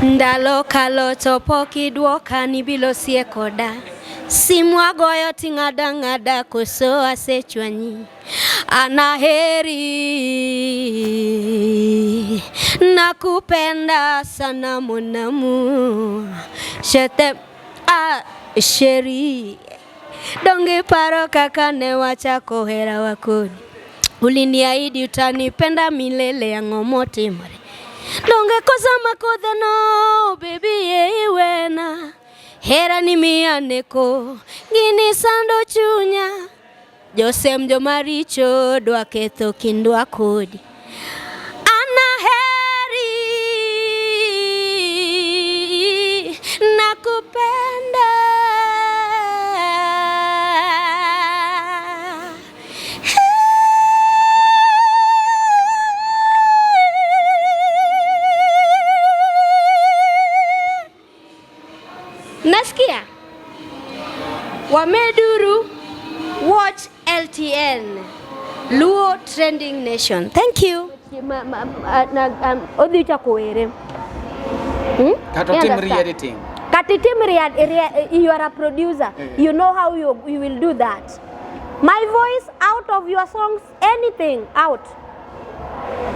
Ndalo kalo to pok idwoka ni bilo sie koda. Simu agoyo ting'ada ng'ada koso asechwanyi. Anaheri nakupenda sana monamu shete ah, sheri donge paro kaka ne wachako herawa kodi uliniahidi utanipenda milele ang'o motimore donge kosa makodhano bebi ye iwena hera ni miya neko gini sando chunya josem jomaricho dwa ketho kindwa kodi anaheri nakupenda Nasikia Wameduru watch LTN Luo Trending Nation. Thank you. Odhi chako were. Hmm? Kata You otim understand? re-editing. Kata itim you are a producer. You know how you will do that. My voice out of your songs, anything out.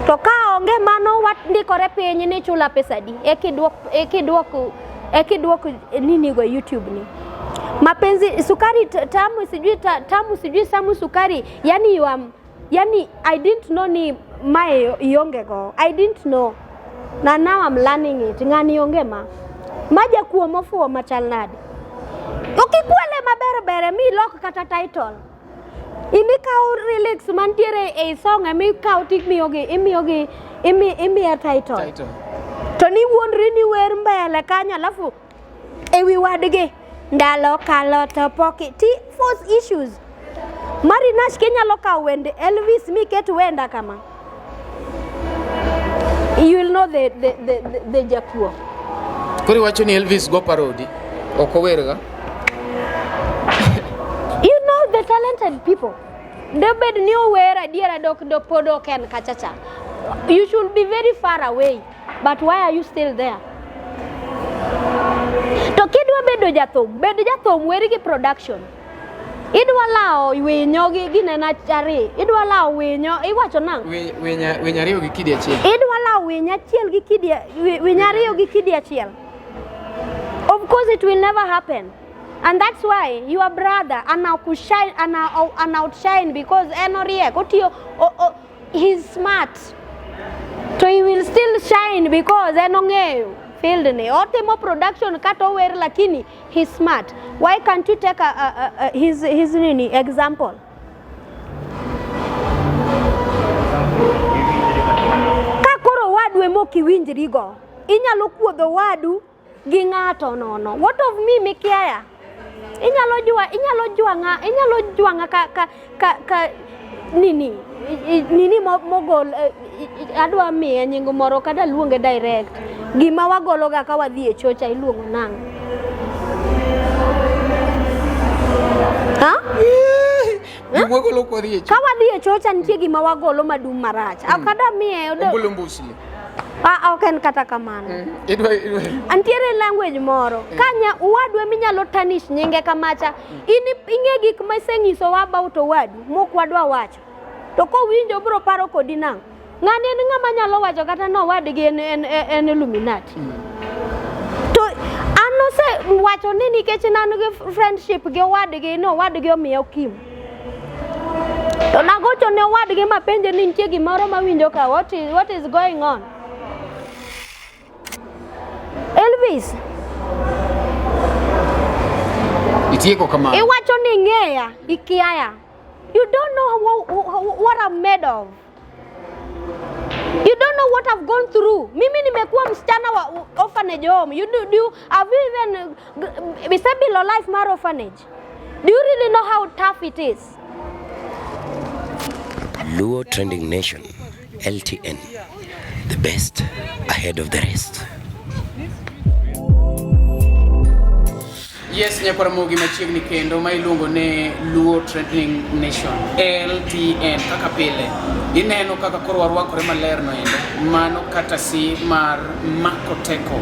To ka onge mano wandikore piny ni chula pesa di ekidwok ekidwok ekidwok nini go YouTube ni mapenzi sukari tamu sijui tamu sijui samu sukari yani you are, yani I didn't know ni mae ionge go I didn't know na now I'm learning it ng'ani onge ma maja kuo mofuwo machal nade okikwele maber bere mi lok kata title imikawo lyrics mantiere ei song emikawo timiyogi imiyogi imiya title. Title. To ni wuondri ni wer mbele kanyo alafu ewi wadgi ndalo kalo to pok ti force issues Mari Nash kinyalo kawo wende Elvis miket wenda kama you will know the jakuo. Koro iwacho ni Elvis go parody. Ok owerga. You know the talented people. Dobed ni ower adiera dok do pod ok en kachacha. You should be very far away. But why are you still there? To kidwa bedo jathum, bed jathum weri gi production. Idwa lawo winyo gi ginena chari. Idwa lawo winyo, iwacho nang'o? Winy ariyo gi kidi achiel. Idwa lawo winy achiel gi kidi winy ariyo gi kidi achiel. Of course it will never happen. And that's why your brother ana kushine ana ana outshine because en oriek otiyo he's smart. To he will still shine because en ong'eyo field ni. Otimo production kata ower lakini he's smart. Why can't you take his nini example? Ka koro wadu ema ok iwinjri go, inyalo kuodho wadu gi ng'ato nono. What of me mikiaya? Inyalo jwa inyalo jwang'a inyalo jwang'a ka ka ka, ka nini nini mogol adwa miye nying moro kata luonge direct. Gima wagologa ka wadhi e chocha iluongo nang'o? Ha? Gima wagolo kwa dhi e Ka wadhi e chocha nitie gima wagolo madum marach. Ok adwa miye Ombulu mbusli. Ah, ok en kata kamano. Idwa Antiere language moro. Kanya owadwa minyalo tarnish nyinge kamacha. In ing'e gik ma isenyisowa about owadu mok wadwa wacho. To kowinjo obiro paro kodi nang'o? Ng'ani en ng'ama nyalo wacho kata ni owadgi en Illuminati. To an ose wacho ni nikech ne an gi friendship gi owadgi ni owadgi omiya okimo. To nagocho ne owadgi mapenje ni nitie gimoro mawinjo ka what is going on? Elvis. Itieko kamano. Iwacho ni ing'eya, ikiaya. You don't know what I'm made of. You don't know what I've gone through. Mimi nimekuwa msichana wa orphanage home. You do, do you, have you even isebilo life mar orphanage? Do you really know how tough it is? Luo Trending Nation, LTN, the best ahead of the rest. Yes, nyakwar Ramogi machiegni kendo ma iluongo ni Luo Trending Nation, LTN kaka pile. Ineno kaka koro warwakore maler no endo. Mano kata si mar Mako Teko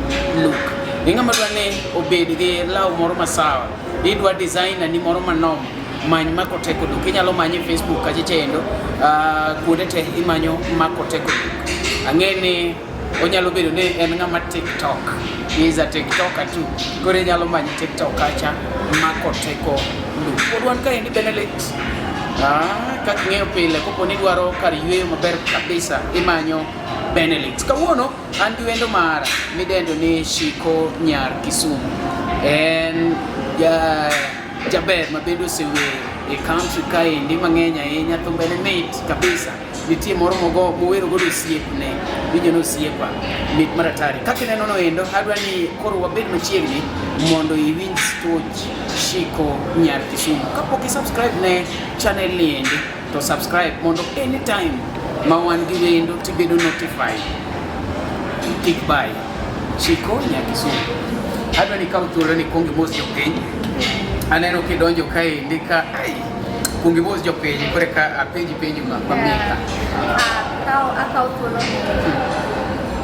look. Ing'ama dwa ni obed gi law moro masawa. Idwa designer ni moro manoma. Many Mako Teko look. Inyalo manye e Facebook kacha chendo. Kuonde te imanyo Mako Teko look. Ang'e ni onyalo bedo ni en ng'ama TikTok. He is a TikToker too. Koro inyalo manye TikTok kacha Mako Teko look. Pod wan kaendi Benelux. Kaka ing'eyo pile kopo ni idwaro kar yueyo maber kabisa imanyo Benelux. Kawuono an gi wendo mara midendo ni Shiko Nyar Kisumu. En jaber ma bende osewer e country kaendi mang'eny ahinya, thumbene mit kabisa. Nitie moro mogo mowero godo osiepne, winjo ni osiepa, mit maratari. Kaka ineno no endo, adwa ni koro wabed machiegni mondo iwinj stoch Shiko Nyar Kisumu. Kapok i subscribe ne channel ni endi, to subscribe mondo anytime ma wan gi wendo tibedo notified. Kik bai. Shiko Nyar Kisumu. Adwa ni ikaw thuolo ni kuong imos jopiny. Aneno kidonjo kaendi ka ai, kuong imos jopiny koro eka apenji penjo ma meka. Akaw thuolo ni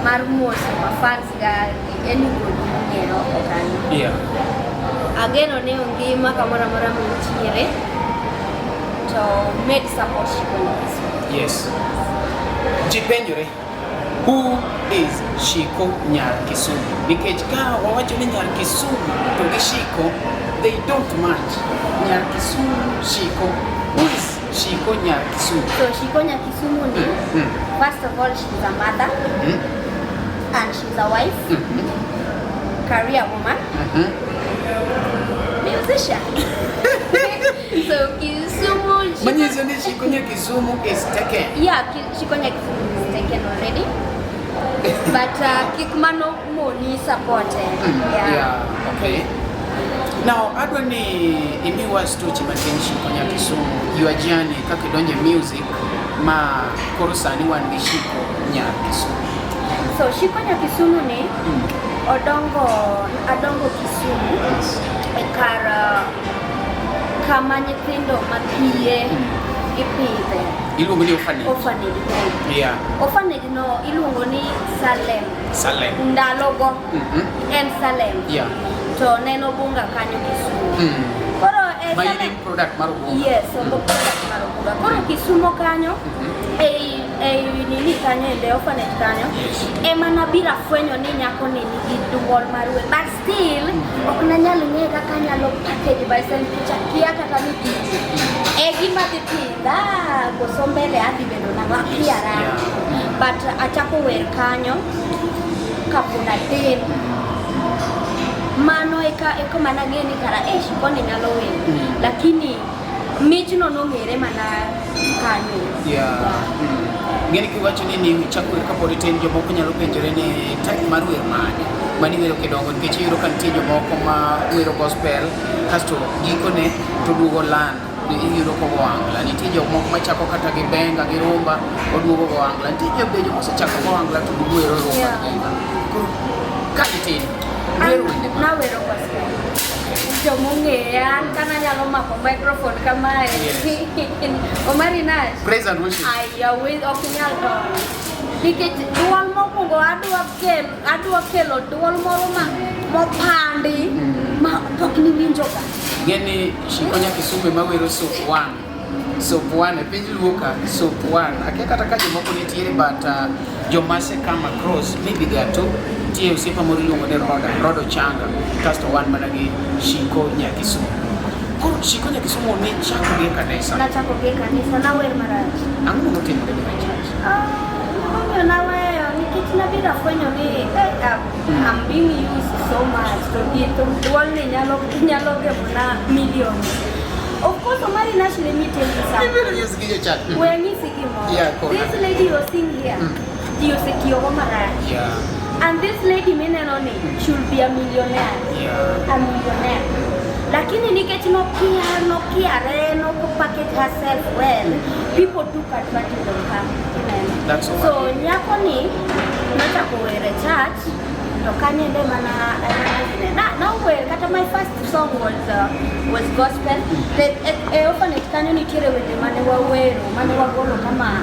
mar moso ma fans ga gi anybody mong'eyo oko kanyo. Ageno ni ungima kamoro amora muntiere to med support Shiko Nyar Kisumu. Yes. Ji penjore, who is Shiko Nyar Kisumu? Nikech ka wawacho ni Nyar Kisumu to gi Shiko, they don't match. Nyar Kisumu, Shiko. Who is Shiko Nyar Kisumu? So Shiko Nyar Kisumu ni, first of all, she's a mother and she's a wife, career woman, musician. So Kisumu, Shiko, Manyiso ni Shiko Nyar Kisumu is taken. Yeah, Shiko Nyar Kisumu is taken already. But kik mano moni support. Yeah. Yeah, okay. Now, adwa ni imiwa stochi matin Shiko Nyar Kisumu, your journey kaka idonjo e music ma koro sani wan gi Shiko Nyar Kisumu. So Shiko Nyar Kisumu ni odongo adongo Kisumu e kar kama nyithindo makiye ipidhe. Iluongo ni orphanage. Orphanage home. Orphanage no iluongo ni Salem. Salem. Ndalogo en Salem. To neno Bunga kanyo Kisumu. Koro e Ma Salem in product mar Ubunga. Yes, obo product mar Ubunga. Koro Kisumu kanyo ei nini kanyo e orphanage kanyo. Ema nabiro afwenyo ni nyako ni nigi duol mar wer. But still ok nanyal ng'eyo kaka anyalo package myself nikech akia kata ni gini. E gima dhi pidha koso mbele adhi bedo nang'o akia rangi. But achako wer kanyo kapod atin. Mano eka mana ng'e ni kara Shiko ni nyalo wer. Lakini michno nong'ere mana kanyo. Ng'eni kiwacho ni nichako wer kapod itin, jomoko nyalo penjore ni type mar wer mane mani wero kidongo, nikech iyudo ka nitie jomoko ma wero gospel kasto gikone to duogo land iyudo kogo ohangla. Nitie jomoko machako kata gi benga gi rumba oduogo go ohangla. Nitie be joma osechako go ohangla to duogo wero rumba gi benga. Koro ka itin, wero wende mage? Nawero gospel. Jomong'eya an kana nyalo mako microphone kamae. Omari Nash. Praise and worship. Aya, ok inyal donjo. Nikech duol mokwongo adwa kelo duol moro ma mopandi ma pok niwinjoga. Ng'eni Shiko Nyar Kisumu ema wero Sop One. Sop One e piny Luo ka, Sop One. Akia kata ka jomoko nitiere but joma ase come across maybe they are two. Nitie osiepa moro iluongo ni Roda, Roda Ochanga, kasto wan mana gi Shiko Nyar Kisumu. Koro Shiko Nyar Kisumu ne chako gi e kanisa. Nachako gi e kanisa, nawer marach. Ang'o motimore ni marach? Omiyo naweyo nikech nabiro afwenyo ni I'm being used so much to gi to duol ni nyalo gemona millions. Of course, Omari Nash, let me tell you something. Ibiro use gi jochan. We anyisi gimoro. Yeah, kona. This lady you are seeing here, ji osetiyogo marach. And this lady mineno ni should be a millionaire. A millionaire. Lakini nikech nokiare, nok package herself well, people took advantage of her. That's So all. nyako ni nochako wer e church. To kanyo ende mana mana gine. Na nawer kata my first song was gospel. The, e orphanage kanyo nitiere wende mane wawero, mane wagolo kama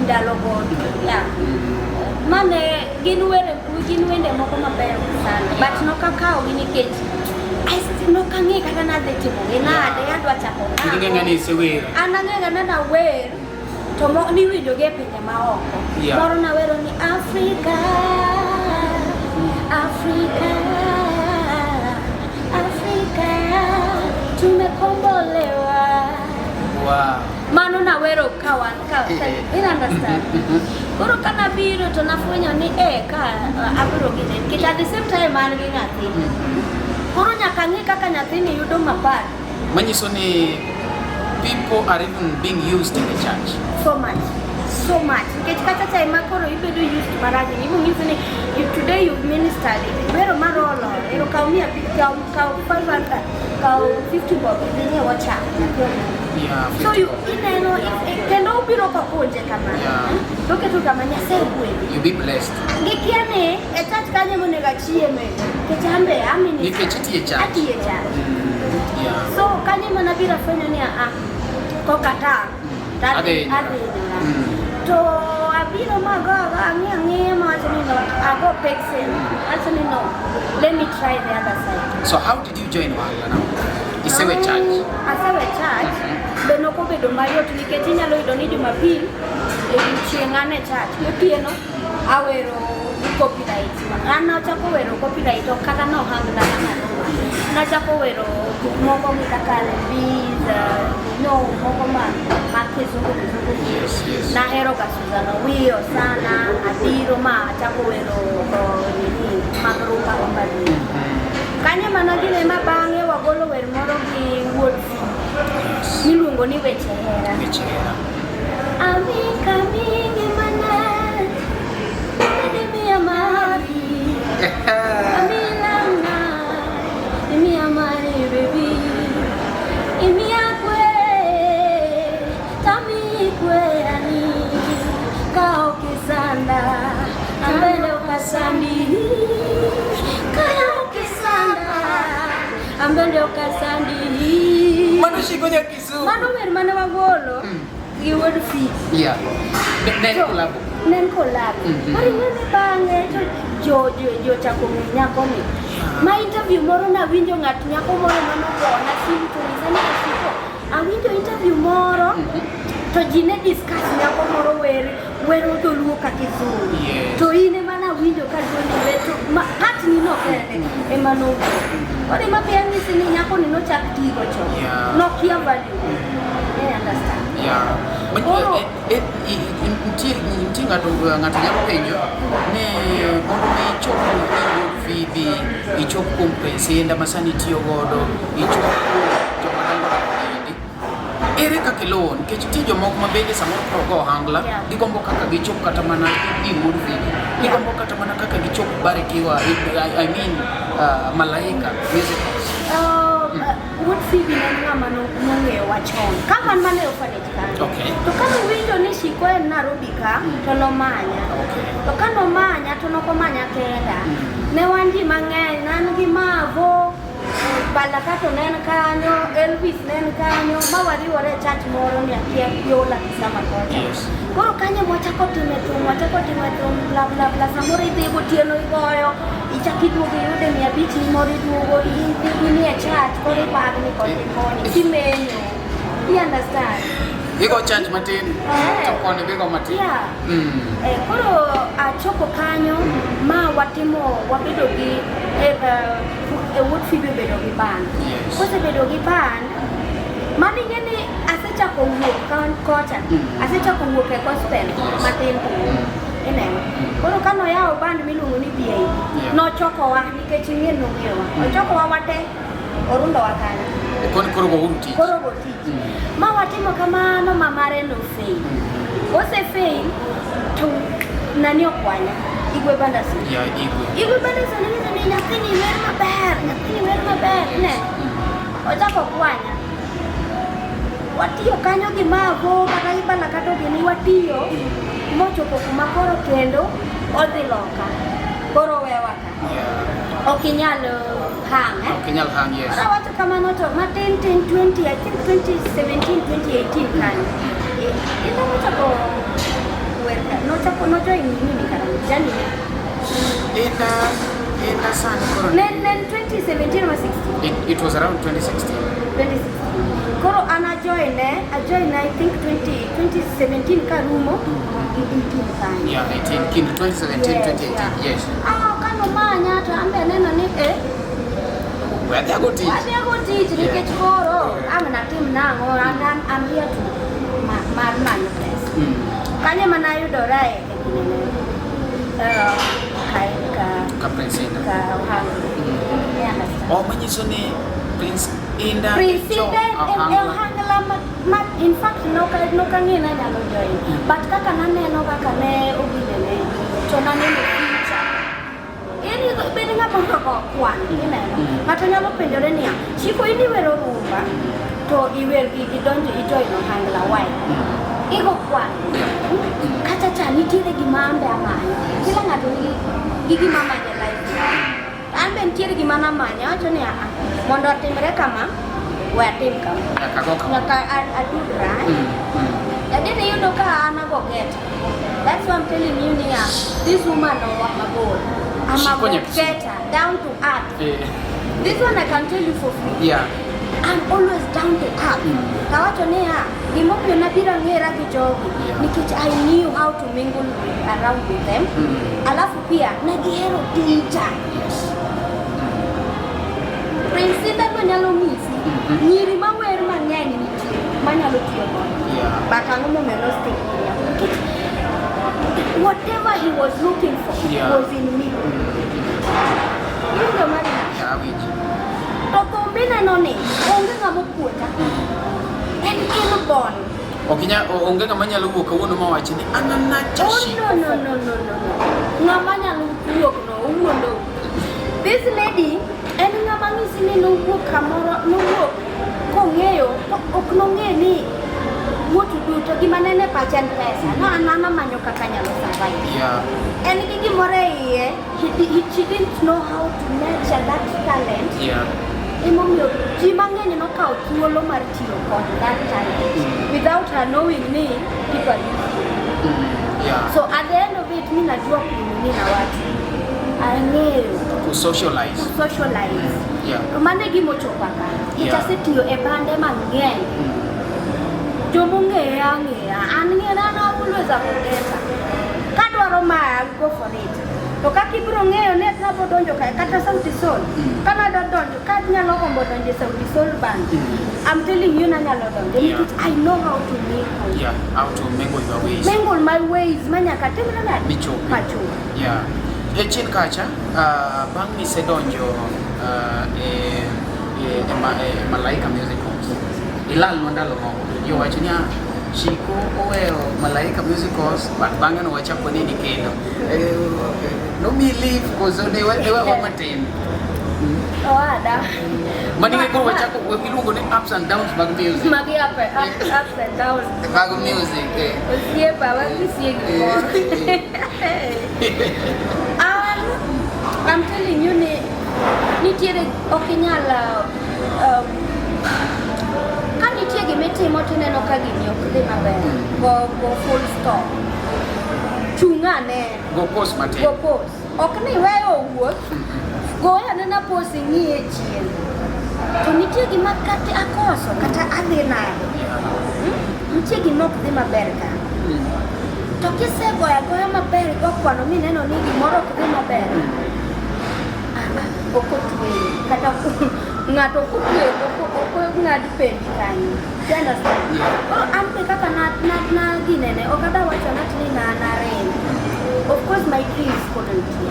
ndalo go. Yeah. Mane gin were gin wende moko mabeyo sana. But nokakawogi nikech I still nokang'e kata nadhi timogi nade, adwa chako Ing'e ng'ani nang'o. isewer. An ang'e ga nawer to mo niwinjo gi e pinje maoko. Moro nawero ni Afrika, Afrika, Afrika tumekombolewa. Mano nawero ka wan ka, ka you understand? Koro kanabiro to nafwenyo ni eh ka abiro gine nikech at the same time an gi nyathi. Koro nyaka ng'i kaka nyathini yudo mapato. Manyiso ni people are even being used in the church. So much, so much, nikech kata cha ema koro ibedo used marach ibong'isi ni you, today you've ministered, wero marolo ero kaw mia kaw kaw 500, kaw 50 bob idhi nyiewo chak nyathi omadho. So you ineno kendo ubiro kokunje kama toketo kama Nyasaye gwedhi. You be blessed. Gikia ni e church kanyo monego achieme nikech an be a minister. Nikech itiye church. Atiye church. So kanyo ema nabiro afwenyo ni a koka ta Adhi hinyora. adhi hinyora. To abiro mago ago ang'iyo ang'iyo mawacho ni no, ago pexel awacho ni no, let me try the other side. So how did you join Ohangla now? Isewe church. Asewe church be nokobedo mayot nikech inyalo yudo ni Jumapil odiochieng' an e church, gotieno awero copyright. An nachako wero copyright ok kata nohangla kaka nachako wero gik moko gi kaka R&B, no moko ma kizungu kizungu. Yes. Nahero ga Susan Owiyo sana, abiro ma achako wero nini mag rumba rumba gi. Kanyo mana gine ma bang'e wagolo wer moro gi Wuod miluongo ni Weche Hera. Weche Hera. Amika mingi mana imiya mari amilana imiya mari baby imiya kwe tami kwe ani kao kisanda ambele ukasandi kao kisanda ambele ukasandi. Mano shiko nya Kisumu. Mano wer mane wagolo gi Wuod Fi. Yeah. Ne en collab. Ne en collab. Koro ing'e ni bang'e to jo chako ng'e nyakoni. Ma interview moro nawinjo ng'at nyako moro manogona simu to nyisa ni Ashiko, awinjo interview moro to ji ne discuss nyako moro wer wero dholuo ka kizungu. To in ema nawinjo ka duondi wer to part ni no kende ema nowuok. Koro ema be anyisi ni nyakoni nochak tigo chon. Nokia value. You understand? Yeah. But, Koro nitie ng'ato ng'ato nyalo penjo ni mondo mi ichop Wuod Phoebe, ichop kuom pesa ma sani itiyo godo, ichop kuom joma dongo dongo endi. Ere kaka iluwo? Nikech nitie jomoko ma bende samoro koro go ohangla, gigombo kaka gichop kata mana i Wuod Phoebe. Gigombo kata mana kaka gichop Barikiwa, I mean Malaika Music House. Wuod Phoebe ne en ng'ama nong'eyowa chon. Ka wan mana e orphanage kanyo. To ka nowinjo ni Shiko en Nairobi ka, to nomanya. To ka nomanya, to nokomanya kenda. Ne wan ji mang'eny, ne an gi Mavo, Balaka to ne en kanyo, Elvis ne en kanyo, ma wariwore e church moro ni akia Yola Kisama kocha. Koro kanyo mwachako time thum, wachako time thum, bla bla bla, samoro idhi gotieno igoyo, ichako iduogo iyude 500 ni moro iduogo, inie church, koro ibagni koni koni, kimenyo. You understand? Igo church matin, to koni be igo matin. Koro achoko kanyo ma watimo, wabedo gi Wuod Phoebe obedo gi band. Kosebedo gi band, mano ing'e ni asechako wuok kocha, asechako wuok e gospel matin ineno. Koro kanoyawo band miluongo ni BIB, nochokowa nikech ing'e nong'eyowa. Ochokowa wate, orundowa kanyo. Koni koro go uru tich. Koro go tich. Ma watimo kamano ma mare no fail. Ose fail to nani okwanya? Igwe Bandasi. Yeah, Igwe. Igwe Bandasi nyiso ni nyathini wer maber, nyathini wer maber, ne. Ochako kwanya. Watiyo kanyo gi Mavo kata gi Balaka to gini watiyo mochopo kuma koro kendo odhi loka. Koro wewa ka. Ok inyal hang, eh? Ok inyal hang, yes. Koro awacho kamano to matin tin 20, I think 2017, 2018 kanyo. Inda nochako wer ka, nochako nojoin nini kara, jani ne. Inda sani koro. Ne 2017 or 16? It was around 2016. 2016. Koro an ajoin ne, ajoin I think 20, 2017 karumo, gi 18 kanyo. Yeah, 18, kind 2017, Yes, 2018, yeah. yes. Ah, kanomanya to an be aneno ni eh, We adhi ago tich. Wadhi ago tich nikech koro ang' natim nang'o and I'm here to mar manyo pesa. Kanyo ema nayudora e ginene, ka Ka Prince Inda. Ka Ohangla. Yeah, understand. Oh, manyiso ni Prince Inda Prince jo Inda e Ohangla. Ohangla ma in fact nokang'e ni anyalo join. But kaka naneno kaka ne oginene to naneno future. In bed ng'ama ok kwan, ineno. Ng'ato nyalo penjore niya, Shiko in iwero rumba to iwer idonjo ijoin Ohangla, why? Igo kwan. Kacha cha nitiere gima an be amanyo. Kila ng'ato nigi gi gima amanyo e life. An be nitiere gima namanyo, awacho ni "Ah, mondo otimre kama, we atim kama. Nyaka go kama. Nyaka adudra. Lakini iyudo ka an ago get. That's why I'm telling you niya, this woman oa mabor. I'm a Shiko go Nyakusi. getter, down to earth. This one I can tell you for free. I'm always down to earth. Kawacho niya, gimomiyo nabiro ng'era gi jogi, nikech I knew how to mingle around with them. Alafu pia negihero tija. Prince Inda no nyalo ng'isi, nyiri mawer mang'eny nitie manyalo tiyo godo. But ang'o momiyo no stick gi nyako? Nikech whatever he was looking for was in me. Iwinjo Marina? Yeah, awinjo. To thum mineno ni onge ng'ama opuonja. En inborn. Ok inya, onge ng'ama nyalo wuok kawuono mawachi ni an anacha Oh, Shiko. no, no, no, no, no, no. Ng'ama nyalo wuok no, owuondo. This lady en ng'ama ng'isi ni nowuok kamoro, nowuok kong'eyo, to ok nong'e ni what to do, to gima nene pache en pesa. No, an amanyo kaka anyalo survive. En gi gimoro e iye, she didn't know how to nurture that talent. Emomiyo ji mang'eny nokawo thuolo mar tiyo kod that talent without her knowing ni people are using it. So at the end of it, mi najua kunini na watu. Ang'eyo. To socialize. To socialize. To mano e gima ochopa ka. Nikech asetiyo e bande mang'eny. Jomong'eya ang'eya. An ng'eya an always a go-getter. Kadwaro ma, I'll go for it. To kaka ibiro ng'eyo ni nabo donjo ka, kata Sauti Sol. Ka nadwa donjo, ka anyalo gombo donjo e Sauti Sol band. I'm telling you nanyalo donjo. Nikech I know how to mingle. Yeah, how to mingle your ways. Mingle my ways manyaka timre nade? Michopi. Machopi. Yeah. E chien kacha, bang' nisedonjo e Malaika Musicals, ilalnwa ndalo moko. Jowacho ni Shiko oweyo Malaika Musicals, but bang'e no wachako nini kendo. Nomiyi leave koso ne wewa matin? Owada. Mani koro wachako iluongo ni ups and downs mag music. Magi ups and downs. Mag music. Osiepa, wamisie gimoro. I'm telling you ni nitiere ok inyal ka nitie gimitimo tineno ka gini ok dhi maber. Go full stop. Chung ane. Go pause matin. Go pause. Ok ni weyo wuoth. Go anena pause ing'iye chien. To nitie gima kata akoso kata adhi nade. Nitie gima ok dhi maber ka. To kisegoyo agoya maber igo kwano mineno ni gimoro ok dhi maber. Ok otweyi. Kata ng'ato ok otweyi, ok ong'ad pendi kanyo. You understand? Koro an be kaka na ginene, ok adwa wacho ni narem. Of course my dreams pod nitie.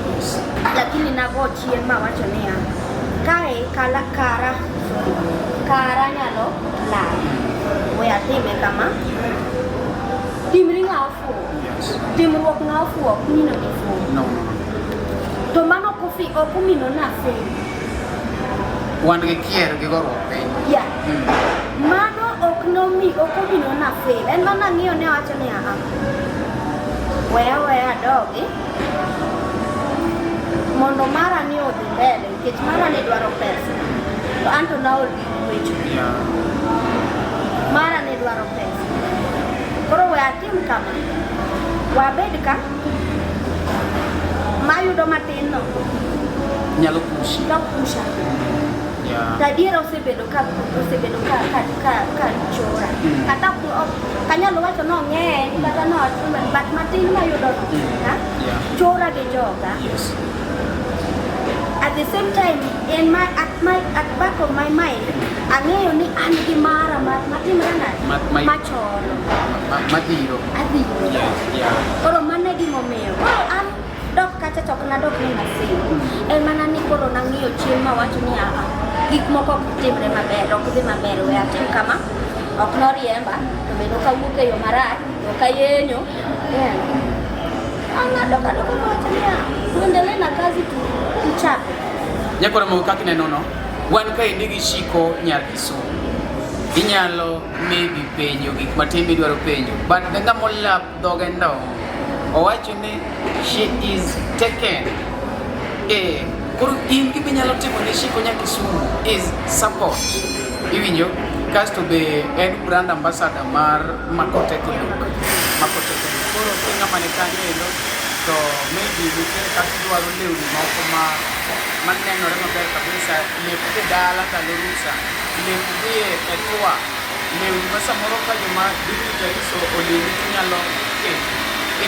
Lakini nago chien mawacho niya, kae kala, kara, sorry, kara nyalo lal. We atime kama. Timri ng'a ofuwo. Timruok ng'a ofuwo ok mino ni fuwo. No, no, no. To mano ok omino na fail. Wan gi kier gi goruok piny. Yeah. Mano ok nomi, ok omino na fail. En mana ng'iyo ne awacho ni aha. Weya weya adogi. Mondo Mondo mara ni odhi mbele nikech mara ni dwaro pesa. To anto naol gi wecho. Mara ni dwaro pesa. Koro we atim kama. Wabed ka mayudo matin no Nyalo pushi. to pusha. To adiera osebedo ka chora. Kata ok kanyalo wacho nong'eny kata no but matin mayudo no. Ha? Chora gi joga. At the same time, in my at my at back of my mind, ang'eyo ni an gi mara matimre nade macholo Madhiro. Adhiro. Koro mano e gimomiyo. Koro an dok kacha to ok nadok ni nasin. En mana ni koro nang'iyo chien mawacho ni aa, gik moko ok timre maber, ok dhi maber, we atim kama. Ok noriemba, to bende ok awuok e yo marach, ok ayenyo. Yeah. Ang'ado kadoka mawacho niya, tuendelee na kazi tu tuchape. Nyakora mogo kaka ineno no, wan kaendi gi Shiko nyar Kisumu. Inyalo maybe penjo gik matin midwaro penjo, but ng'ama olap dhoge ndong. Owacho ni she is taken. Eh, koro in gima inyalo timo ne Shiko nyar Kisumu is support. Iwinjo? Kasto be en brand ambassador mar Makoteko Look. Makoteko Look. Koro ka ng'ama ni kanyo endo to maybe nitiere kaka idwaro lewni moko ma manenore maber kabisa, lep dhi dala ndalo rusa, lep dhi e tour, lewni ma samoro ka joma dignitaries olimi tinyalo keto,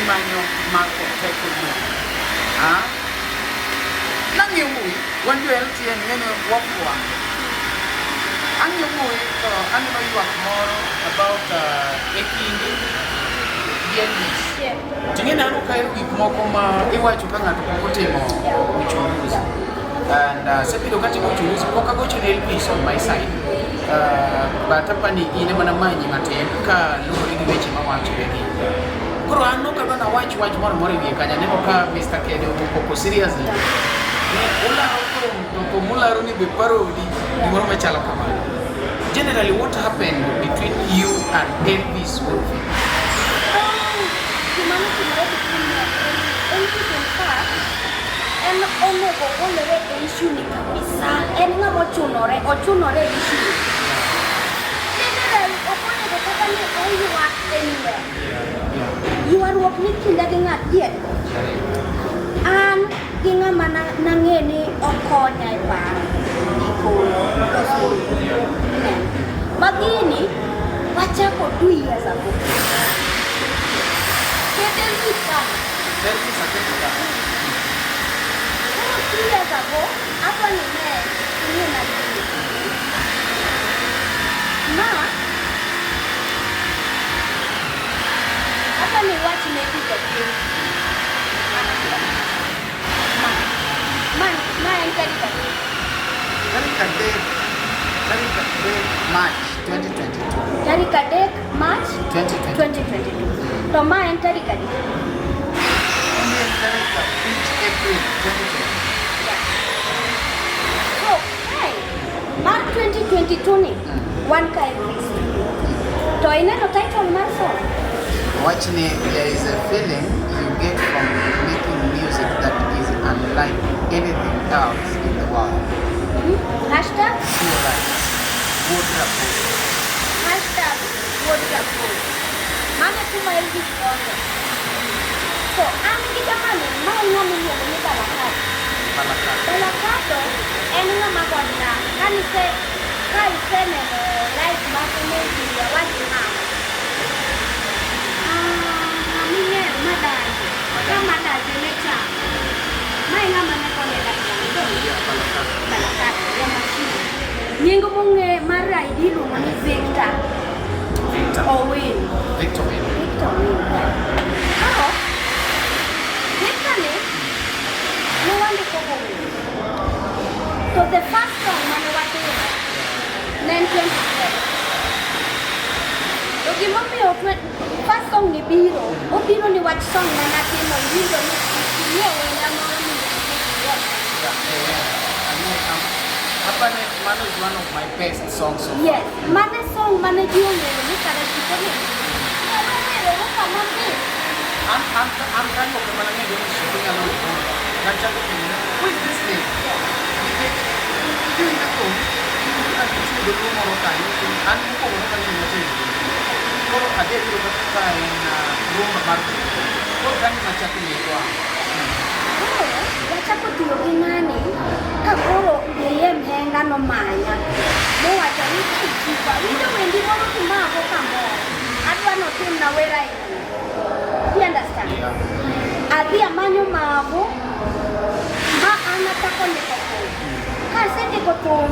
imanyo Makoteko Look. Ah? Nang'iyo mbui, wan jo LTN ng'eni wafwambo. Ang'iyo mbui to aneno ywak moro about e kindi gi Elvis. Ting'e ni an ok ahero gik moko ma iwacho ka ng'ato pok otimo uchunguzi. And asebedo katimo uchunguzi, pok agocho ne Elvis on my side. But apani in ema namanyi matin ka luwore gi weche mawachore gi. Koro an ok adwa nawach wach moro amora e wiye kanyo, aneno ka Mr. Kede okoko seriously. Ne ularo thum to thum mularo ni be parodi gimoro machalo kamano. Generally, what happened between you and Elvis Wolfie? Gima notimore between me and Elvis, in fact, en onego golore e issue ni kabisa. En ng'ama ochunore, ochunore e issue ni. Generally, ok onego kata ni oywak anywhere. Ywaruok ni kinda gi ng'at dier. An gi ng'ama nang'e ni okonya e paro ndiko loso ineno. Ma gini wachako 2 years ago. Ket Elvis kama. Elvis aketo ka. Koro 2 years ago, adwa ni ne ing'e gini. Ma adwa ni iwach ne ji jopiny. Ma ma ma en tarik adi? Tarik 3, tarik 3 March 2022. Tarik 3 March 2022. 2022. To ma en tarik adi? En tarik 5 April 2022. Yeah. So, kae, mar 2022 ni, wan ka e studio. To ineno title mar song? Wachni, there is a feeling you get from making music that is unlike anything else in the world. Hashtag? Pure right. Wuod Rabolo. Hashtag Wuod Rabolo. Mano e kuma Elvis donjo. So, an gi jamani, ma en ng'ama iluongo ni Balakado. Balakado. Balakado en ng'ama go drum. Ka iseneno live mage maybe awach ng'ama. Ah, ng'ama ing'eyo madanje. Ka madanje ne chamo. Ma e ng'ama ne gone ga drum. Yeah, Balakado. Balakado, ya machine. Nying mong'e mar ID iluongo ni Victor Victor. Owino. Victor Win. Victor Owino. Koro, Victor ni ne wandiko go wer. To the first song mane watimo ne en 2012. To gimomiyo first song ni biro, obiro ni wach song mane atimo iwinjo ni ing'e wenda moro miluongo ni Yes. Yeah, yeah. I know, Apane, mano is one of my best songs so far. Yes, mane song mane ji ong'eyo ni kare Shiko ni nyalo wero kama mit. An kanyo ok ema nang'eyo ni Shiko nyalo wero. Nachako penjo ni, who is this Hustling. Nikech kiwinjo thum, iwinjo ka nitie dholuo moro kanyo, an mokwongo nok ang'eyo ni wacho Koro adhi abiro kaka ka en rumba mar thum. Koro kanyo machako ng'eyo go ang'o? Koro wachako tiyo gi ng'ani ka koro JM Henga nomanya mowacho ni "Ei, Chifa, winjo wendi moro kimako kamoro adwa notimna wer aina ni." You understand? Yeah. Adhi amanyo mago ma an achako ndiko thum. Kasendiko thum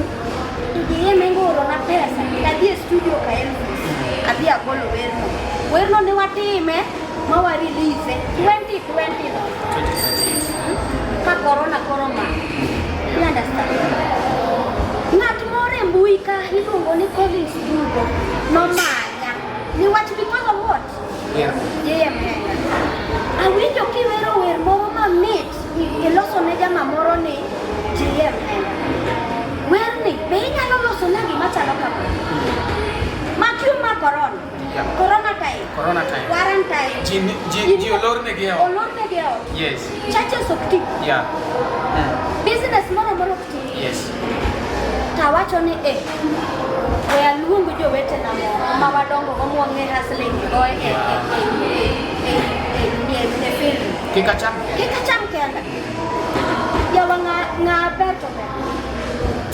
to JM Henga oorona pesa tadhi e studio ka Elvis adhi agolo werno. Werno ne watime ma wa release 2020 no 2020. ka corona koro omako. You understand? Ng'at moro e mbui ka iluongo ni Collins Dugo nomanya niwach because of what? Yeah. JM Henga. Awinjo kiwero wer moro mamit iloso ne jama moro ni JM Henga. Werni be inyalo loso na gima chalo kama? Makiu ma corona. Yeah. Corona time. Corona time. Quarantine. Ji olornegi e ot. Olornegi e ot. Yes. Churches ok ti. Yeah. Business moro amora ok ti. Yes. Tawacho ni eh, we aluong jowetena moko ma wadongo go mwang'e hustling go e field. Kik acham Kik acham kenda. Yawa ng'a ber to ber.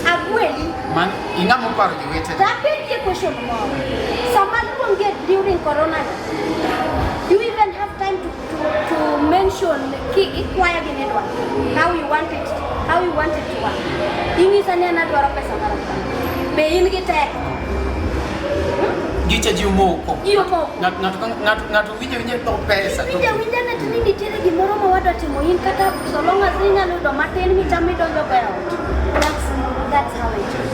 Agweli. Man, ing'ama oparo jowetene. Tapenjie question moro. Sama luonge during corona ni, do you even have time to mention ki ikwaya gini idwaro? How you want it, how you want it to work. Inyisa ni an adwaro pesa marom kama. Be in gi teko? Gicha ji omoko. Ji omoko. Ng'ato winjo winjo dho pesa. to- Winja winja net ni nitiere gimoro ma wadwa timo in kata so long as inyalo yudo matin michamo idonjo go e ot. That's how it is.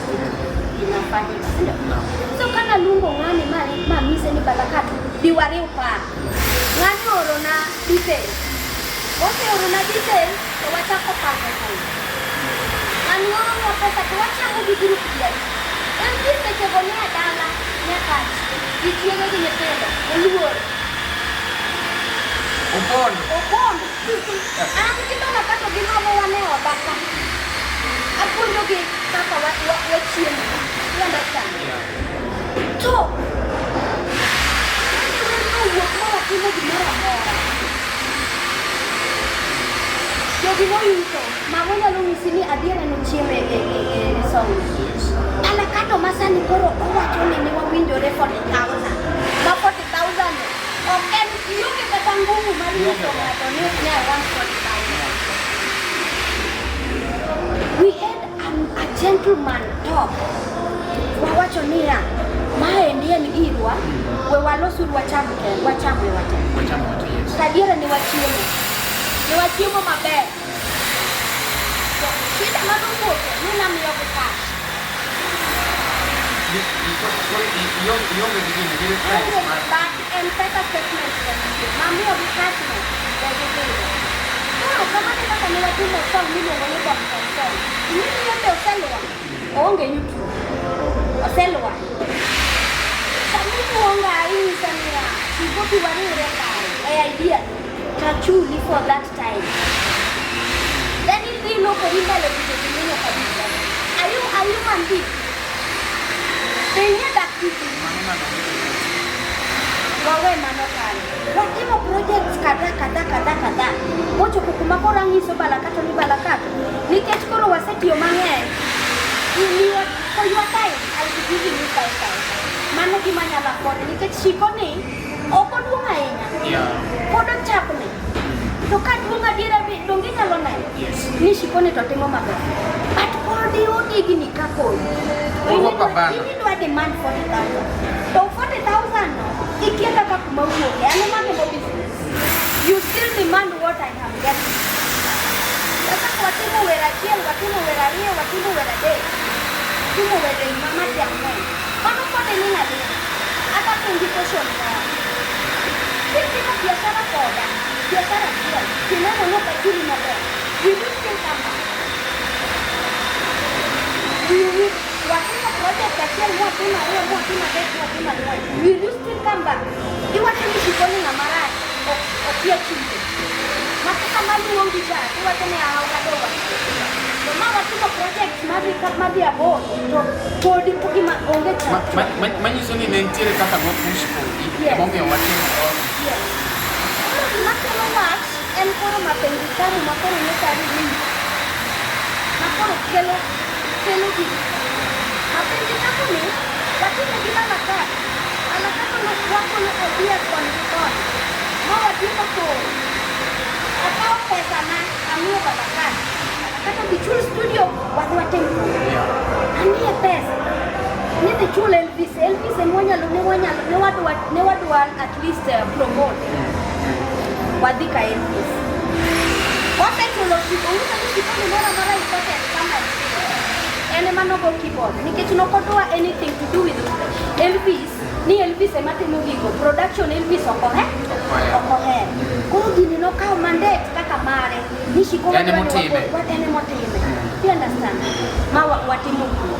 Inafanyika, si ndio? No. So kana luongo ng'ani ma mise ni balakato bi wariw paro. Ng'ani oorona details. Oseorona details to wachako pango thum. Ng'ani oorona pesa to wachako gi group ji adi. En gi sechego ni e dala nyakach gi chiege gi nyithindo oluor. Opondo. Opondo. An gi balakato gi mama wan e oda ka. Apuonjogi kaka wachiemo. You understand? Yeah. To kane werno owuok ma watimo gimoro amora, jogi noyuto, mama nyalo nyisi ni adiera nochiemo e song. Yes. Balakato ma sani koro owacho ni ne wawinjore 40,000. Ma 40,000 no, ok en ionge kata nguvu mar nyiso ng'ato ni I want 40,000. We had a gentleman talk. Wawacho niya, maendi en girwa, we walosuru wacham kend, wacham we wate. Wachamo wate, yes. To adiera ne wachiemo. Ne wachiemo maber. To shida manowuoke ni namiyogi cash. Koro ionge gi gini, gi reference Onge mar but M-Pesa statement ne nitie. Mamiyogi cash no, ne gidhigo. Koro kamano e kaka ne watimo song miluongo ni Bom Song Song. Ing'e ni en be oselwar. Oonge YouTube. Oselwar. Sama iluonga inyisa niya, Shiko bi wariwre paro e idea ni, tachuli for that time. Then idhi lokori mbele kucho kimenyo kabisa. Are you a human being? Be ing'e dak gi ji? Mano ng'ano Wawe mano kanyo. Watimo projects kadhaa kadhaa kadhaa kadhaa. Mochopo kuma koro anyiso Balakato ni Balakato. Nikech koro wasetiyo mang'eny. For your time, I'll be giving you 5,000. Mano gima anyalo afford nikech shiko ni ok oduong' ahinya. Yeah. Pod ochapni. To ka duong' adiera donge inyalo neno? Yes. Ni shiko ni to timo maber. But pod odigni ka kodi. Orwako abana. In idwa demand 40,000. To 40,000 no, ikia kaka kuma wuoke. An ema timo business. You still demand what I am getting. Sasa watimo wer achiel, watimo wer ariyo, watimo wer adek. Timo wer e mati ang'wen. Mano pod iling' aling'a. Ata penji question moro. Kitimo biashara koda, biashara achiel, tineno ni ok achuli maber. Will you still come back? Will you, watimo project achiel, mwatimo ariyo, mwatimo adek, mwatimo ang'wen. Will you still come back? Iwacho ni shikoni ng'ama rach, okia chunje. Makata maluongi cha, iwacho ni ah, ok adwa. project madhi madhi aboro to podi gima onge Ma- cha. Manyiso ni ne nitiere kaka nopush kodi Yes. emomiyo watimo Yes. Koro gima kelo wach en koro mapenzi tamu ma koro nyocha release. Ma koro kelo gik. Mapenzi tamu ni watime gi Baba Kato. Baba Kato nowagolo idea koni gi koni. Ma watieko thum. Akawo pesa na amiyo Baba Kato. Baba Kato dhi chul studio wadhi watim thum. Amiye pesa. Ni dhi chul Elvis. Elvis ema wanyalo ne wanyalo ne wadwa at least promote. Wadhi ka Elvis. Wasechulo Shiko, ong'isa ni Shiko ni moro amora important kama en ema nogo keyboard nikech nokodwa anything to do with Elvis ni Elvis ema timo gigo production Elvis ok ohe ohero. Ok ohero. Koro gini nokawo mandate kaka mare ni Shiko En wadwa ni emotime. En emotime, you understand, ma watimo gino.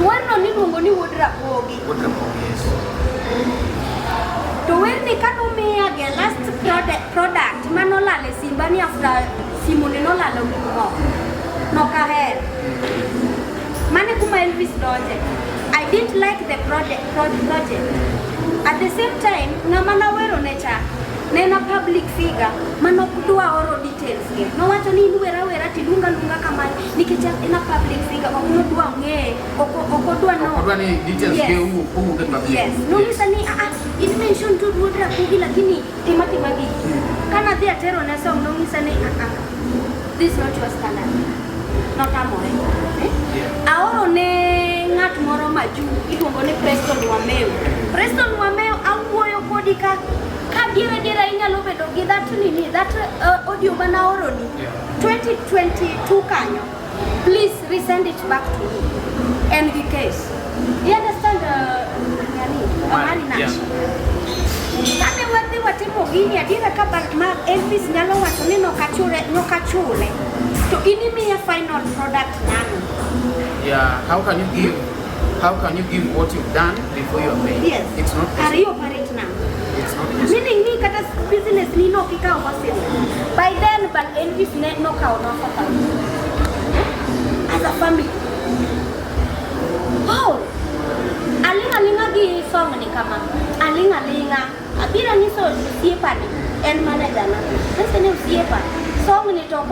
Werno niluongo ni Wuod Rapogi. Wuod Rapogi, yes. To werni kanomiya ge last product manolal e simba ni after simuni nolalo gik moko nokahero. Mane kuma Elvis donje. I didn't like the project. At the same time, ng'ama nawero ne cha ne en a public figure manok dwa oro details ge. Nowacho ni in wera wera tiluonga luonga kamae nikech en a public figure ok nodwa ng'e ok odwa no. Ok odwa ni details Yes. ge owuok owuok e public. Yes. Nonyisa ni ah, ah, in mention to Wuod Rapogi lakini tima tima gigi. Kana dhi atero ne song nonyisa ni ah, ah, this is not your standard. Notamore. Eh? Yeah. Aoro ne ng'at moro majuu iluongo ni Preston Wameo. Preston Wameo awuoyo kodi ka diere diere inyalo bedo gi that nini that audio manaoroni 2022 kanyo. Please resend it back to me. En gi case. You understand, nani? Omari Nash. Kane wadhi watimo gini adiera ka ma Elvis nyalo wacho ni nokachule to in imiya final product nang'o? Yeah, how can you give what you've done before you are paid? Yes. It's not possible. Ariyo operate now. It's not possible. Meaning ni kata business ni nok ikawo serious. By then but Elvis ne nokawo nwa 4,000 as a family. Oh, aling' aling'a gi song ni kama. Aling' aling'a. Abiro nyiso osiepa ni en manager na. Nase ni osiepa, song ni to ok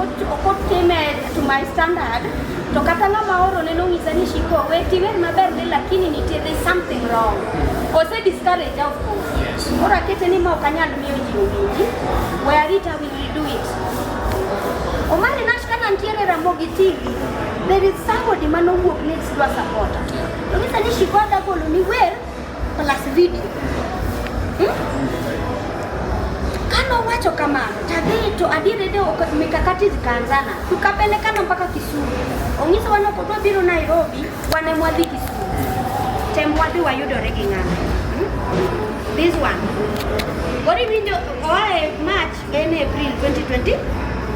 otime to my standard. To kata ng'ama oro ne nonyisa ni Shiko, we tiwer maber ni lakini nitie there's something wrong. Ose discourage, of course. Koro akete ni ma ok anyal miyo ji owinji. We arita will redo it. Omari Nash kana ntiere Ramogi TV, there is somebody manowuok ni dwa supporter. To ng'isa ni Shiko adwa golo ni wer plus video. Kanowacho kamano, tadhi to adier de mikakati zikaanzana. Tukapelekana mpaka Kisumu. Onyisowa ni ok odwa biro Nairobi, wan ema wadhi Kisumu. Tem wadhi wayudore gi ng'ano. This one. Koro iwinjo oa e March en April 2020.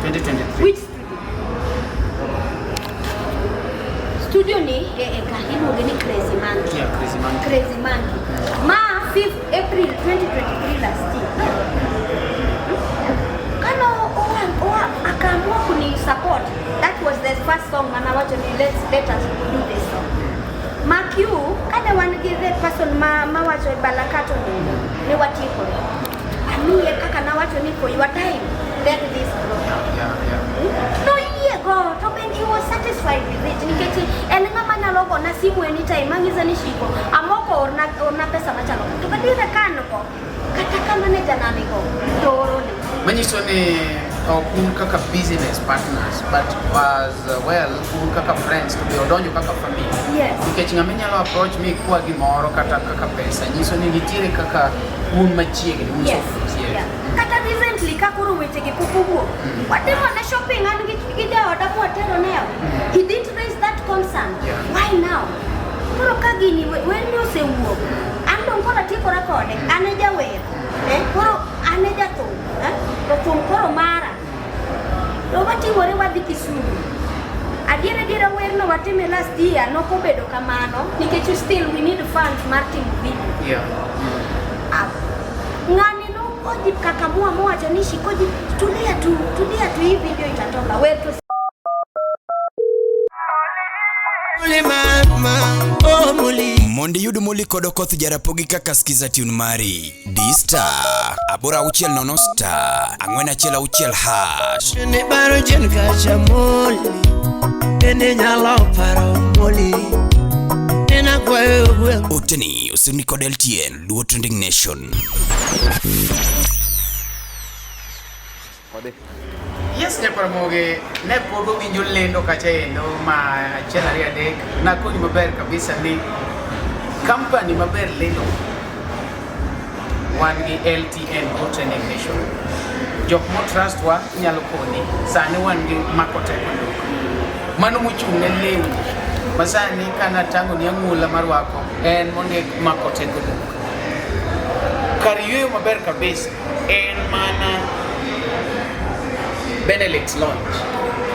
2023. Which studio? Studio ni e ka iluonge ni Crazy Monkey. Yeah, Crazy Monkey. Crazy Monkey. Ma 5th April 2023 last year. Kano oa akaamua kuni support. That was the first song manawacho ni let us do this song. Mark you, kane wan gi the person ma mawacho e Balakato ni ne watiekore. Amiye kaka nawacho ni for your time let this go. Noyie go to ben he was satisfied with it nikech en ng'ama nyalo gona simu anytime mang'isa ni Shiko amoko orna pesa machalo to kadire kan go kata ka manager na nigo to orone. Manyiso ni ok un kaka business partners but as well un kaka friends to be odonjo kaka family. Yes. Nikech ng'ama inyalo approach mi kwa gimoro kata kaka pesa nyiso ni nitiere kaka un machiegni un Yes. so close, yes. Yeah. Kata recently ka koro weche gi pok owuok. Watimo ne shopping an gi jaoda mwatero ne ot. He didn't raise that concern. Why now? Koro ka gini werni osewuok, an dong koro atiekora kode, an e jawer. Eh, koro an e jathum. Eh? To thum koro mara. To wating'ore wadhi Kisumu. Adier adiera werno watime last year nokobedo kamano nikech still we need funds mar timo video. Ah, ng'ani nokoji kakamua mowacho ni Shikoji tulia tu, tulia tu, hii video itatoka. Wer to Bane mama, oh muli. Mondo iyud Muli kod Okoth Jarapogi kaka skiza tune mari, di star 860 star 416 hash. Ne baro jen kacha moli. Bende nyalo paro moli. Nena kwayo gweng. Oteni osirni kod LTN Luo Trending Nation. Yes, Nyakwaramoge, ne pod wawinjo lendo kacha endo ma achiel ariyo adek nakoni maber kabisa ni company maber lendo wan gi LTN Luo Trending Nation. Jok mo trust wa nyalo koni sani wan gi Mako Teko Nduk. Mano mochung' ne lewni ma sani kana tango ni ang'ula marwako en mondik Mako Teko Nduk. Kar yueyo maber kabisa en mana Benelux Lounge.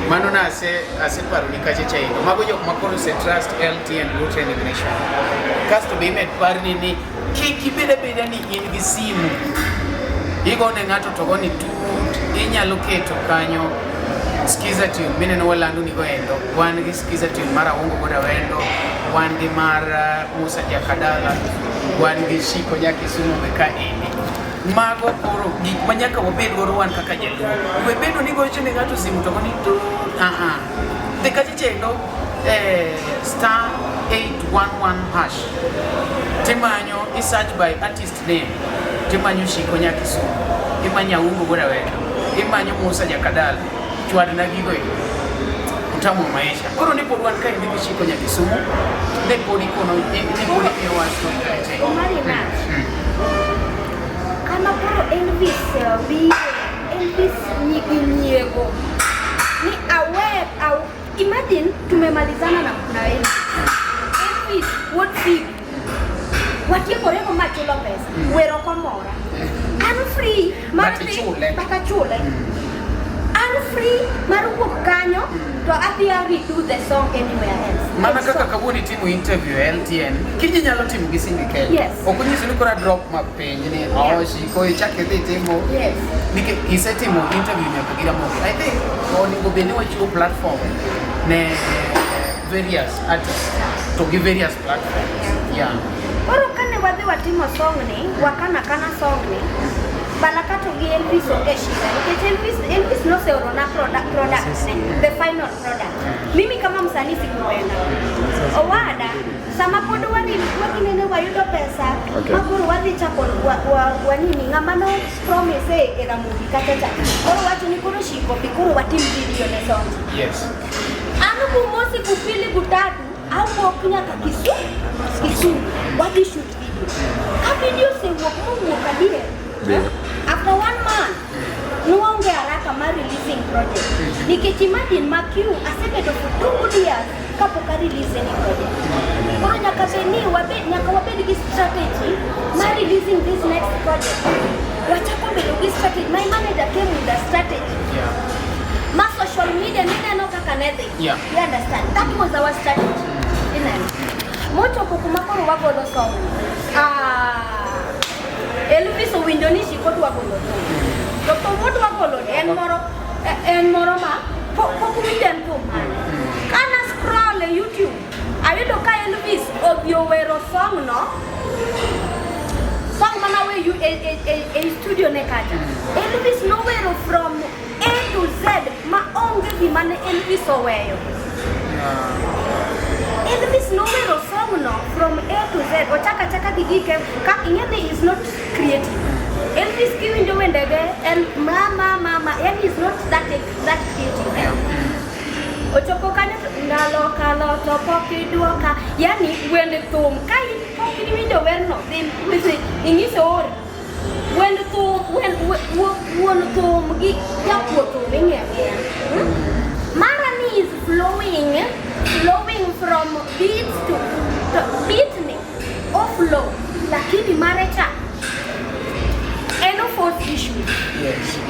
Mano na ase aseparo ni kacha chaino. Mago jok ma koro ose trust LTN Luo Trending Nation. Kasto be imed parni ni kik ibed abeda ni in gi simu. Igone ng'ato to goni tut, inyalo keto kanyo Skiza tune mineno walando nigo endo. Wan gi Skiza tune mar Aungo kod Awendo, wan gi mar Musa Jakadala, wan gi Shiko Nyakisumu be ka endi. Mago koro gik ma nyaka wabed godo wan kaka jaluo. We bedo ni gocho ne ng'ato simu to goni tut, ah ah. Dhi kacha chendo star 811 hash. Timanyo, i search by artist name. Timanyo Shiko Nyakisumu. Imanyo Aungo kod Awendo. Imanyo Musa Jakadala. Chwadna gigo eko. Utamu wa maisha. Koro ne pod wan kae gi Shiko Nyakisumu. Ne pod ikono, ne pod imiyo wach to kae. Omari Nash. Kama koro Elvis biro, Elvis nigi nyiego ni awe au imagine tumemalizana na Elvis. Elvis wuod Phoebe. Watiekore go machulo pesa. Wer ok omora. An free mar But dhi ichule. but achule. An free mar wuok kanyo to adhi a redo the song anywhere else. Mana kaka kawuono itimo interview e LTN, kiny inyalo timo gi Cindy Kenya. Yes. Ok onyiso ni koro drop ma penj ni oh Shiko ichak idhi timo. Yes. Nikech isetimo interview nyaka gi Ramogi. I think onego bed ni wachiwo platform ne various artists to gi various platforms. Yeah. Koro kane wadhi watimo song ni, wakana kana song ni, Balaka to gi Elvis onge shida nikech Elvis noseorona product ne, the final product. Mimi kama msanii sikuenda. Owada, sama pod wani wakinene wayudo pesa, Okay. ma koro wadhi chako wa nini ng'ama no promise e Ramogi kacha cha. Koro wacho ni koro Shiko bi koro watim video ne song. Yes. An gumosi gupili gutatu awuok nyaka Kisumu wadhi shoot video. Ka video osewuok mowuok adier, after one month nwaonge haraka mar releasing project. Nikech imagine Maq asebedo for 2 good years kapok a release any project. Koro nyaka bed ni wabed nyaka wabed gi strategy mar releasing this next project. Wachako bedo gi strategy. My manager came with a strategy. Ma social media mineno kaka ne dhi. You understand? That was our strategy. Ineno. Mochopo kuma koro wagolo song. Ah, Elvis owinjo ni Shiko dwa golo thum. To thum modwa golo ni en moro ma pok winjo en thum mane. Kana scroll e YouTube, ayudo ka Elvis odhi owero song no. Song mana we e studio ne kacha. Elvis nowero from A to Z ma onge gima ne Elvis oweyo. Elvis nowero song no from A to Z. Ochaka chaka gi gike ka ing'e ni is not creative. Elvis kiwinjo wendege en ma ma ma yani is not that creative. Ochopo kanyo to ndalo kalo to pok iduoka. Yani wende thum ka in pok iwinjo werno dhi dhi ing'iso ori. Wend thum wen wuon thum gi jakuo thum ing'eyo ang'eya. Mara ni is flowing from beat to beat ni o flow lakini mare cha en o force issue.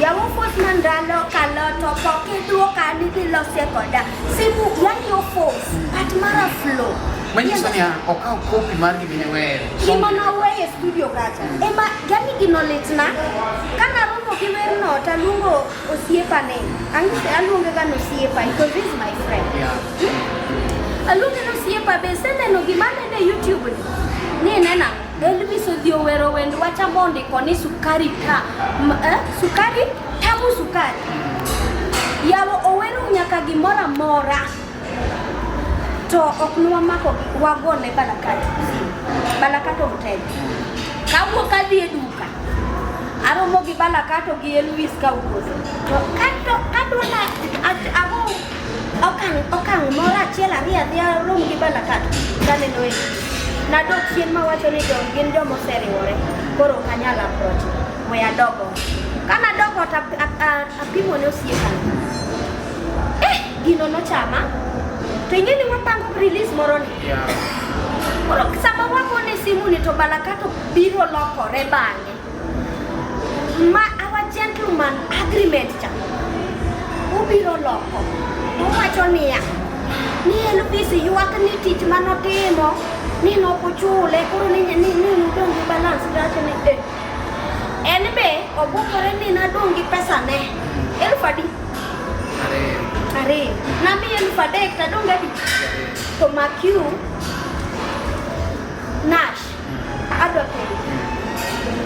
Yawo force ma ndalo kalo to pok iduoka ni dhi losie koda. Simu yani o force but mara flow. Manyiso ni okaw copy mar gima ne weyo. Gima naweyo e studio kacha ema yani gino litna kanaromo gi werno taluongo osiepane. Ang'ise aluonge ga ni osiepa because he's my friend. Aluonge ni osiepa be iseneno gima aneno e YouTube ni? Ni ineno ang'o? Elvis odhi owero wend wacha mondiko ni sukari ta, eh, sukari tamu sukari. Yawo owero nyaka gimoro amora. To ok nwamako wagone Balakato. Balakato mteja. Kawuok adhi e duka. Aromo gi Balakato gi Elvis kawuotho. To kato kadwa na ago okang' okang' moro achiel ariyo adhi arom gi Balakato. Taneno Elvis. Nadok chien mawacho ni jom gin joma oseriwore. Koro ok anyal approach. We adog ot. Kanadok ot apimo ne osiepana. Eh, gino nochama. To ing'e ni wapango release moro ni. Koro sama wagone simu ni to Balakato biro lokore bang'e. Ma our gentleman agreement cha. Obiro loko. Owacho niya, ni Elvis ywak ni tich manotimo ni nokochule koro ni ni ni nodong' gi balance tawacho ni eh. En be obukore ni nadong' gi pesa ne. Elfu adi? Ariyo. Ariyo. Namiye 3,000 tadong' adi? To Makiu Nash adwa penjo.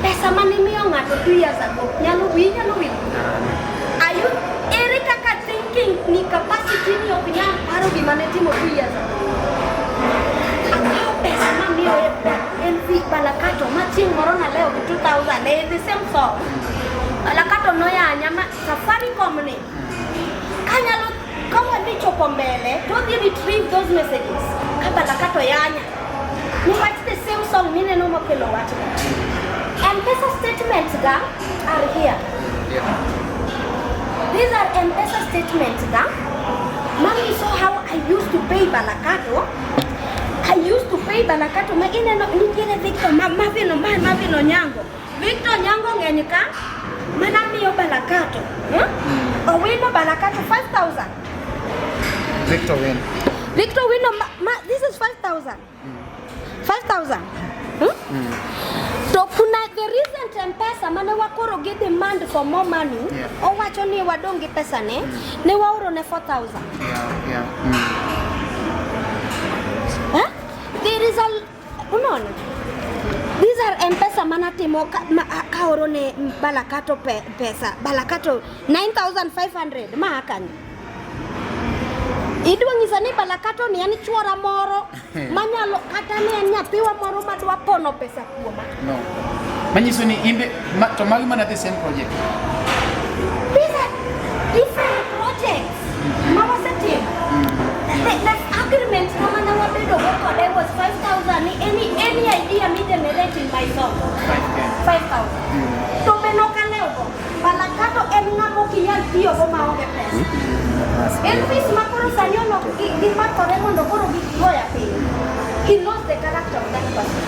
Pesa mane imiyo ng'ato 2 years ago nyalo wiyi nyalo wil? Are you ere kaka thinking ni capacity ni ok nyal paro gima ne timo 2 years ago? Akawo pesa mamiyo LV Balakato ma chieng' moro nalewo gi 2000 e the same song. Balakato noyanya ma Safaricom ni kanyalo ka wadhi chopo mbele to odhi retrieve those messages ka Balakato yanya niwach the same song mineno mokelo wachno. M-Pesa statements ga are here. These are M-Pesa statements ga manyiso how I used to pay Balakato. I used to pay Balakato ma ineno nitiere Victor ma Marvin ma Marvin Onyango. Victor Onyango ng'eny ka mana miyo Balakato. Hmm? Owino Balakato 5000. Victor win. Victor Wino ma, ma, this is 5000. 5000. Hmm? To kuna the recent M-Pesa mane wakoro gi demand for more money. Owacho ni wadong' gi pesa ne, ne waoro ne 4000. Huh? There is a unaona? These are M-Pesa manatimo ka, ma, kaoro ne Balakato pesa. Balakato 9500 ma kanyo. Idwa nyisa ni Balakato ni en chuora moro manyalo kata ni en nyathiwa moro madwa pono pesa kuoma. No. Manyiso ni imbe ma, to magi mana the same project. These are different projects ma wasetimo. The agreement ma mana wabedo go kode was 5000 ni any idea mi generate in my song. 5K. 5000. To be nokalewgo. Balakato en ng'ama ok inyal tiyogo maonge pesa. Elvis ma koro sani olok gimakore mondo koro gigoya piny. He knows the character of that person.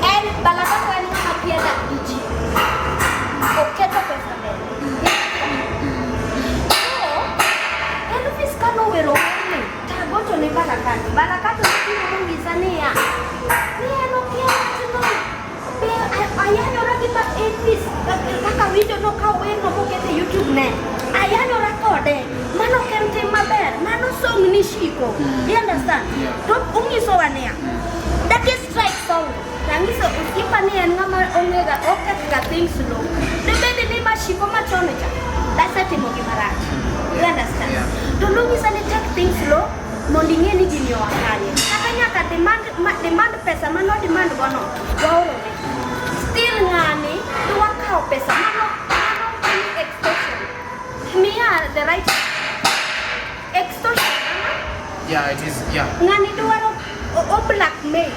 En Balakato en ng'ama kia dak gi ji. Oketo pesa mbele. So, Elvis kanowero werni, tagocho ne Balakato. Balakato nobiro monyisa niya, ni en okia wachno. Be ayanyora gi ma Elvis kaka winjo nokawo werno mokete e YouTube ne. Ayanyora kode. Mano ok en tim maber. Mano song ni shiko. You understand? Yeah. To onyisowa niya, Daki strike song. Tangiso osiepa ni en ng'ama ong'ega oketh ga things slow. Debed ni mashiko machon cha, dasetimo gima rach. You understand? Yeah. To nonyisa ni take things slow mondo ing'e ni gini oa kanye. Kata nyaka demand, ma, demand pesa mano demand gono, waorone. Still ng'ani dwa kawo pesa mano mano ni extortion. Miya the right extortion. Mano Yeah, it is. Yeah. ng'ani dwaro o blackmail.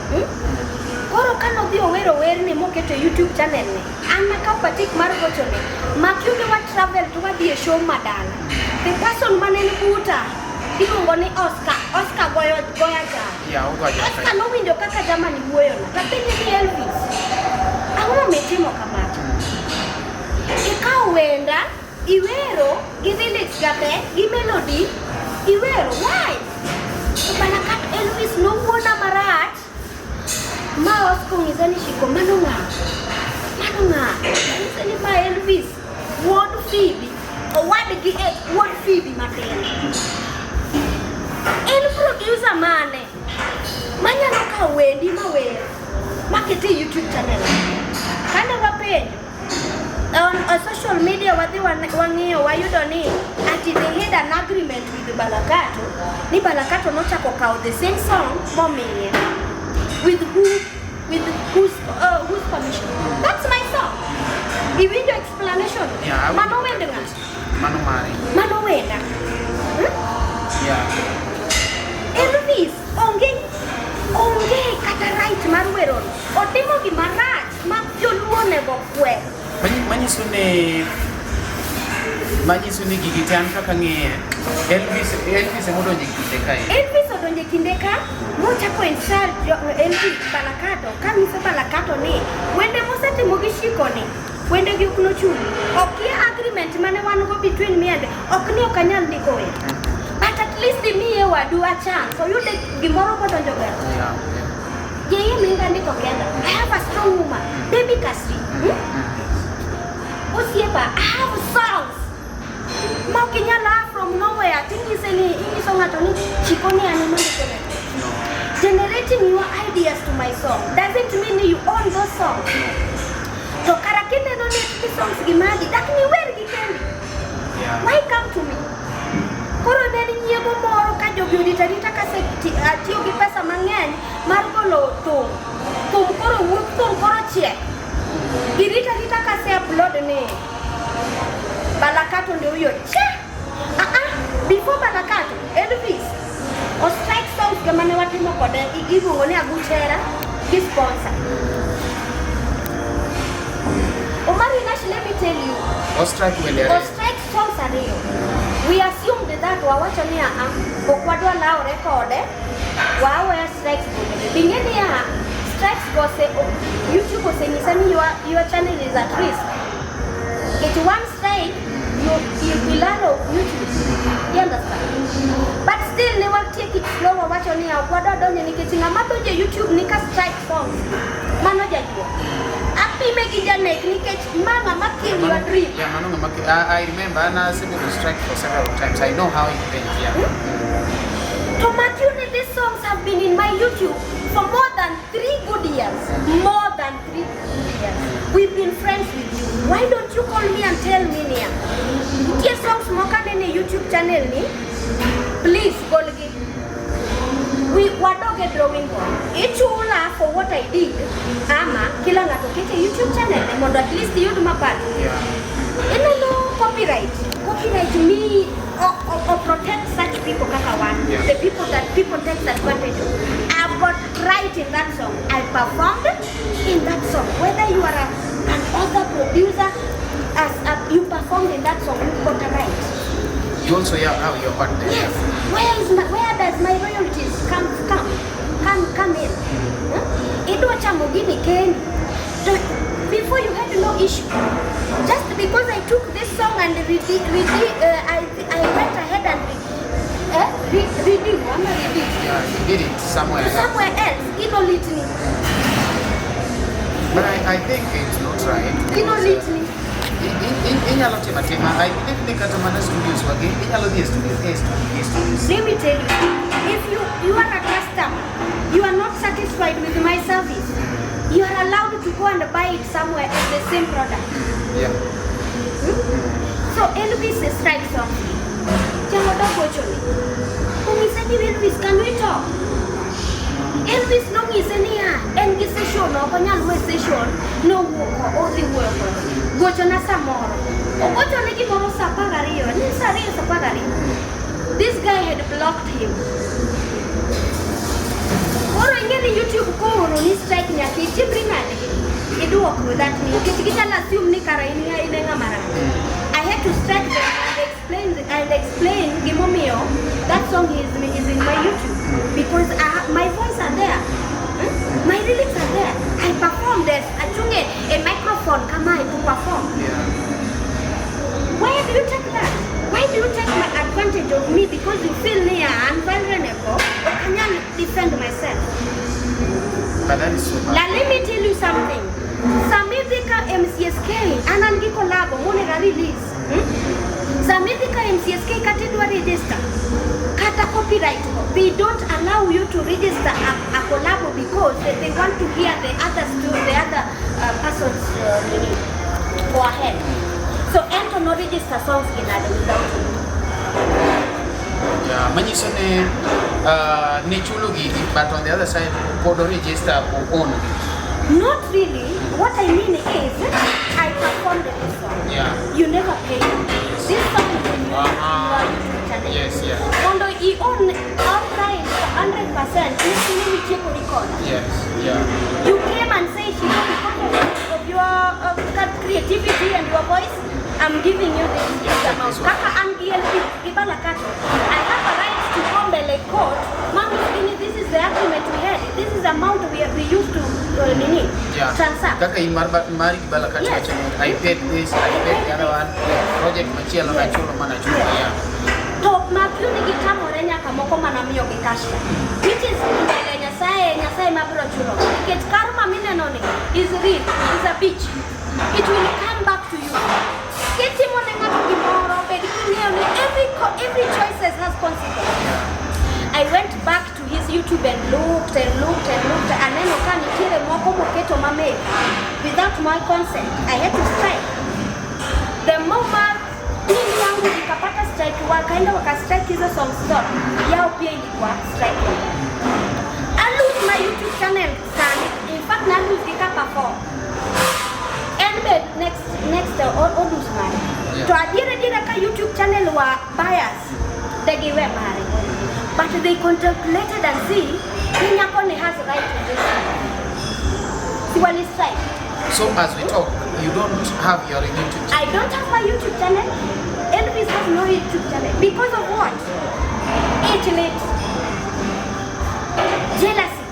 Hmm? Koro kanodhi owero werni moketo e YouTube channel ne, an nakawo patik mar gochone. Makiume wa travel to wadhi e show madala. The person mane ni buta iluongo ni Oscar. Oscar goyo goya jara. Yeah, ogo jara. Oscar nowinjo kaka jamani wuoyono. Tapenje ni Elvis, ang'o mitimo kamacha? Ikawo wenda, iwero gi lyrics ga te, gi melody, iwero. Why? To Balakato Elvis nowuona marach ma Oscar onyisa ni Shiko mano ng'a? Mano ng'a? Anyise ni ma Elvis wuod Phoebe, owadgi e wuod Phoebe matin. En producer mane manyalo kawo wendi mawer makete e YouTube channel? Kane wapenjo on a social media, wadhi wang'iyo, wayudo ni ati they had an agreement with Balakato, ni Balakato nochako kawo the same song momiye with who, with whose permission? That's my song. Iwinjo explanation? Yeah, Mano wend ng'a? Mano mari. Mano wenda. Elvis onge kata right mar werono. Otimo gima rach ma joluo onego kwer. Manyiso ni gigi te, an kaka ng'iye, Elvis emodonjo e kinde kae. Elvis odonjo e kinde ka mochako insult Elvis Balakato, kanyiso Balakato ni wende mosetimo gi Shiko ni wende gi ok nochung'. Okia agreement mane wan go between me and, ok ni ok anyal ndiko wer, but at least imiye wadu a chance oyude gimoro modonjo ga. Jeye minga ndiko kenda. I have a strong woman, Baby Kasri. Osiepa, I have songs ma ok inyal a from nowhere ting'ise ni inyiso ng'ato ni Chiko ni an ema ndiko ne. No. Generating your ideas to my song doesn't mean you own those songs. To kara kineno ni songs gi magi dak ni wer gi kendi. Why come to me? Koro ne en nyiego moro ka jogi orito arita kase atiyo gi pesa mang'eny mar golo thum. Thum koro wuok, thum koro chiek. Girito arita kase upload ni Balakato ndio huyo cha. Ah ah, before Balakato, Elvis o strike songs ga mane watimo kode, iluongo ni Aguchera gi sponsor. Omari Nash, let me tell you, O strike wende o ariyo. Strike songs ariyo. We assumed that, wawacho ni aa, ok wadwa lawre kode, waweya strikes go bende. Bing'e niya, strikes go ose, YouTube osenyisa ni your channel is at risk. Nikech one strike, you ilalo YouTube. You understand? But still ne wa take it slow, wawacho ni ok wadwa donjo nikech ng'ama donjo e YouTube ni ka strike songs. Mano jajuok. Apime gi janek nikech ma ng'ama kill your dream. Yeah, mano ng'ama I remember an asebedo strike for several times. I know how it pains, yeah. To Matthew, these songs have been in my YouTube for more than 3 good years. More than 3 good years. We've been friends with you. Why don't you call me and tell me niya? Nitie songs moko aneno e YouTube channel ni. Please golgi. We wadog e drawing board. Ichula for what I did. Ama kila ng'ato kete YouTube channel ne mondo at least iyud mapato. Ineno copyright. Copyright me or protect such people kaka wan. The people that people take advantage of. I've got right in that song. I performed in that song. Whether you are an author, producer, you performed in that song, you've got a right. You also have your part there. Yes. Where does my royalties come in? Huh? Idwa chamo gini kendi. To, before you had no issue. Just because I took this song and I went ahead and redo, ama redo. Yeah, you did it somewhere else. Somewhere else. Ino litni. But I think it's not right. Ino because, litni. Inyalo timo atima. I believe ni kata mana studios wagi, inyalo dhi e studio A, studio B, studio C. Let me tell you, if you are a customer, you are not satisfied with my service, you are allowed to go and buy it somewhere as the same product. So Elvis strikes off. Jaoda gochone. Ong'ise ni, "Elvis, can we talk?" Elvis nong'ise niya, en gi session, ok onyal we session, nowuok odhi wuoyo kode. Gochona samoro. Ogochone gimoro sa 12, ni sa 2, sa 12. This guy had blocked him. Koro ing'e ni YouTube kooro ni strike, nyaka itimri nade? Iduok that ni nikech ginyalo assume ni kara in e ng'ama rach. I had to strike them and explain gimomiyo that song is in my YouTube because my voice are there. My lyrics are there. I performed as achunge a microphone kamae to perform. Why do you take that? Why do you take my advantage of me because you feel me I'm vulnerable or can I defend myself? But that is so bad. Now let me tell you something. Samithika MCSK an an gi collabo monego release. Samithika MCSK kata idwa register kata copyright go. They don't allow you to register a collabo because they want to hear the other the other person's nini, go ahead. So ento no register songs ginade without you. Yeah, manyiso ni ni chulo gigi, but on the other side pod o register o own gi. Not really. What I mean is, I performed this song. You never pay me. This song is in your, your YouTube channel. Mondo i own outright 100%, ni mitieko record. You came and say, Shiko, because of your creativity and your voice, I'm giving you this, this amount. This one. Kaka an gi LP, Gibala Kato. I have a right to go mbele court. Mami, this is the agreement we had. This is the amount we used to nini, transact. Kaka in mar mari gi Bala Kato wacho ni, I paid this, I paid the other one. Project machielo nachulo mana chulo. To Mapiu ni gitamore nyaka moko mana miyo gi cash ka. Which is mbele Nyasaye, Nyasaye mabiro chulo. Nikech karma mineno ni is real, is a bitch. It will come back to you. Kitimo ne ng'ato gimoro, bed king'eyo ni every choices has consequences. I went back to his YouTube and looked and looked and looked. Aneno ka nitiere moko moketo mameka without my consent. I had to strike. The moment mimi yangu ikapata strike, wakaenda waka strike hizo songs zote, yao pia ilikuwa strike. I lose my YouTube channel sani. In fact, na lose gika perform. And be next o lose mare. To adiera adiera ka YouTube channel wa bias, de giwe mare. But they contemplated and see, ni nyako ni has right to this. Si wali strike. So as we talk, you don't have your YouTube channel. I don't have my YouTube channel. Elvis has no YouTube channel. Because of what? Age late. Jealousy.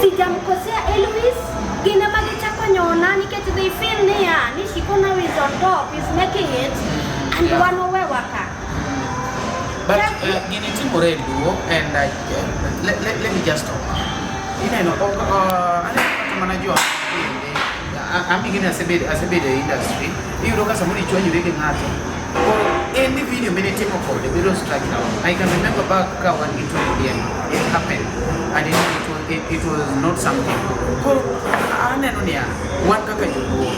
Sijamkosea Elvis. Gine magichako nyona nikech they feel niya ni Shiko now is on top, is making it, and wan owewa ka. But gini timore e Luo, and let me just talk. Ineno, ok, aneno kata mana jo bende, an gini asebedo e industry, iyudo ka samoro ichwanyori gi ng'ato, koro any video minitimo kode bedo strike out. I can remember back ka wan gi Tony Dien, it happened, and it was not something good. Koro aneno niya, wan kaka joluo,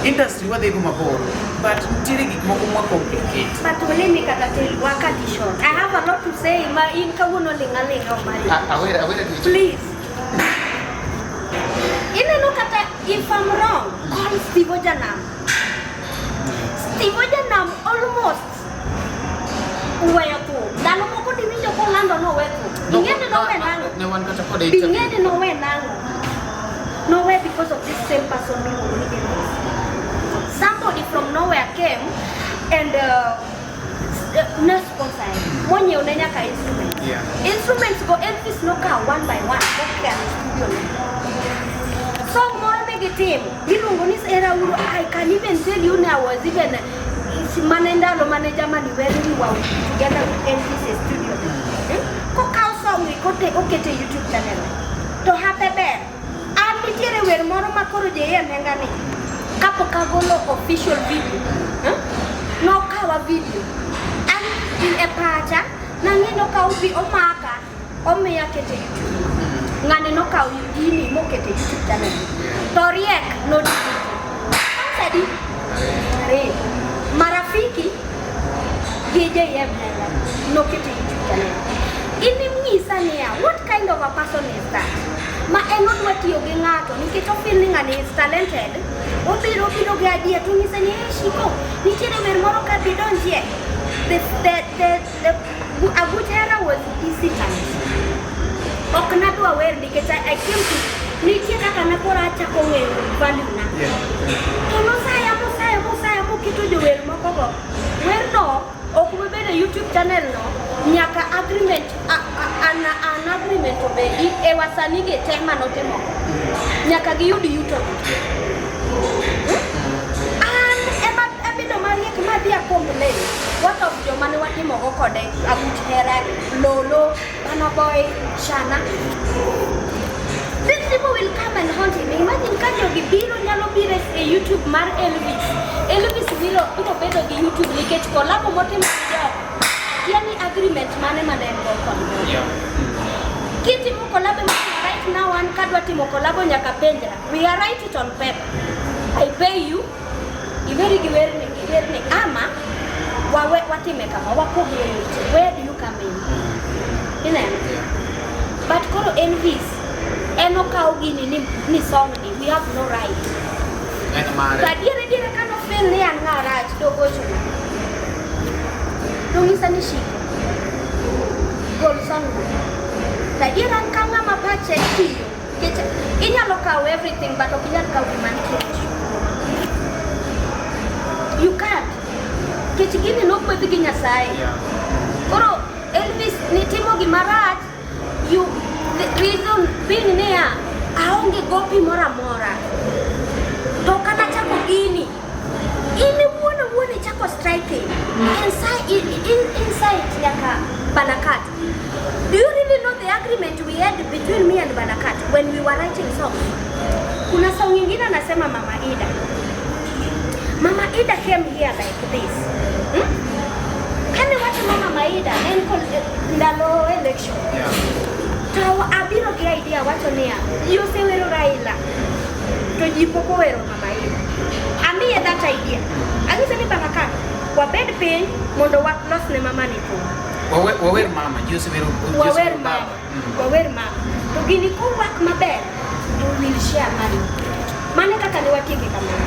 industry wadhigo mabor, but nitiere gik moko mwa complicate. But let me kata tell wakati short. I have a lot to say, ma in kawuono ling' aling'a Omari. Awere dweche. Please. Ineno kata if I'm wrong, call Steve Ojanam. Steve Ojanam almost weyo thum. Ndalo moko diwinjo kolando nowe thum. Ing'e ni nowe nang'o? Ne wan kata kode interview. Ing'e ni nowe nang'o? Nowe because of this same person miluongo ni Elvis. Somebody from nowhere came and ne sponsor en. Monyiewo ne nyaka instruments. Instruments go Elvis nokawo one by one mokelo e studio ne. Song moro ne gitimo miluongo ni Era Uru. I can even tell you now I was even mane ndalo mane Germany when we were together with Elvis e studio. Kokawo song ni kote okete YouTube channel. To hape ber. An nitiere wer moro ma koro JM Henga ni kapok agolo official video. Nokawa video. An e pacha nang'e nokawo vi omaka omiya kete YouTube. Ng'ani nokawo gini mokete YouTube channel. To riek nodelete. Adi? Ariyo. Marafiki gi JM Henga nokete YouTube channel. Inimnyisa niya, what kind of a person is that? Ma en odwa tiyo gi ng'ato nikech o feel ni ng'ani is talented. Obiro biro gi idea to onyise ni eh Shiko, nitiere wer moro ka bi donjie. The Aguch Hera was easy times. Ok nadwa wer nikech I came to nitie kaka ne koro achako ng'eyo value na. To nosaya mosaya mosaya moketo jower moko go. Werno ok obedo e YouTube channel no nyaka agreement an agreement obedi e wasanii gi te manotimo. Nyaka giyud yuto. An ema abedo mariek madhi a complain. What of joma ne watimogo kode Aguch Hera, Lolo, Burna Boy, Shana. These people will come and haunt him. Imagine ka jogi biro nyalo biro e YouTube mar Elvis. Elvis biro bedo gi YouTube nikech collabo motimo gi jogo kia ni agreement mane mane en go kodgi. Kitimo collabo right now an kadwa timo collabo nyaka penjra. We are write it on paper. I pay you, iweri gi werni gi werni ama wawe watime kama wapogre weche. Where do you come in? Ineno? But koro Elvis en okawo gini ni song ni we have no right. En mare. To adier adier ka nofeel ni an ng'a rach to ogochona. Nong'isa ni shiko. Gol song no. To adier an ka ng'ama pache tiyo. Nikech inyalo kawo everything but ok inyal kawo gima nitie e chuny. You can't. Nikech gini nogwedh gi Nyasaye. Koro Elvis nitimo gima rach, you the reason being niya, aonge gopi moro amora. To kata chako gini, in iwuon owuon ichako striking. Inside nyaka Banakat. Do you really know the agreement we had between me and Banakat when we were writing songs? Kuna song nyingine anasema Mama Ida. Mama Ida came here like this. Hmm? Kane wacho Mama Ida en ndalo election. To abiro gi idea wacho niya, ji osewero Raila to ji pok owero Mama Ida. Amiye that idea. Anyise ni Banakat, wabed piny mondo walos ne mama ni thum. Wawer mama, ji osewero ji Wawer osewero mama, baba. Wawer mama. To gini kowak maber, to we will share money. Mano kaka ne watieke kamano.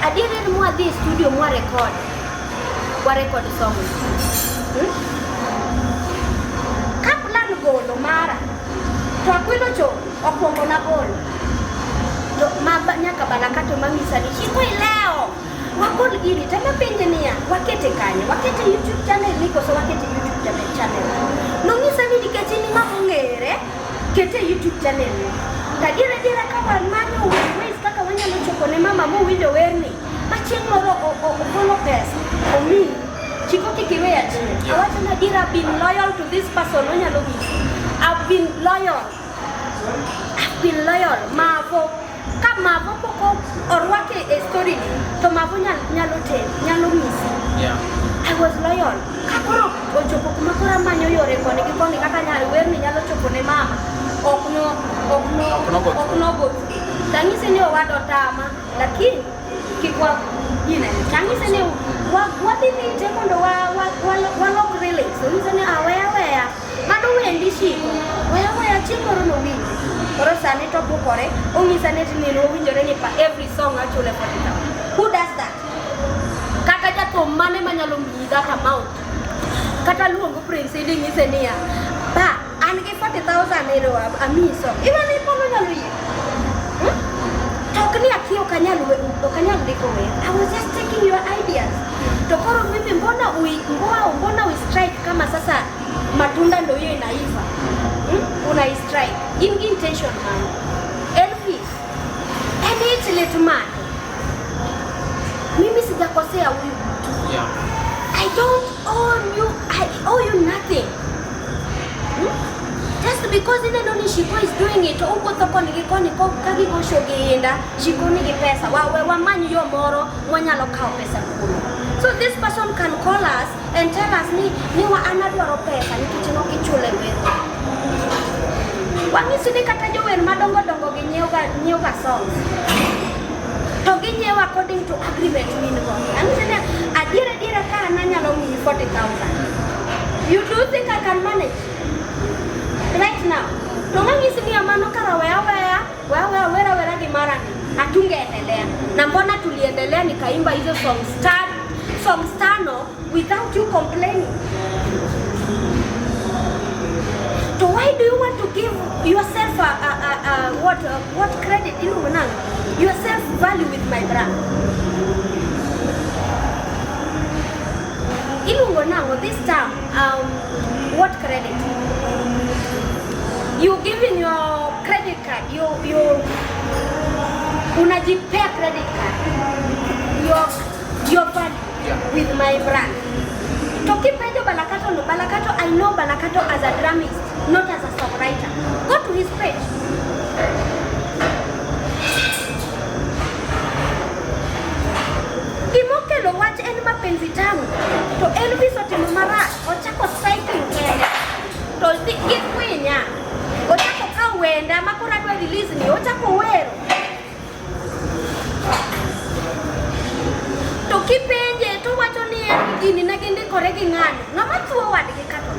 Adier en mwadhi e studio mwa record. Wa record song. Ka plan golo mara, to Akwilo cho okwongo na golo. To ma nyaka Banakat mang'isa ni Shiko ileo. Wagol gini, tema penje niya, wakete kanye? Wakete YouTube channel ni koso wakete YouTube channel? Nong'isa ni nikech in ng'ama ong'ere, kete YouTube channel ni. To adier adiera ka wamanyo ways kaka wanyalo chopo ne mama mowinjo werni, ma chieng' moro ogolo pesa, omiyi. Chiko kik iwe achien. Awacho ni adier I've been loyal to this person, onyalo nyisi. I've been loyal. I've been loyal. Mavo. Ka Mavo pok orwake e story ni, to Mavo nyalo nyalo nyisi. I was loyal. Ka koro ochopo kuma koro amanyo yore koni gi koni kaka nyalo werni nyalo chopo ne mama. Ok no, ok no, Ok nogo ok nogo. Tang'ise ni owado tama, lakini kik wa gine. Tang'ise ni wadhi rite mondo walok lyrics. Onyise ni aweya weya. Mano wendi Shiko. Weya weya chieng' moro nowinji. Koro sani to bukore, onyisa ni ni owinjore ni pa every song achule 40,000. Who does that? Kata jathum mane manyalo miyi that amount? Kata luongo Prince Indah nyise niya, ba an gi 40,000 ero amiyi song. Iwe ni polo nyalo yie. To ok ni akia ok anyal ok anyal ndiko wer. I was just taking your ideas. To koro mimi mbona ui strike kama sasa matunda ndio hiyo inaiva. Una strike. In gi intention man. Elvis. En ich lit mane. Mimi sijakosea huyu mtu. I don't owe you, I owe you nothing. Just because ineno ni Shiko is doing it, owuotho koni gi koni ka gigo show gi Indah, Shiko nigi pesa, wamany yo moro mwanyalo kawo pesa kuome. So this person can call us and tell us ni wa an adwaro pesa nikech nok ichule wer. Wang'isi ni kata jower madongo dongo gi nyiewoga songs. To ginyiewo according to agreement min go. Ang'isi ni adier adiera ka an anyalo miyi 40,000. You do think I can manage? Right now. To ng'ang'isi ni mano kara weya weya, weya weya wera wera gi marani. Hatungeendelea. Na mbona tuliendelea nikaimba hizo songs tano without you complaining? So why do you want to give yourself what credit? Iluongo nang'o? Yourself value with my brand. Iluongo nang'o this term? What credit? You giving your credit card, you unajipea credit card, your value with my brand. To kipenjo Balakato, no, Balakato, I know Balakato as a drummist, not as a songwriter. Go to his page. Mapenzi Tamu to Elvis otimo marach, ochako cycling kende to gikwinya, ochako kawo wenda ma koro adwa release ni, ochako wero. To kipenje to wacho ni en gini ne gindikore gi ng'ani, ng'ama thuo wadgi kato.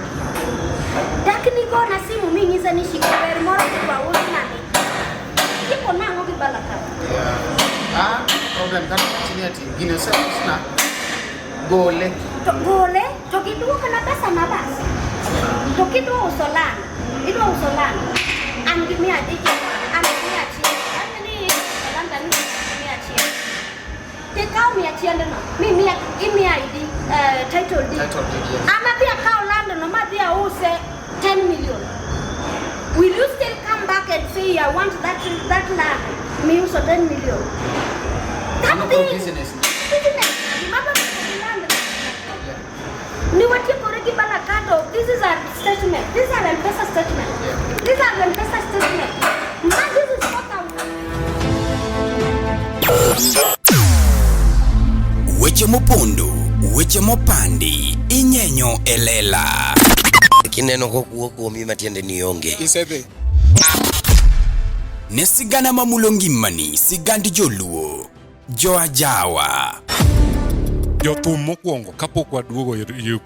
Dak nigona simu ming'isa ni shiko ber moro kidwa usnani. Itieko nang'o gi Balaka? Yeah. Ah, problem kata wachni ati gini oseusna gole. To gole to giduokna pesa na bas. To kidwa uso land, idwa uso land. An gi mia an gi 100. An ni land an gi 100. Tikaw 100 no, mi miya imiya ID, title deed. Title deed, yes. An adhi akaw land no madhi ause 10 million. Will you still come back and say I want that land miuso 10 million? That Mano koro thing, business. Business. Gima dwa timo gi land. Yeah. Ni watiekore gi Balakato. This is our statement. This is our M-Pesa statement. Yeah. This is our M-Pesa statement. Man, this is 4,000. Weche mopondo, weche mopandi, inyenyo e lela. Kineno kokuo kuomi matiende ni onge. Isedhi. Ne sigana mamulo ngimani, sigand joluo, joajawa. Jothum mokwongo kapok waduogo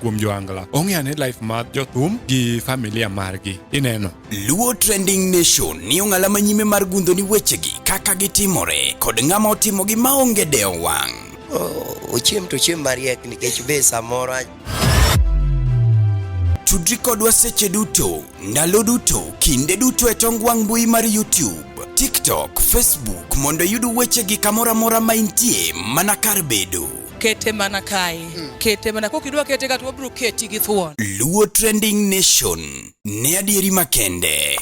kuom joangla ong'e ane life mar jothum gi familia margi ineno. Luo Trending Nation ni ong'ala manyime mar gundho ni wechegi kaka gitimore kod ng'ama otimogi maonge dewo wang'. Ochiem to ochiem mariek nikech be samoro Tudri kodwa seche duto, ndalo duto, kinde duto e tong wang' mbui mar YouTube, TikTok, Facebook mondo iyud wechegi kamoro amora ma intie mana kar bedo. Kete mana kae, kete mana kokidwa kete ka to wabiro keti gi thuon. Luo Trending Nation ne adieri makende.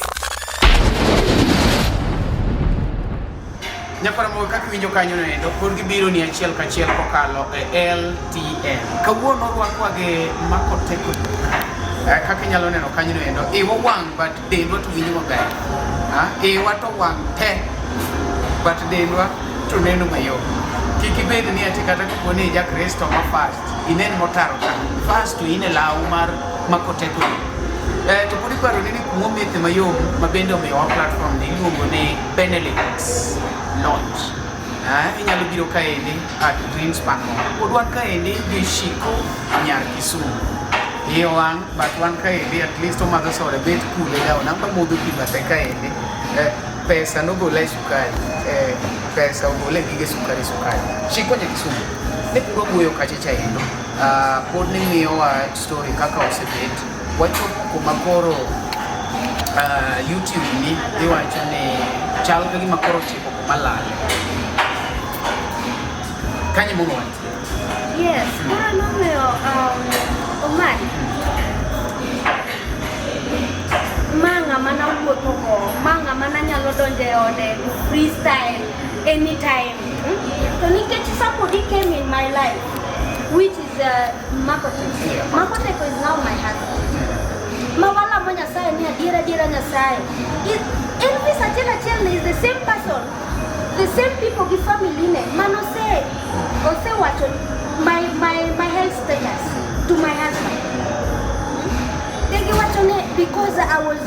Nyakwara mogo kaka iwinjo kanyo no endo, pod gibiro ni achiel kachiel kokalo e LTN. Kawuono orwakwa gi Mako Teko. Kaka inyalo neno kanyo no endo, iwa wang' but dendwa to winjo maber. Iwa to wang' te, but dendwa to neno mayom. Kik ibed ni ati kata kapo ni ija Kristo ma fast, inen motaro ta. Fast to in e law mar Mako Teko. To pod iparo ni kuma omethe mayom ma bende omiyowa platform ni iluongo ni Benelux Lounge. Inyalo biro kaendi at Greenspan Mall. Pod wan kaendi gi Shiko Nyar Kisumu. Iye wang', but wan kaendi at least omadho soda bet kule dawo namba modho pi bathe kaendi. Pesa nogola e sukari. Pesa ogola e gige sukari sukari. Shiko Nyar Kisumu. Ne pok wawuoyo kacha cha endo. Pod ne miyowa story kaka osebet. Wachopo kuma koro YouTube ni iwacho ni chal ka gima koro ochiko kuma lale. Kanyo mondo wantie. Yes, koro nomiyo Omari. Ma ng'ama nawuotho go, ma ng'ama nanyalo donjo e ode freestyle anytime. To nikech somebody came in my life, which is Marco Teko. Yeah, Marco Teko is now my husband. Ma walamo Nyasaye ni adiera adiera Nyasaye. Elvis achiel achiel is the same person, the same people gi family ne manose osewacho my health status to my husband. Ne giwacho ni because I was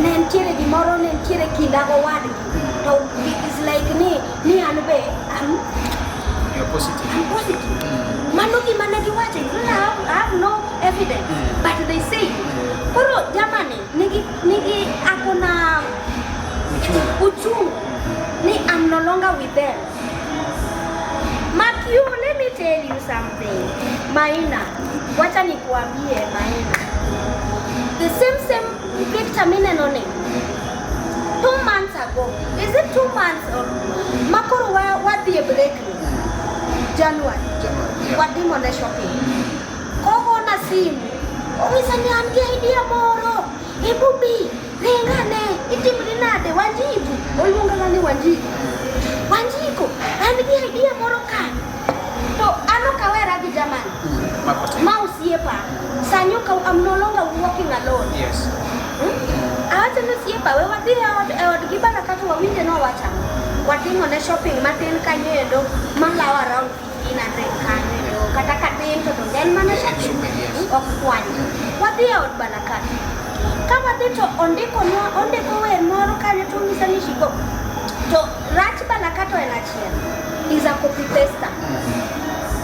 ne nitiere gimoro, ne nitiere kinda gowadgi. To it's like ni an be I'm You're positive. I'm positive. Mano gima ne giwacho, I have no evidence, but they say. Koro jamani, nigi akona Uchungu. uchungu ni I'm no longer with them. Matthew, let me tell you something. Maina, wacha nikuambie Maina. The same picture mineno ni 2 months ago. Is it 2 months or makoro wadhi e break ni? January. January, yeah. Wadimo ne shopping. Kogona simu. Ong'isa ni an gi idea moro. Ibu bi, ringane, itimri nade, Wanjiku. Oluonga ni Wanjiku. Wanjiku, an gi idea moro ka. To an ok awera gi jamani. Mako Teko. Ma osiepa. Sani ok I'm no longer walking alone. Yes. Awacho ni osiepa, we wadhi e od gi bana kato wawinje no wacho. Watimo ne shopping matin kanyo endo malawo around 1500 kanyo to kata katin to donge en mana shopping. Yes. Ok kwany. Wadhi e od Balakati. Ka wadhi to ondikonwa ondiko wer moro kanyo to onyisa ni Shiko. To rach Balakato en achiel. Is a copy paster.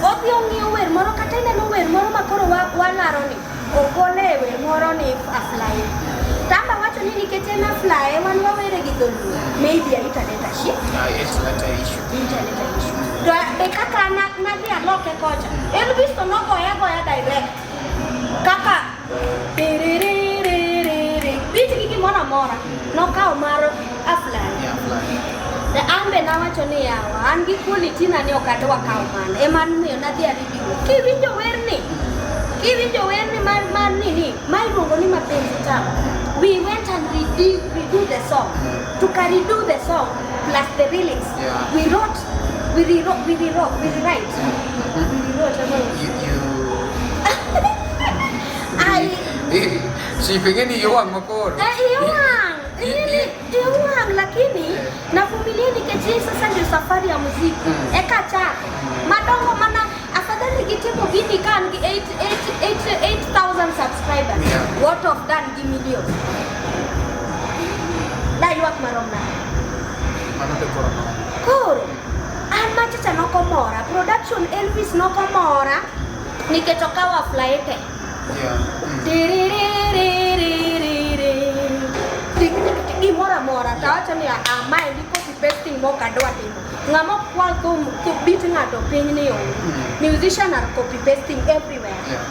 Odhi ong'iyo wer moro kata ineno wer moro ma koro walaro ni ogole e wer moro ni afly. Tamba wacho ni nikech en afly wan wawere gi dholuo. Maybe a italeta shi. Ah, it's not a issue. Italeta issue. To be kaka nadhi aloke kocha. Elvis to nogoye agoya direct. Kaka tiriririri beat gi gimoro amora nokawo mar afly. Yeah, fly. To an be nawacho ni yawa, an gi quality na ni ok adwa kawo mano. Ema nomiyo nadhi aridiwo. Kiwinjo werni, kiwinjo werni mar nini, ma iluongo ni Mapenzi Tamu. We went and redo the song. Tuka redo the song plus the lyrics. Yeah. We wrote, we rewrote, we rewrote, we rewrite. We rewrote. You I Sipingeni iwang' makoro. Iwang', iwang' lakini navumilia nikech hii sasa ndio safari ya muziki. Eka chako. Madongo mana afadhali gitimo gini ka an gi 8,000 subscribers. Yeah. What of done gi million. Da ywak marom nade. Mano be koro no. Koro an machacha nokomora, production Elvis nokomora nikech okawo aflaete. Yeah. Tiririririririri. Gimoro amora tawacho ni ah, maendi copy pasting mok adwa timo. Ng'ama ok kwal thum beat ng'ato piny ni onge. Musician are copy pasting everywhere. Yeah.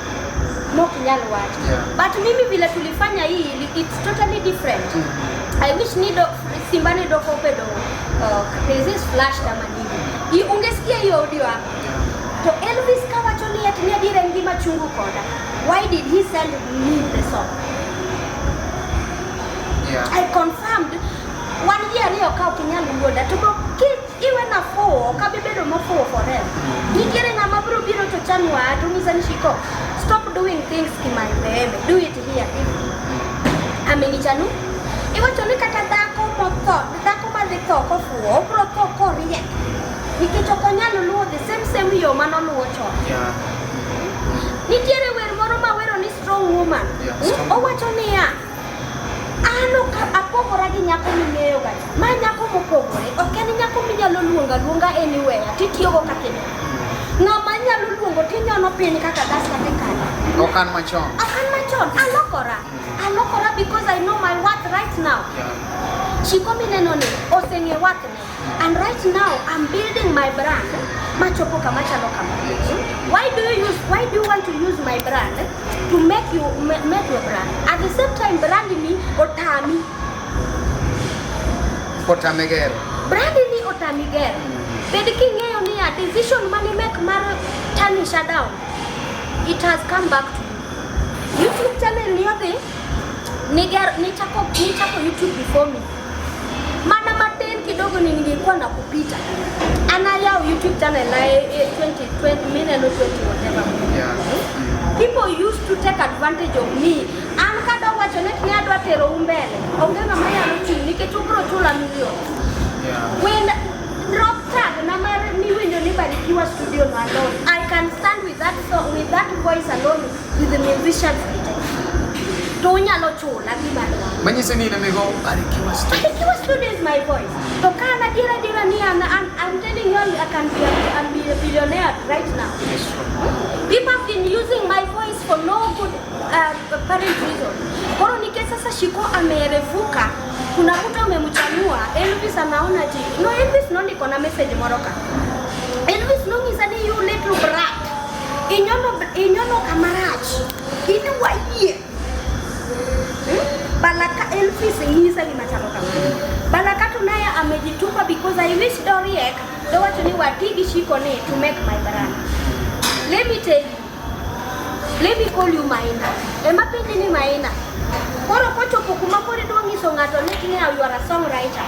Mok inyal wacho. Yeah. But mimi vile tulifanya hii it's totally different. I wish ni do, Simba ni doko obedo there's this flash kama nini. Ungesikia hiyo audio hapo. Yeah. To Elvis kawacho ni ati ni adier en gima chungu koda. Why did he send me the song? Yeah. I confirmed wan ji ariyo ka ok inyal wuonda to bo ki iwe na fuwo ok abi bedo mofuwo forever. Nitiere ng'ama biro biro to chanwa to ng'isa ni Shiko stop doing things kimaembeembe do it here. Amenichanu iwacho ni kata dhako motho dhako madhi tho kofuwo obiro tho koriek nikech ok onyal luwo the same same yo manoluwo chon. Yeah. Nitiere wer moro mawero ni strong woman. Yeah, strong. Owacho niya, an ok apogora gi nyako ming'eyo ga cha. Ma nyako mopogore, ok en nyako minyalo luongo aluonga anywhere titiyogo kaka idwaro. Ng'ama inyalo luongo tinyono piny kaka dasta kanye. Ok an machon. Ok an machon, alokora. Alokora because I know my worth right now. Yeah. Shiko mineno ni oseng'e worth-ne. And right now I'm building my brand machopo kama chalo kama. Yes. Why do you want to use my brand to make you make your brand? At the same time brand ni otami. Otame gero. Brand ni otami gero. Bed king'eyo ni a decision mani make mar tarnish down. It has come back to you. YouTube channel ni odhi niger nichako YouTube before me. Mana matin kidogo ni ningekuwa na kupita. Anayawo YouTube channel na 2020 mineno 20 whatever. Yeah. People used to take advantage of me. An kada wacho ni adwa tero u mbele. Onge ng'ama nyalo chung' nikech ubiro chula million. Yeah. When drop tag na mar miwinjo ni Barikiwa studio no alone. I can stand with that song, with that voice alone with the musicians. To unyalo chula gima dwaro. Manyiso ni in emigo Barikiwa studio. Barikiwa studio is my voice. To ka an adiera adiera ni an, I'm telling you I can be a billionaire right now. Yes, sure. People have been using my voice for no good apparent reason. Koro nikech sasa Shiko amerevuka, kuna mtu amemchanua, Elvis anaona ati, no Elvis nondiko na message moro ka. Elvis nong'isa ni you little brat. Inyono kamarach. Idwa yie. Balaka Elvis ng'isa gima chalo kamano. Balaka to naye amejitupa because I wish Doriek dowacho ni wati gi Shiko ni to make my brand. Let me tell you. Let me call you Maina. Ema penji ni Maina. Koro kochopo kuma koro idwa nyiso ng'ato ni ng'eyo you are a songwriter.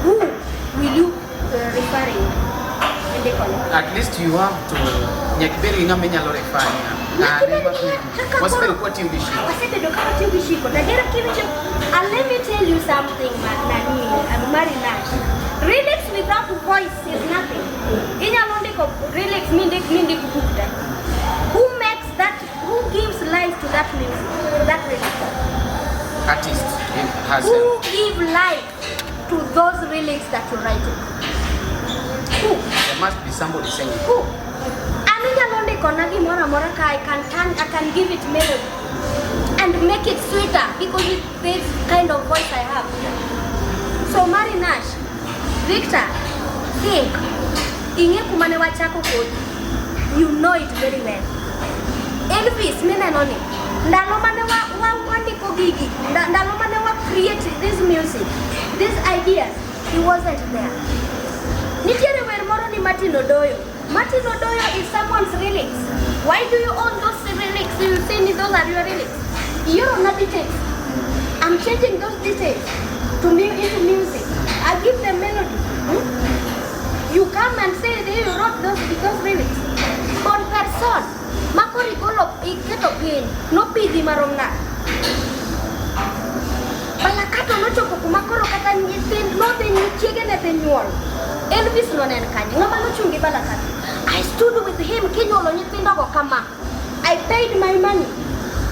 Who will you refer in? Indiko ni. At least you have to nyaka ibed gi ng'ama inyalo refer niya. Nyaka ibed gi kaka koro- Wasebedo ka watiyo gi Shiko. Wasebedo ka watiyo gi Shiko. Tadiera kiwinjo, and let me tell you something, nani, Mary Nash. Lyrics without voice is nothing. Inyalo ndiko lyrics mindik mindik buk te. Who makes that, who gives life to that music, to that lyric? Artist in herself. Who give life to those lyrics that you're writing? Who? There must be somebody saying it. Who? An inyalo ndikona gimoro amora ka I can turn, I can give it melody and make it sweeter because with this kind of voice I have. So Mari Nash, Victor, think. Ing'e kuma ne wachako kodi. You know it very well. Elvis mineno ni ndalo mane wa, wa, wandiko gigi, ndalo mane wa create this music, these ideas, he wasn't there. Nitiere wer moro ni Martin Odoyo. Martin Odoyo is someone's lyrics. Why do you own those lyrics? You say ni those are your lyrics. You're not details. I'm changing those details to me into music. I give them melody. Hmm? You come and say that you wrote those lyrics. Bon person, makoro igolo iketo piny, nopidhi marom nade? Balakato nochopo kuma koro kata nyithind nodhi chiege ne dhi nyuol. Elvis no ne en kanye? Ng'ama nochung' gi Balakato? I stood with him kinyuolo nyithindogo kama. I paid my money.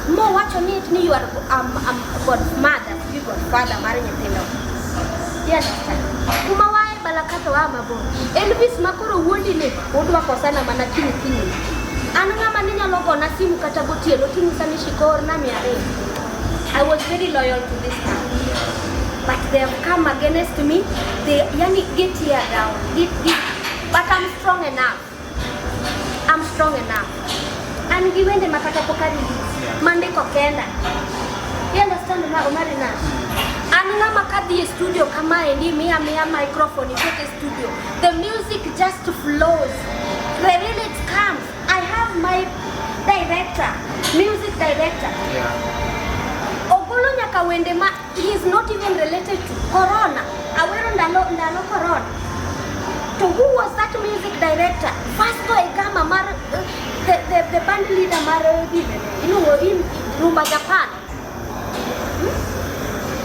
Mowacho ni ni you are godmother, sijui godfather mar nyithindogo. You understand? Kuma wae Balakato waa mabor. Elvis makoro wuondi ni udwa kosana mana kiny kiny. An ng'ama ninyalo gona simu kata gotieno tinyisa ni Shiko orna 200. I was very loyal to this man. But they have come against me. They yani get here down. Get. But I'm strong enough. I'm strong enough. An gi wende ma kata pok a-release. Mandiko kenda. You understand ma Omari Nash? An ng'ama kadhi e studio kamaendi miya miya microphone ikete e studio. The music just flows. The lyrics comes. I have my director, music director. Ogolo nyaka wende ma he is not even related to Corona. Awero ndalo ndalo Corona. To who was that music director? Vasco Egama mar the band leader mar gine, iluongo in Rumba Japan.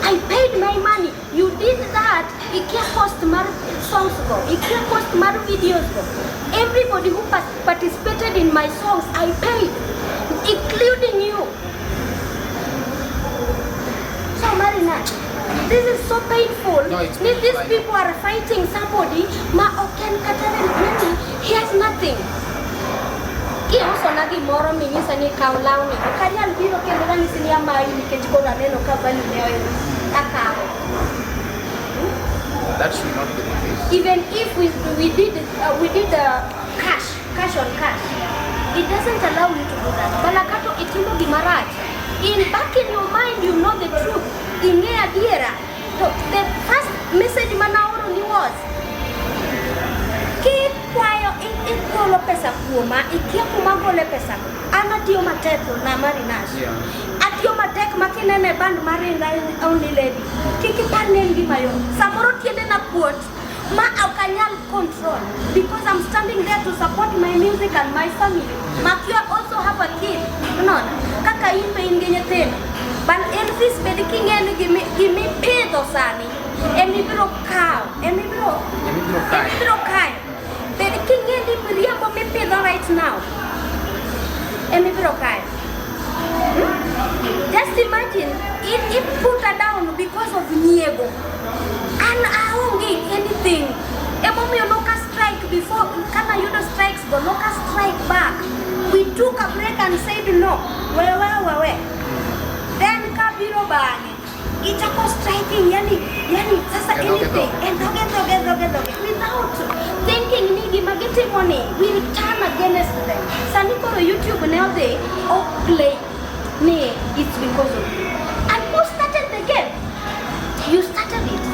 I paid my money. You did that. Ikia cost mar songs go. Ikia cost mar videos go. Everybody who participated in my songs, I paid, including you. So Marina, this is so painful. No, it's Ni these painful, I know. people are fighting somebody ma ok en kata yani, he has nothing. Kiuso na gimoro minyisa ni kaw lawni, ok anyal biro kendo ranyisi ni amayi nikech koro aneno ka value ne oidho. Akawo. That should not be the case. Even if we did cash, cash on cash, it doesn't allow you to do that. Balakato itimo gimarach. In back in your mind, you know the truth. Ing'e adiera. To the first message manaoro ni was kikwayo igolo pesa kuoma ikia kuma gole pesa go. An atiyo matek na Mari Nash. Atiyo matek ma kineno e band mar Only Lady. Kik ipar ni en gima yot. Samoro tiende na kuot ma ok anyal control because I'm standing there to support my music and my family. Makia also have a kid. Unaona? Kaka in be in gi nyithindo. But Elvis bed king'e ni gimipidho sani emibiro kawo, emibiro Emibiro kayo. Emibiro kayo. Bed king'e ni miriambo mipidho right now emibiro kayo. Just imagine if put her down because of nyiego. An aonge anything. Emomiyo noka strike before kana yudo strikes go noka strike back. We took a break and said no. We we we we. Then kabiro bang'e. Ichako striking yani sasa E dhoge. Anything. E dhoge dhoge dhoge dhoge without thinking ni gima gitimo ni will turn against them. Sani koro YouTube ne odhi ok play ni it's because of you. And who started the game? You started it.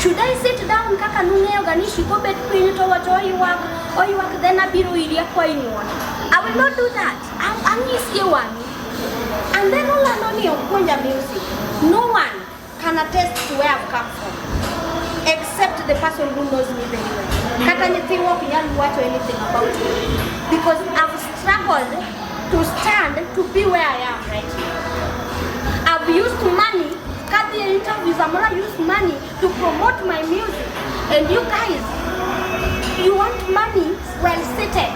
Should I sit down kaka nung'eyo ga ni Shiko bet piny to wacho oywak oywak then abiro iri akwayi ng'uono? I will not do that. Ang'isi e wang'i. And then olando ni opuonja music. No one can attest to where I've come from except the person who knows me very well. Kata nyithiwa ok nyal wacho anything about me because I've struggled to stand to be where I am right now. I've used money, kadhi e interviews, I'm gonna use money to promote my music. And you guys, you want money well seated.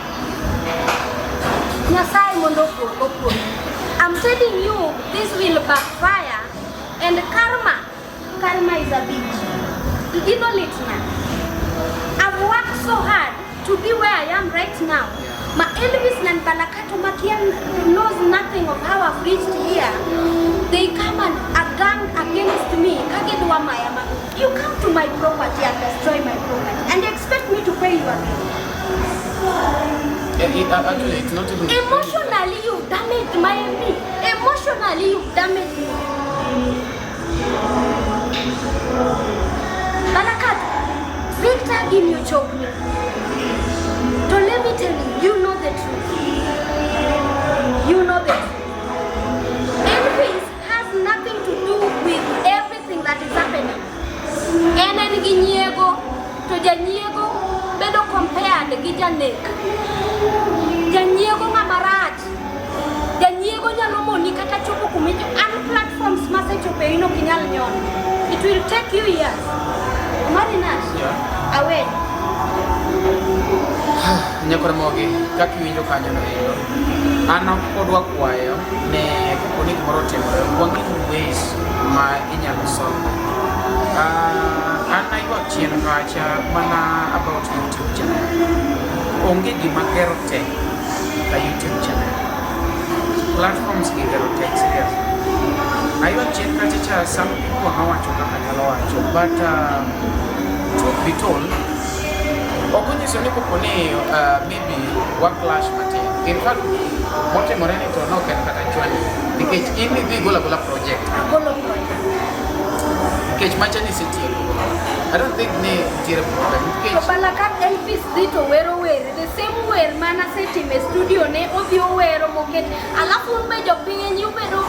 backfire and karma, karma is a bitch. Gino litna. I've worked so hard to be where I am right now. Ma Elvis and Balakato Makia knows nothing of how I've reached here. They come and a gang against me. Kagedwa mayama. You come to my property and destroy my property and expect me to pay you again. Yeah, actually, it's not even Emotionally, you've damaged my me. Emotionally, you've damaged me. Barakat, Victor gini choke me. So let me tell you, you know the truth. You know the truth. Elvis has nothing to do with everything that is happening. En en gi nyiego, to janyiego bedo compared gi janek. Janyiego ng'ama rach. Janyiego nyalo moni kata chopo kuma an platforms masechope in ok inyal nyono. It will take you years. Omari Nash, awe. Nyakoramogi, kaka iwinjo kanyo no endo, an odwa kwayo ne kapo ni gimoro otimore, wang'i ways ma inyalo solve. An aywak chien kacha mana about YouTube channel. Onge gima gero tek ka YouTube channel. Platforms gi gero tek serious. Aywak chien kacha cha, some people nowacho kaka nyalo wacho, but truth be told, ok onyiso ni kopo ni maybe wa clash matin. In fact, motimore ni to nok en kata chwani nikech in idhi golo agola project. Agolo project. Nikech macha ni isetieko. I don't think ni nitiere problem To nikech Balakat Elvis dhi to wero wer, the same wer mana setime studio ne odhi owero moket. Alafu un be jopiny ubedo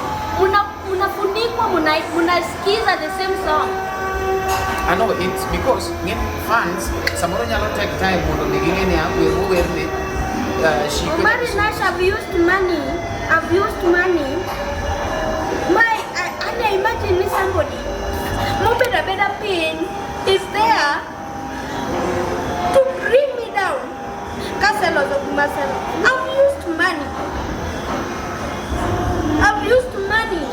munafunikwa munasikiza the same song. I know it's because ng'eny fans samoro nyalo take time mondo mi ging'e ni wer mowerni shiko. Omari Nash, I've used money. I've used money. My, I imagine me somebody mobedo abeda piny is there to bring me down. Kaseloso kuma aselo. I've used money. I've used money.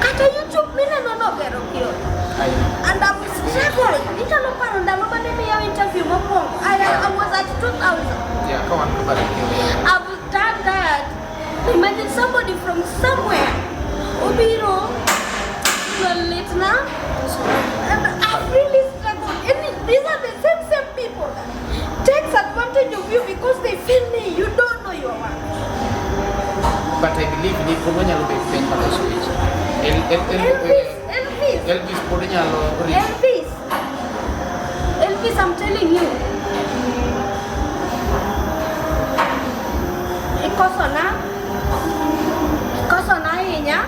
Kata YouTube mineno nogero kiyo. I know. And I've struggled. Inyalo paro ndalo mane miyo interview mokwongo. I was at 2000. Yeah, ka wan kabarakiyo. I've done that. Imagine somebody from somewhere, Obiro, Litna, and I've really struggled. And these are the same people that takes advantage of you because they feel me. You don't know your worth. But I believe ni pod wanyalo bet piny maloso weche. Elvis, Elvis, Elvis pod nyalo reach. Elvis, Elvis, I'm telling you. Ikosona, ikosona ahinya.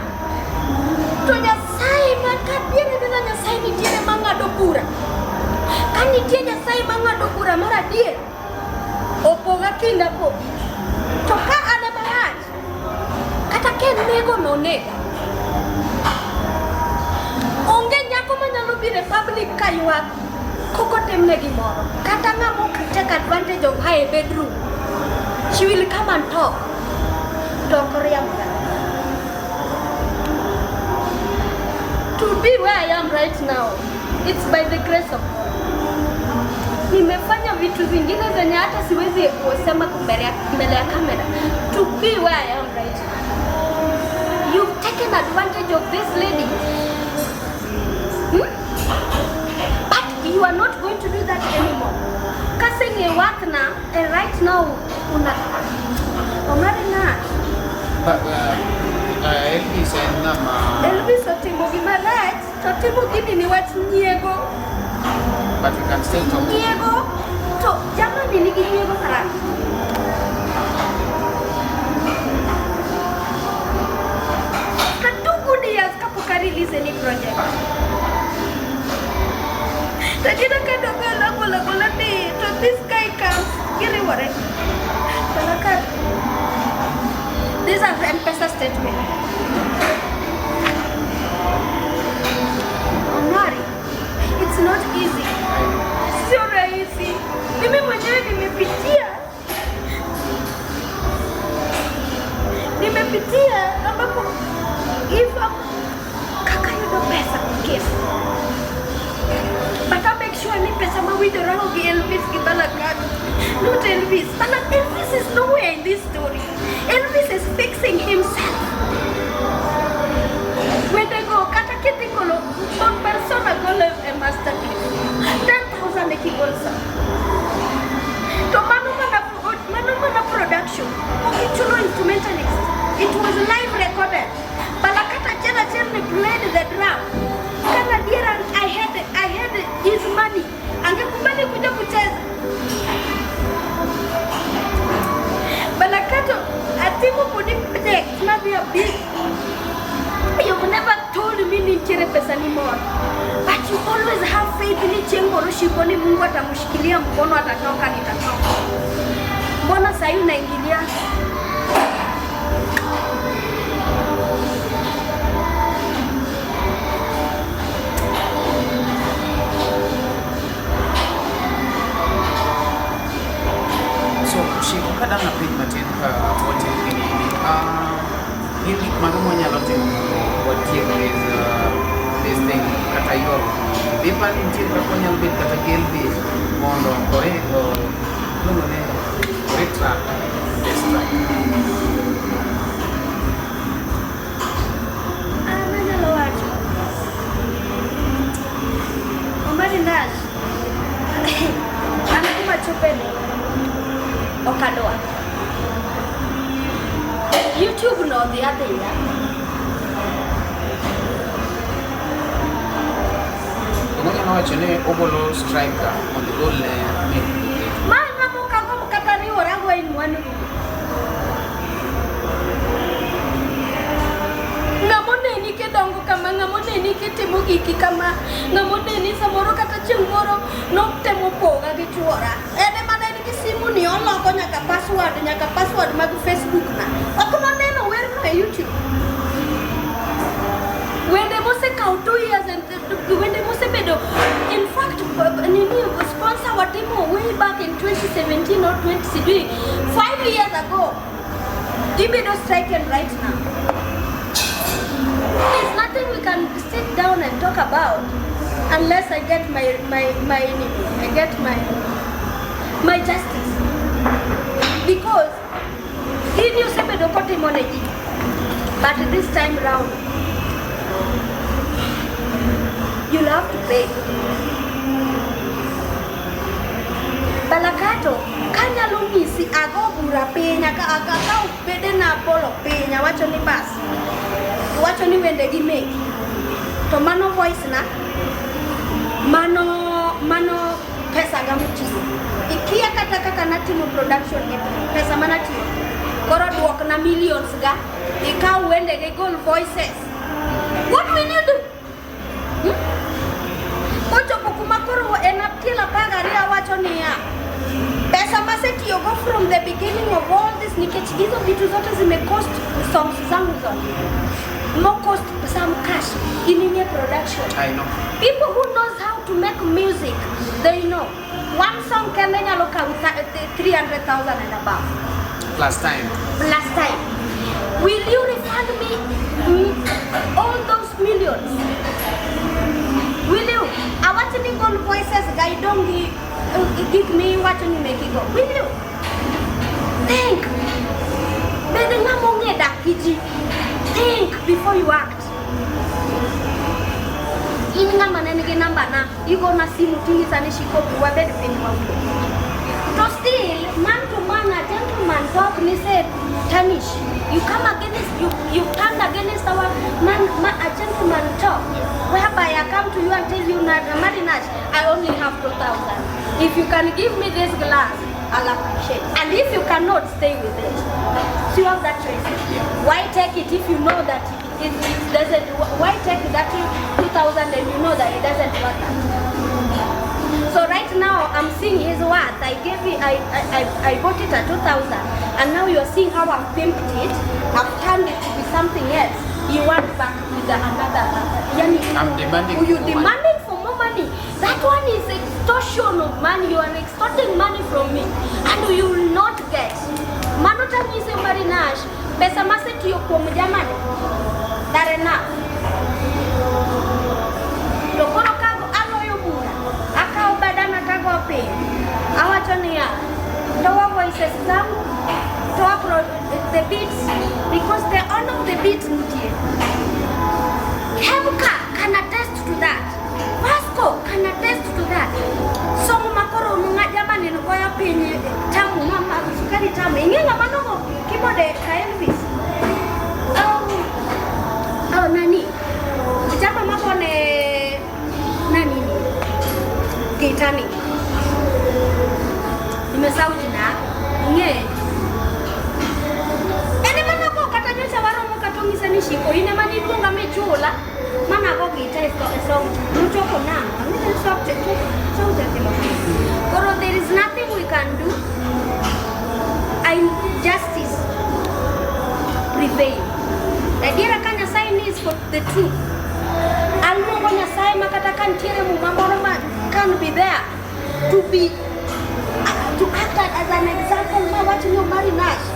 To Nyasaye ma kadiere ni Nyasaye nitiere mang'ado bura. Ka nitie Nyasaye mang'ado bura mar adier, opoga kinda kodi. To ka an ema rach, kata ka en nego nonega. Onge nyako manyalo biro e public ka ywak kok otimne gimoro. Kata ng'ama ok take advantage of her e bedroom. She will come and talk. To ok oriamboga. To be where I am right now, it's by the grace of God. Nimefanya vitu zingine zenye hata siwezi kusema mbele ya kamera. To be where I am right now. You've taken advantage of this lady. But you are not going to do that anymore. Kaseng'e worth na, and right now una Omari Nash. But Elvis en ng'ama Elvis otimo gima rach, to timo gini ni wach nyiego. But we can still talk to him. Nyiego, to jamani nigi nyiego marach. After 2 good years kapok a release any project. Tagina kadogo gola gola ni to this guy comes giriwore. Talaka. These are M-Pesa statement. Omari, it's not easy. Sio rahisi. Mimi mwenyewe nimepitia. Nimepitia ambapo if I'm Not Elvis. But Elvis is nowhere in this story. Elvis is fixing himself. Wende go kata kidhi golo on persona golo e masterpiece. 10,000 e kigol sa. To mano mana production. Ok ichulo instrumentalist. It was live recorded. Balakata achiel achiel ni played the drum. Kana diera I had his money. Angekubali kuja kucheza. Balakato atimo kodi project madhi a big. You've never told me ni nitiere pesa ni moro. But you always have faith ni chieng' moro shiko ni Mungu atamshikilia mkono atatoka nitatoka. Mbona sahii unaingilia? So Shiko kadang apenj matin ka watieko gini ni gin gik mage mwanyalo timo mondo watiek this thing kata ywaruok ni be ipani nitie kaka wanyalo bet kata gi Elvis mondo ore iluongo ni retract the strike? An anyalo wacho. Omari Nash. An kuma chopeni ok adwa. YouTube no dhi adhiya. Gima wacho ni ogolo striker mondo igol ne Mary. Ma ng'ama ok agomb kata riworago in one room. Ng'ama oneni kidongo kama, ng'ama oneni kitimo giki kama, ng'ama oneni samoro kata chieng' moro notemo poga gi chuora. En ema ne en gi simu ni oloko nyaka password mag Facebook na. Ok noneno werno e YouTube. Wende mosekawo 2 years and wende mosebedo in fact nini sponsor watimo way back in 2017 or 20 sijui 5 years ago ibedo striken right now. There's nothing we can sit down and talk about unless I get my I get my justice, because gini osebedo kotimo ne ji, but this time round you'll have to pay. Balakato kanyalo nyisi ago bura piny akaw bedena bolo piny awacho ni bas iwacho ni wende gi meki to mano voice na mano pesa ga motiyo ikia kata kaka natimo production e pesa manatiyo koro duokna millions ga ikaw wende gi gol voices. What will you do? Hmm? Kochopo kuma koro en tielo 12 awacho niya pesa masetiyogo from the beginning of all this, nikech hizo vitu zote zimecost songs zangu zote mo cost some cash ininye production. I know. People who knows how to make music, they know one song kende nyalo kawo 300,000 and above. Last time. Last time. Will you refund me all those millions? Will you? Awacho ni gol voices ga idong gi gik miwacho ni mekigo. Will you? Think. Bed ng'ama ong'e dak gi ji. Think before you act. In ng'ama ne nigi namba na, igona simu ting'isa ni Shiko bi wabed piny wawuo. To still, man to man, a gentleman talk ni say tarnish. You come against, you turn against our man, man, a gentleman talk. Whereby I come to you and tell you, Marinash, I only have 2,000. If you can give me this glass, I'll appreciate. And if you cannot, stay with it. So you have that choice. Why take it if you know that it doesn't, why take that 2,000 and you know that it doesn't worth that? So right now I'm seeing his worth. I gave it, I bought it at 2,000 and now you're seeing how I've pimped it. I've turned it to be something else. You want back with another, yani, I'm demanding you for more money. Demanding for more money. That one is extortion of money. You are extorting money from me and you will not get. Mano tanyise Marinash, pesa masetiyo kuom jamani. That enough. To koro ka aloyo bura, akawo badana tago piny. Awacho niya, Voices zangu, toa the beats because the owner of the beat nitie. Hemka can attest to that. Vasco can attest to that. Song makoro nunga jamani goyo piny tamu mama sukari tamu. Ing'e ng'ama nogo keyboard ka Elvis? Oh, nani? Chama magone nani ni? Gitani. Nimesahau jina yake. Ing'e. Ene mana go kata nyocha waromo kata onyisa ni shiko in ema niluonga michula mana go gita e song nochopo nang'o ang'e ni song song chatimo. Koro there is nothing we can do. I justice prevail. Adiera ka Nyasaye ni is for the truth. Aluongo Nyasaye ma kata ka nitiere muma moro ma can be there to be to act as an example ma wach ni Omari Nash.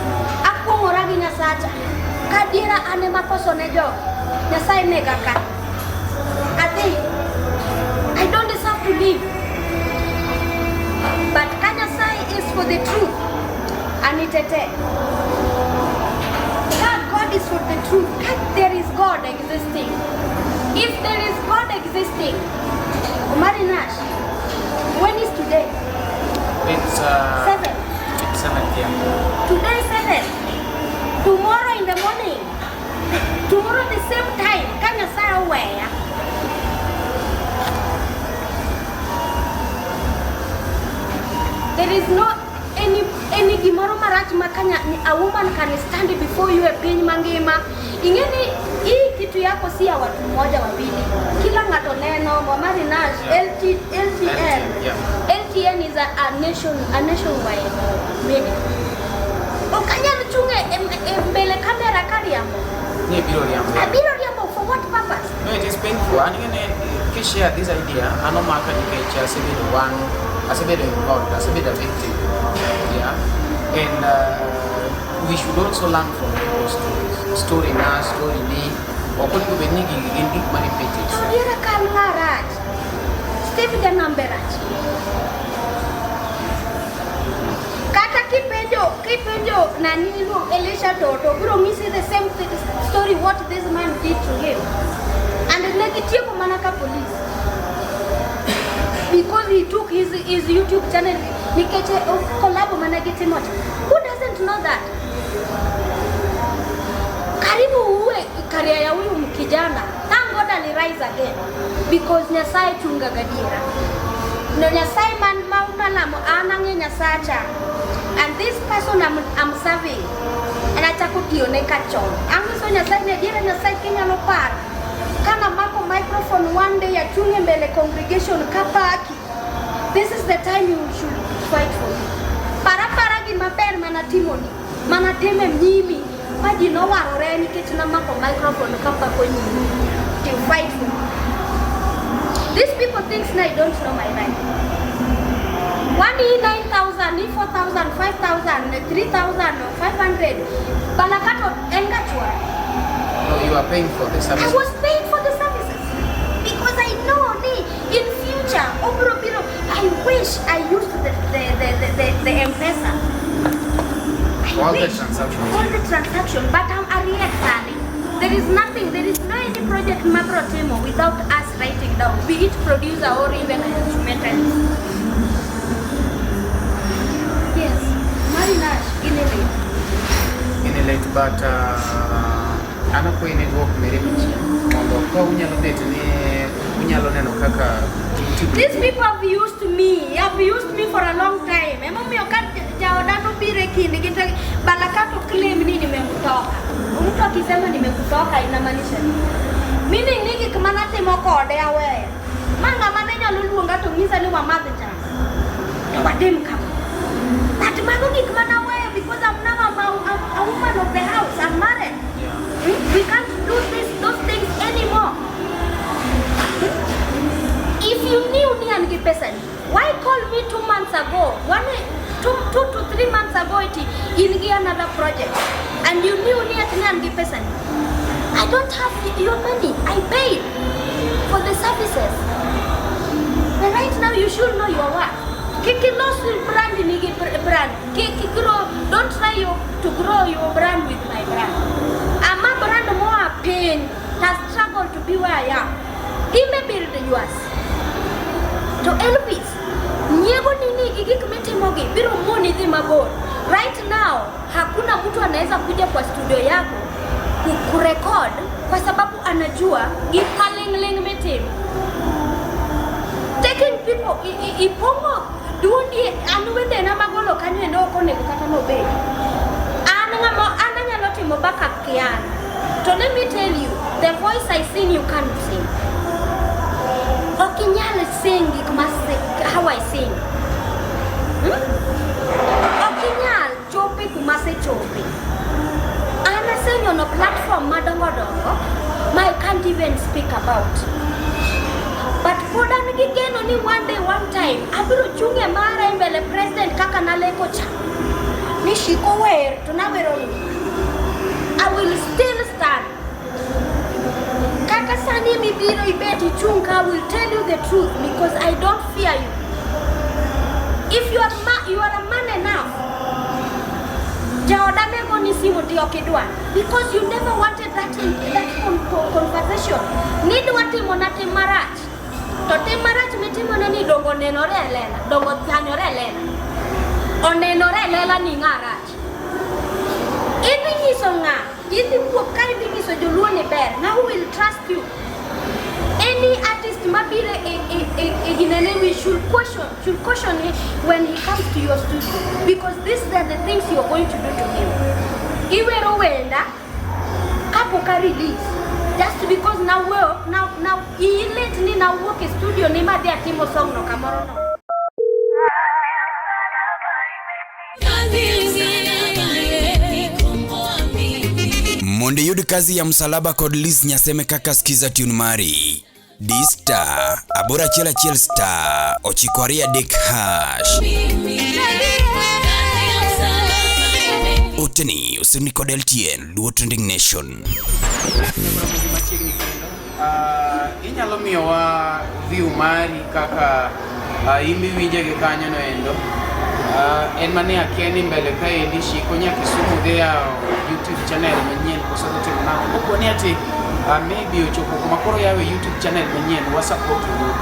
Akuong'ora gi Nyasacha. Ka adiera an ema koso ne jogi. Nyasaye nega ka. Adhi. I don't deserve to live. But ka Nyasaye is for the truth, anitete. Ka God is for the truth, ka there is God existing. If there is God existing, Omari Nash, when is today? It's 7. It's 7 p.m. Today 7. Tomorrow in the morning. Tomorrow the same time. Ka Nyasaye oweya. There is no any gimoro marach ma kanya a woman can stand before you e piny mangima. Ing'e ni hii kitu yako si ya watu mmoja wawili. Kila ng'ato neno Omari Nash, LT, LTN. Yeah. LTN is a nationwide media. Ok anyal chung' e mbele kamera kariambo. Ni biro riambo. Abiro riambo for what purpose? No, it is painful. And ing'e ki share this idea, an omaka nikech asebedo one, asebedo involved, asebedo a victim. Yeah. And we should also learn from people's stories. Story na, story ni. Ok onego bed ni gigi gin gik ma repeat To itself. adiera ka an ng'a rach. Steve Janambe rach. Kata kipenjo nani iluongo Elisha Toto biro nyisi the same story what this man did to him. And ne gitieko mana ka police. Because he took his YouTube channel nikech collab mana gitimo cha. Who doesn't know that? Karibu uwe career ya huyu kijana. Thank God ali rise again because Nyasaye chunga gadiera. No Nyasaye man ma unalamo an ang'e Nyasacha. And this person I'm serving. And achako tiyone ka chon. Ang'iso Nyasaye ni adiera Nyasaye kinyalo paro. Kana mako microphone one day achung' e mbele congregation kapaki. This is the time you should fight for me. Para para gima ber mana timoni. Mana time nyimi. Ma ji nowarore nikech namako microphone kapako nyimi. To fight for me. These people thinks I don't know my right. One e 9,000, e 4,000, 5,000, 3,000, 500. Balakato en gachwara. No, you are paying for the I service. was paying for the services because I know ni in future obro biro. I wish I used the M-Pesa. I All the wish. transactions. All the transaction, but I'm ariek sani. There is nothing, there is no any project mabro timo without us writing down, be it producer or even an instrumentalist. Yes, Marinash, in a In a late, but an akwayi ni duok mirima chien mondo ka unyalo bet ni unyalo neno kaka YouTube. These people have used me, have used me for a long time. Emomiyo ka jaoda nobiro e kindgi to Balakato claim ni nimemtoka. Mtu akisema nimekutoka inamaanisha nini? Meaning ni gik manatimo kode aweyo. Ma ng'ama ne nyalo luonga to nyisa ni wamadh chai. To watim kama. But mago gik manaweyo because I'm now a woman of the house. I'm married. Yeah. We can't do those things anymore. If you knew ni an gi pesa ni, why call me 2 months ago? 2 to 3 months ago iti in gi another project. And you knew ni ati ni an gi pesa ni. I don't have your money. I paid for the services. But right now you should know your worth. Kik ilos brand ni gi brand. Kik grow, don't try to grow your brand with my brand. Ama brand moa piny has struggled to be where I am. Ime build yours. To Elvis, nyiego nini gi gik mitimogi biro moni dhi mabor. Right now, hakuna mtu anaweza kuja kwa studio yako kurecord kwa sababu anajua gik maling'ling mitimo. Taking people, ipong'o duondi an wendena magolo kanyo endo ok onego kata nobedi. An ng'ama an anyalo timo backup ki an. To let me tell you, the voice I sing you can't sing. Ok inyal sing gik ma how I sing. Ok inyal chope kuma asechope. An asenyono platform madongo dongo ma I can't even speak about. But pod an gi geno ni one day, one time, abiro chung' e mara e mbele president kaka naleko cha. Ni Shiko wer to nawero ni. I will still stand. Kata sani mibiro ibet ichung' ka, I will tell you the truth because I don't fear you. If you are a man enough, jaoda ne goni simu ti ok idwa because you never wanted that conversation. Nidwa timo na tim marach. To tim marach mitimone ni dongo nenore e lela, dongo thanyore e lela. Onenore e lela ni ng'a rach. Idhi nyiso ng'a, idhi wuok ka idhi nyiso joluo ni ber, ng'a who will trust you? Any artist mabiro e ginene, we should caution him when he comes to your studio because these are the things you are going to do to him. Iwero wenda kapok a release just because now now now i late ni nawuok e studio ni madhi atimo song no kamoro no. Mondo iyud kazi ya msalaba kod Liz Nyaseme kaka skiza tune mari. D *811 *923#. Oteni osemi kod LTN Luo Trending Nation. Machiegni kendo. Inyalo miyowa view mari kaka imiwinje gi kanyo no endo. En mane akia ni mbele kaendi Shiko nya Kisumu dhi yawo YouTube channel manyien koso dhi timo nang'o. Kopo ni ati maybe ochopo kuma koro yawe YouTube channel manyien, wa support uru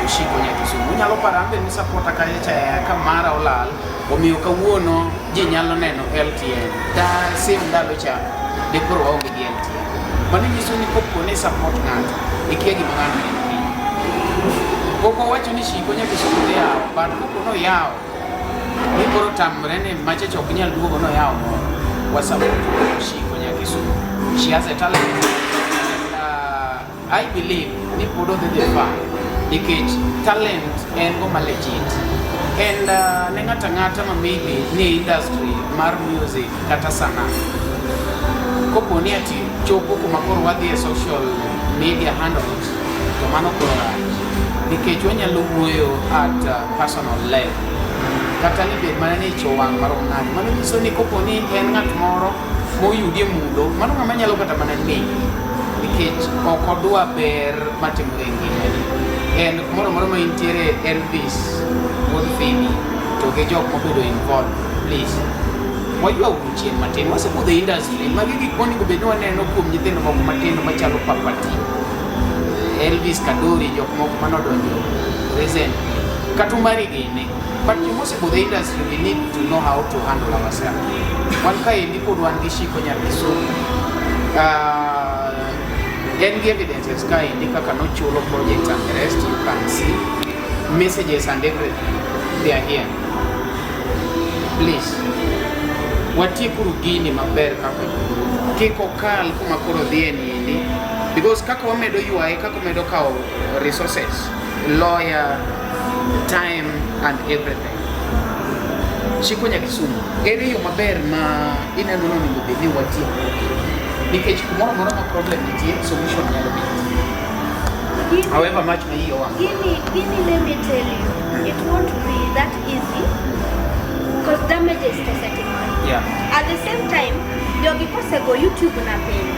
Shiko nya Kisumu. Unyalo paro an be ni supporta kacha cha ka mara olal, omiyo kawuono ji nyalo neno LTN. Da sim ndalo cha de koro waonge gi LTN. Mano nyiso ni kopo ni support ng'ato, ikia gima ng'ato en kiny. Pok owacho ni Shiko nya Kisumu dhi yawo, but kopo noyawo, ni koro tamre ni machacha ok nyal duogo noyawo moro. Wa support Shiko nya Kisumu. She has a talent. And I believe ni pod odhi dhi far nikech talent en goma legit. And ne ng'ato ang'ata ma maybe ni industry mar music kata sanaa kopo ni ati chopo kuma koro wadhi e social media handles to mano koro rach nikech wanyalo wuoyo at personal level kata ni bed mana ni ich owang' marom nade. Mano nyiso ni kopo ni en ng'at moro moyudi e mudho, mano ng'ama nyalo kata mana negi nikech ok odwa ber matimore e ngimani. En kumoro amora ma intiere Elvis wuod Phoebe to gi jok mobedo involved, please waywa uru chien matin. Wasebudho e industry, magi gik monego bed ni waneno kuom nyithindo moko matindo machalo Papati, Elvis Kadori, jok moko manodonjo recently, kata Umari gini. But joma osebudho e industry, we need to know how to handle ourselves. Wan kaendi pod wan gi Shiko nyar Kisumu. En gi evidences kaendi kaka nochulo projects and the rest, you can see messages and everything, they are here. Please, watiekuru gini maber kaka joluo. Kik okal kuma koro dhiye niendi because kaka wamedo ywaye, kaka wamedo kawo resources, lawyer, time and everything. Shiko nya Kisumu, ere yo maber ma ineno ni onego bed ni watieko nikech kumoro amora ma problem nitie, solution nyalo bet. However much ma iyi owang'. Gini, let me tell you, it won't be that easy because damages osetimore. At the same time, jogi kosego YouTube na piny,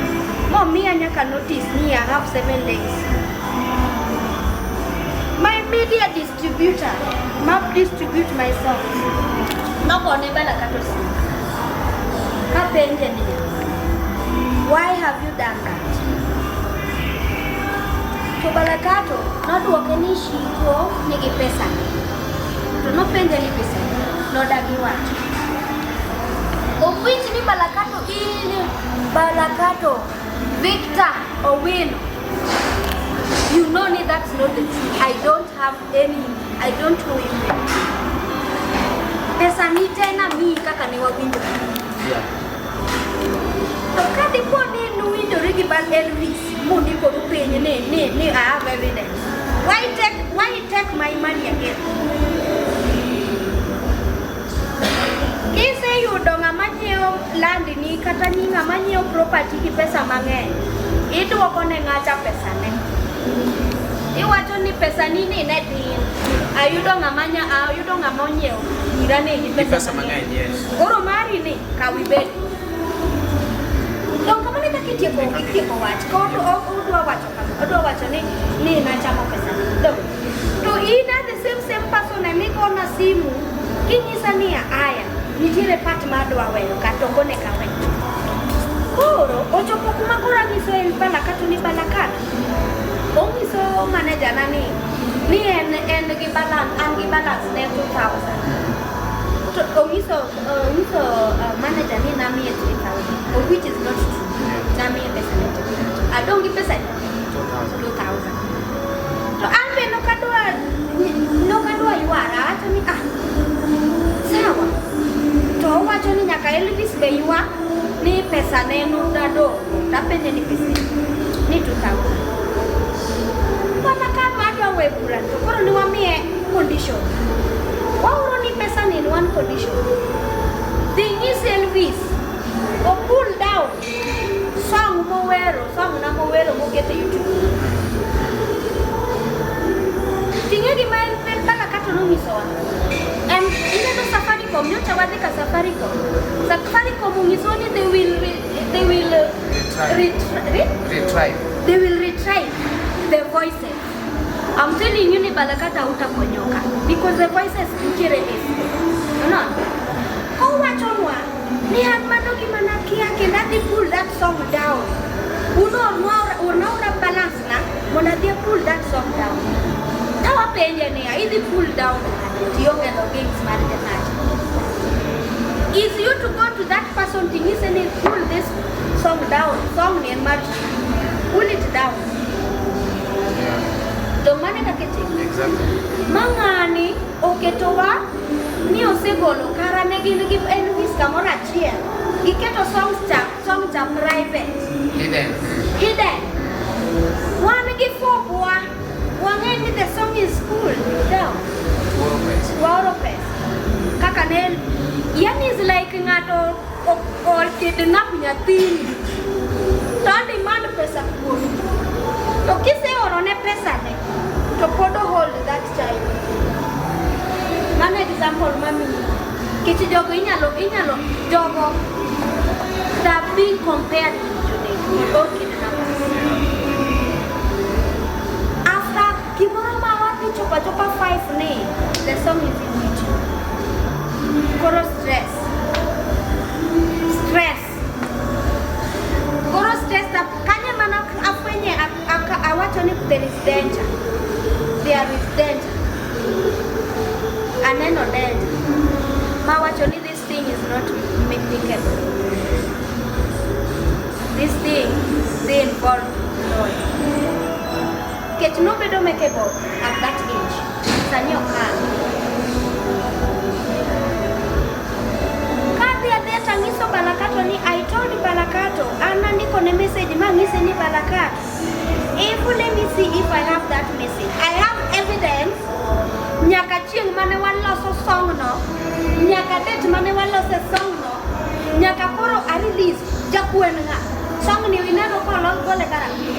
momiya nyaka notice ni I have 7 days. My media distributor ma distribute my songs nogone Balakato simu kapenje niya, why have you done that? To Balakato nodwoke ni Shiko nigi pesa ne. To nopenje ni pesa ne, nodagi wacho. Of which ni Balakato in Balakato Victor Owino. You know ni that's not the truth. I don't have any, I don't know you anything. Pesa ni te namiyi kaka ne wawinjore. To ka dipo ni nuwinjori gi bal Elvis mundikoru piny ni I have evidence. Why take my money again? Kiseyudo ng'ama nyiewo land ni kata ni ng'ama nyiewo property gi pesa mang'eny, iduoko ne ng'acha pesane. Iwacho ni pesa ni ni ne tin. Ayudo ng'ama onyiewo ira ni gi Gi pesa mang'eny, yes. Koro mari ni kaw ibed. Donge kamano e kaka itieko wach. Ka odwa wacho kama, odwa wacho ni nachamo pesa. Donge. To in are the same person emigona simu kinyisa ni aya nitiere part ma adwa weyo ka to ok onego awe. Koro ochopo kuma koro anyiso en Balakato ni Balakato. Onyiso manager na ni en gi balance an gi balance ne 2000. To onyiso manager ni namiye 3000 of which is not true. Namiye pesa ne 2000. Adong' gi pesa 2000. 2000. To an be nokadwa ywara, awacho ni ah, sawa. To owacho ni nyaka Elvis be ywak ni pesa ne nudadong'. Tapenje ni pesa ni 2000. Mana kama adwa we bura to koro ni wamiye condition. Waoro ni pesa ni in one condition. Dhi nyis Elvis o pull down song mowero, song na mowero moketo e YouTube. Ting'e gima en Balakato nonyisowa. En ineno Safaricom, nyocha wadhi ka Safaricom. Safaricom onyisowa ni they will Retrieve. Retrieve. They will retrieve the voices. I'm telling you ni Balakata utaponyoka because the voices nitiere e simu. Unaona? Kowachonwa ni an mano gima nakia kendo adhi pull that song down. Unaora balance na mondo adhi pull that song down. Tawapenje niya, idhi pull down nade tionge logins mar janacha. Is you to go to that person ting'ise ni pull this song down, song ni en mar pull it down. To mano e kaka itimo. Exactly. Ma ng'ani oketowa ni osegolo kara ne gin gi Elvis kamoro achiel. Giketo songs cha, song cha private. Hidden. Hidden. Wan gi fobwa, wang'e ni the song is cool down. Waoro pesa. Waoro pesa. Kaka ne, yani is like ng'ato o kidnap nyathini. To demand pesa kuomi. To kiseoro ne pesa ne, to pod o hold that child. Mano example mamiyi. Nikech jogo inyalo jogo they are being compared with Jonek or kidnappers. After gimoro ma wadhi chopo achopa 5 ni, the song is in YouTube. Koro stress. Stress. Koro stress na kanye mana afwenye awacho ni there is danger. There is danger. Aneno danger. Mawacho ni this thing is not makeable. This thing they involve lawyer. Nikech nobedo makeable at that age. Sani okalo. Kadhi adhiya tang'iso Balakato ni I told Balakato, an nandiko ne message mang'ise ni Balakato. If let me see if I have that message. I have evidence nyaka chieng' mane waloso song no, nyaka date mane walose song no, nyaka koro a release jakwen ng'a. Song ni ineno kolos gole karang'o?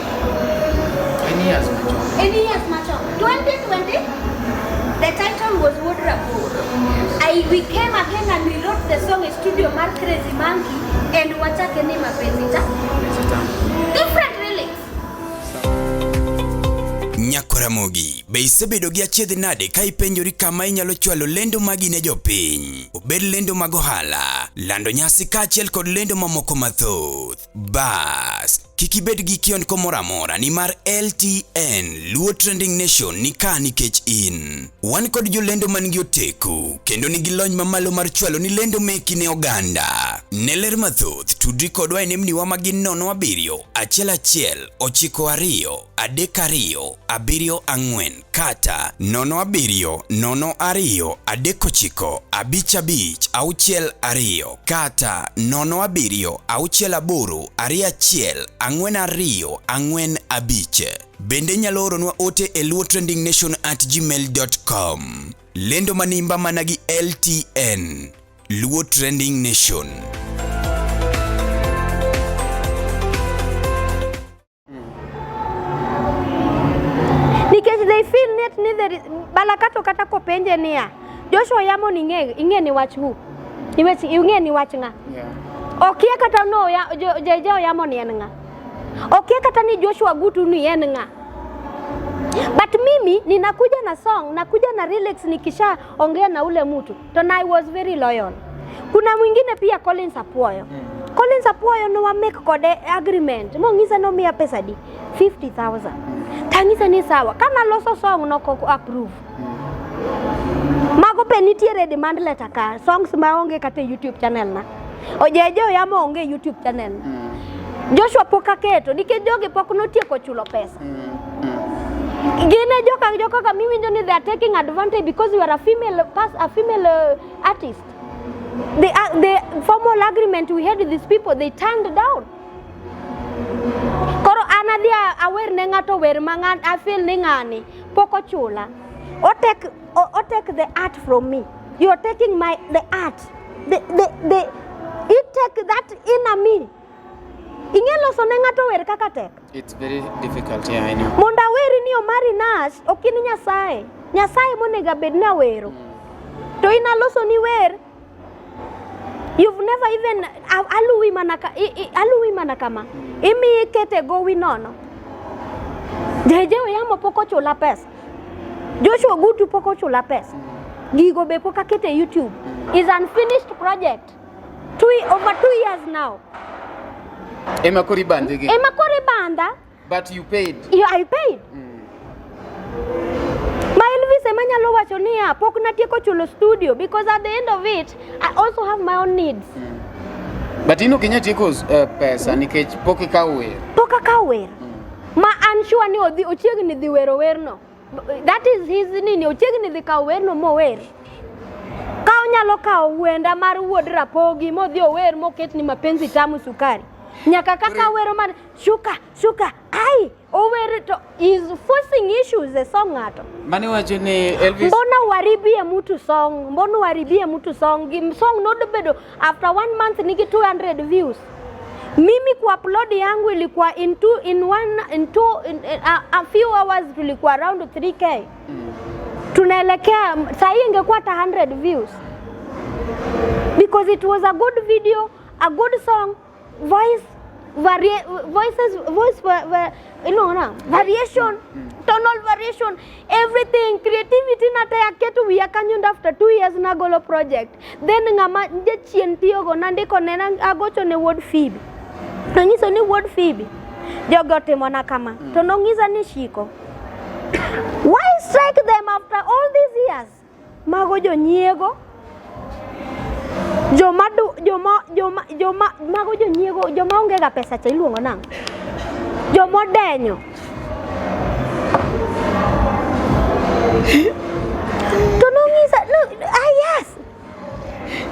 Any years machon. Any years machon. 2020, the title was Wuod Rabur. We came again and we wrote the song in studio mar Crazy Monkey and wachake ni Mapenzi Ta. Mapenzi Tamu. Different lyrics. Nyakwaramogi, be isebedo gi achiedh nade ka ipenjori kama inyalo chwalo lendo magi ne jopiny? Obed lendo mag ohala, lando nyasi kaachiel kod lendo mamoko mathoth. Bas, kik ibed gi kiondko moro amora nimar LTN Luo Trending Nation ni ka nikech in. Wan kod jolendo man gi oteku kendo nigi lony mamalo mar chwalo ni lendo meki ne oganda. Ne ler mathoth, tudri kodwa e nembniwa ma gin 07 11 92 32 74 kata 07 02 39 55 62 kata 07 68 21 42 45. Bende inyalo oronwa ote e luotrendingnation@gmail.com. Lendo manimba mana gi LTN. Luo Trending Nation. Nikech they feel net ni there is, balakato kata kopenje niya Joshua Yamo ni ing'e ing'e ni wach who Iwech ing'e ni wach ng'a okia kata no ya, jo, JJ Oyamo ni en ng'a okia kata ni Joshua Gutu ni en ng'a but mimi ninakuja na song nakuja na lyrics nikisha ongea na ule mtu to na I was very loyal kuna mwingine pia Collins Apuoyo Collins Apuoyo no wa make kode agreement mong'isa nomiya pesa di 50000 tang'ise ni sawa kana loso song noko approve mago be nitiere demand letter ka songs maonge kata e YouTube channel na Ojeje Oyamo onge e YouTube channel na Joshua pok aketo nikech jogi pok notieko chulo pesa gin e joka joka ka miwinjo ni they are taking advantage because you are a female pas, a female artist the formal agreement we had with these people they turned down koro an adhi awer ne ng'ato wer ma ng'an I feel ni ng'ani pok ochula o take o take the art from me you are taking my the art the you take that inner me ing'e loso ne ng'ato wer kaka tek It's very difficult, yeah, I know. mondo aweri ni Omari Nash ok in Nyasaye Nyasaye monego abed ni awero to in aloso ni wer you've never even aluwi mana ka, aluwi mana kama imiyi kete gowi nono JJ Oyamo pok ochula pesa Joshua Gutu pok ochula pesa gigo be pok akete YouTube is unfinished project over 2 years now Ema koro ibandhi gi. ema koro ibandha But you paid. Yeah, I paid. Ma Elvis ema nyalo wacho niya pok natieko chulo studio because at the end of it I also have my own needs. But in ok inyal tieko pesa nikech pok ikawo wer. Pok akawo wer. Ma an sure ni odhi ochiegni dhi wero werno. That is his nini ochiegni dhi kawo werno mower. Ka onyalo kawo wenda mar wuod Rapogi modhi ower moket ni mapenzi tamu sukari. Nyaka kaka wero mar shuka shuka ai ower to is forcing issues e song ng'ato. Mane wacho ni Elvis Mbona uharibie mtu song? Mbona uharibie mtu song? Gim song nodobedo after one month nigi 200 views. Mimi kuupload yangu ilikuwa in two, in one, in two, in a few hours tulikuwa around 3k. Tunaelekea saa hii ingekuwa hata 100 views. Because it was a good video, a good song, voice voices voice va, va, iluongo na variation tonal variation everything creativity nate aketo wiya kanyo and after 2 years nagolo project then ng'ama jachien tiyogo nandiko ne agocho ne wuod Phoebe nonyiso ni wuod Phoebe jogi otimona kama to nong'isa ni shiko why strike them after all these years mago jonyiego joma du, joma joma joma mago jonyiego joma onge ga pesa cha iluongo nang'o joma odenyo to nong'isa no, ah, yes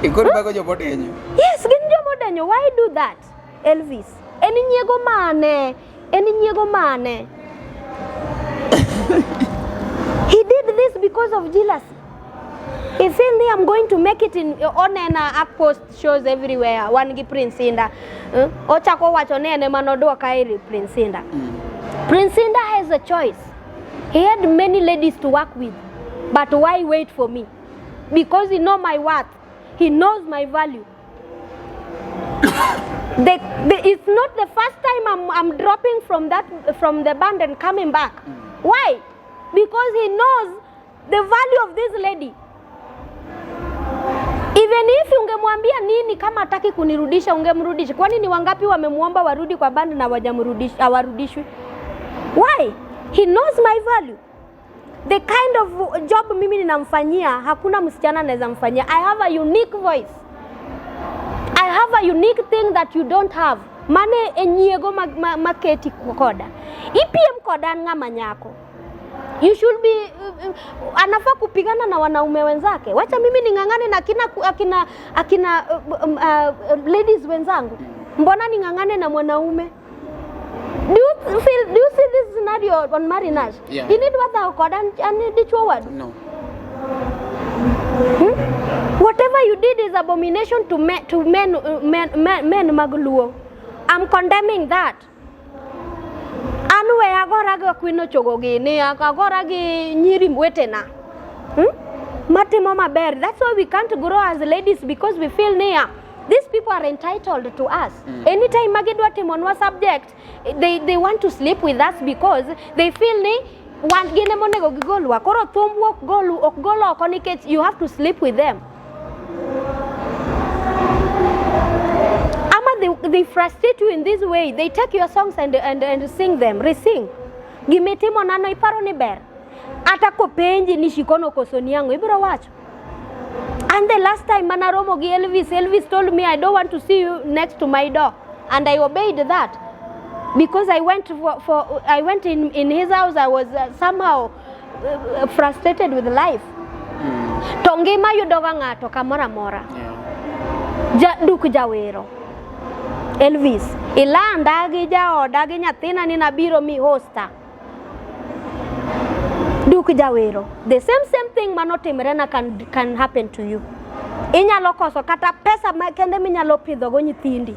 Ikoro mago jomodenyo. yes gin joma odenyo why do that Elvis en nyiego mane en nyiego mane he did this because of jealousy he feel ni I'm going to make it in onena a post shows everywhere wan gi Prince Inda ochako wacho ni en ema nodwoka ir Prince Inda Prince Inda has a choice he had many ladies to work with but why wait for me because he know my worth he knows my value it's not the first time I'm dropping from the band and coming back. Why? Because he knows the value of this lady. Even if ungemwambia nini kama hataki kunirudisha ungemrudisha. Kwani ni wangapi wamemwomba warudi kwa band na hawajamrudisha hawarudishwi? Why? He knows my value. The kind of job mimi ninamfanyia hakuna msichana anaweza mfanyia. I have a unique voice. I have a unique thing that you don't have. Mane e nyiego maketi ma, ma koda. Ipiem koda an ng'ama nyako. You should be anafaa kupigana na wanaume wenzake. Wacha mimi ning'ang'ane na akina akina akina ladies wenzangu. Mbona ning'ang'ane na mwanaume? Do you see this scenario on Omari Nash? Yeah. In idwa dhawo koda an dichuo wadu. No. Whatever you did is abomination to men, men mag Luo. I'm condemning that. An we agora gi Akwino Chogo gini, agora gi nyiri wetena. Matimo maber. That's why we can't grow as ladies because we feel near. These people are entitled to us. Anytime magidwa timonwa subject, they want to sleep with us because they feel ni wan gin ema onego gigolwa. Koro thumbu ok gol ok gol oko nikech you have to sleep with them. Ama they frustrate you in this way. They take your songs and sing them, resing. Gimitimo nano iparo ni ber. Ata kopenji ni shikono koso niang'o, ibiro wacho. And the last time manaromo gi Elvis, Elvis told me I don't want to see you next to my door. And I obeyed that. Because I went for I went in his house, I was somehow frustrated with life. To ngima yudoga ng'ato kamoro amora. Yeah. Ja, duk jawero. Elvis, ilanda gi jaoda gi nyathina ni nabiro mi hosta. Duk jawero. The same thing manotimre na can happen to you. Inyalo koso kata pesa ma kende minyalo pidhogo nyithindi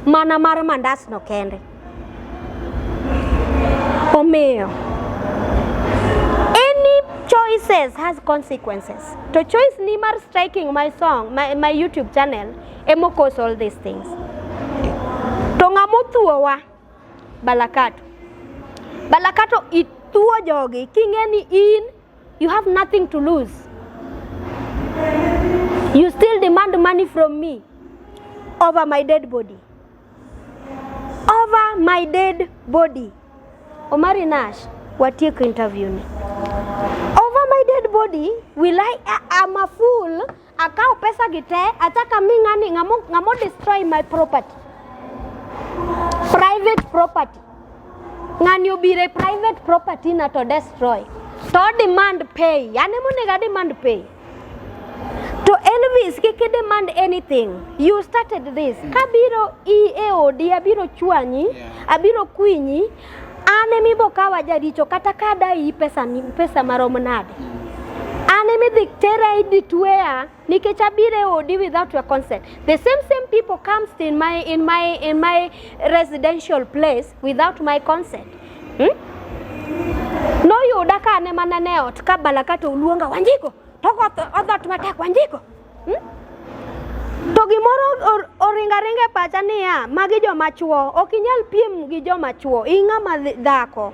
mana mar mandas no kende. Omiyo, any choices has consequences. To choice ni mar striking my song, my YouTube channel, emo cause all these things. To ng'ama othuowa, Balakato. Balakato ithuo jogi, king'e ni in, you have nothing to lose. You still demand money from me over my dead body. Over my dead body. Omari Nash, watieko interview ni. Over my dead body, will I'm a fool, akaw pesa gi te, achaka mi ng'ani, ng'amo destroy my property. Private property. Ng'ani obiro e private property na to destroy. To demand pay. An ema onego demand pay. To Elvis, kik i demand anything. You started this. Kabiro i e odi, abiro chwanyi, abiro kwinyi, an ema ibo kawa jaricho kata ka adayi pesa, ni, pesa marom nade. An ema idhi tera idhi tweya nikech abiro e odi without your consent. The same people comes in my residential place without my consent. Noyuda ka an ema nene e ot ka Balakato oluonga Wanjiko to odhot matek Wanjiko. To gimoro oringo aringa e pacha niya, magi joma chuo, ok inyal piem gi joma chuo, in ng'ama dhako.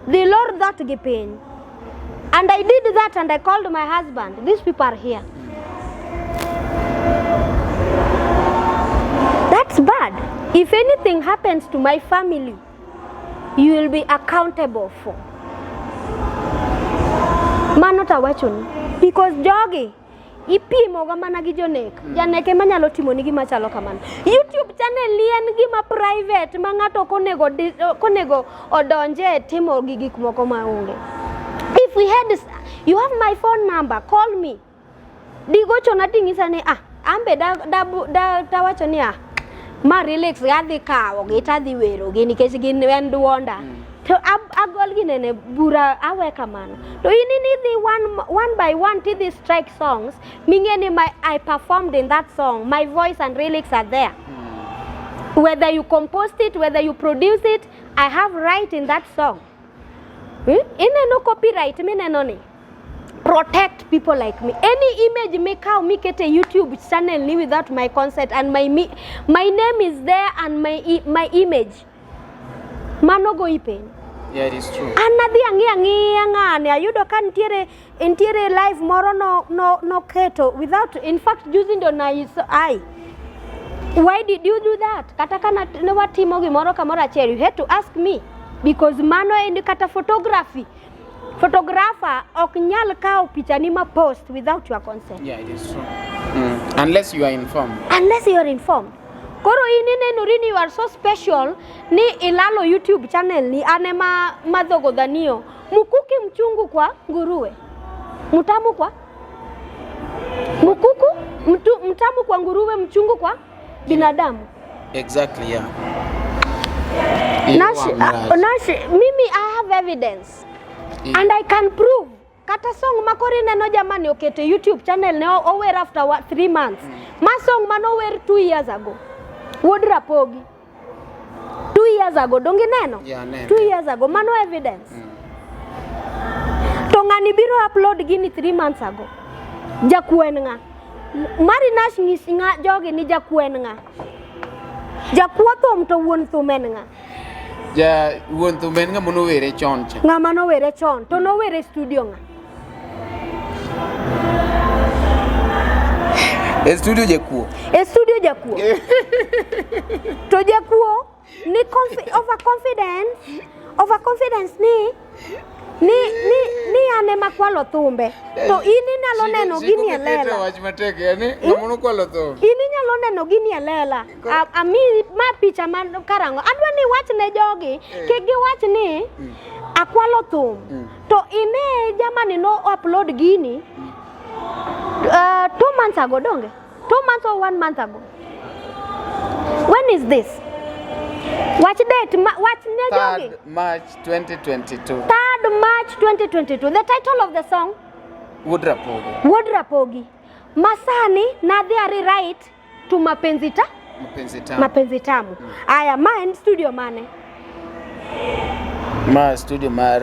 Dhi lor dhoot gi piny. And I did that and I called my husband. These people are here. That's bad. If anything happens to my family, you will be accountable for. Mano tawachoni. Because jogi ipimo ga mana gi jonek. Janek ema nyalo timoni gima chalo kamano. YouTube channel ni en gima private ma ng'ato ok onego odonje e timo gi gik moko maonge. If we had, you have my phone number, call me. Digochona ting'isa ni ah, ambe da, da, da, tawacho ni ah, ma relax adhi kawo gi tadhi wero gi nikech gin en duonda. To agol gi nene bura awe kamano. To in idhi one by one tidhi strike songs ming'e ni I performed in that song, my voice and lyrics are there. Whether you composed it, whether you produce it, I have right in that song. Ineno copyright mineno ni protect people like me. Any image mikaw mikete YouTube channel ni without my consent and my name is there and my image. Mano go ipeny. Yeah, it is true. An nadhi ang'i ang'iya ng'ani ayudo ka nitiere nitiere live moro no no noketo without in fact juzi ndo na ai why did you do that kata ka ne watimo gimoro kamoro achiel you had to ask me because mano en kata photography photographer ok nyal kawo pichani ma post without your consent. Yeah, it is true. Unless you are informed. Unless you are informed. Koro in inenori ni you are so special ni ilalo YouTube channel ni an ema madhogo dhanio. Mukuki mchungu kwa nguruwe. Mtamu kwa mukuku mtamu kwa nguruwe, mchungu kwa binadamu. Exactly, yeah. Nash, mimi I have evidence. Yeah. And I can prove. Kata song makoro ineno jamani oketo e YouTube channel ne ower after 3 months. Ma song mane ower 2 years ago. Wuod Rapogi. 2 years ago, donge ineno? Yeah, aneno. 2 years ago, mano evidence. To ng'ani biro upload gini 3 months ago. Jakuo en ng'a? Mari Nash nyis ng'a jogi ni jakuo en ng'a? Jakuo thum to wuon thum en ng'a? Ja wuon thum en ng'ama nowere chon cha. Ng'ama nowere chon to nowere e studio ng'a? E studio jakuo. E studio jakuo. To jakuo ni overconfidence ni an ema kwalo thumbe. To in inyalo neno gini e lela. Wach matek yani ng'ama nokwalo thum. In inyalo neno gini e lela. Ami ma picha man karang'o. Adwa ni wach ne jogi kik giwach ni akwalo thum. To ine jamani no upload gini 2 months ago donge? 2 months or 1 month ago. When is this? Watch date, watch ne jogi. 3rd March 2022. 3rd March 2022. The title of the song? Wuod Rapogi. Wuod Rapogi. Masani nadhi a rewrite to Mapenzi Ta? Mapenzi Tamu. Mapenzi Tamu. Aya, ma en studio mane? Ma studio mar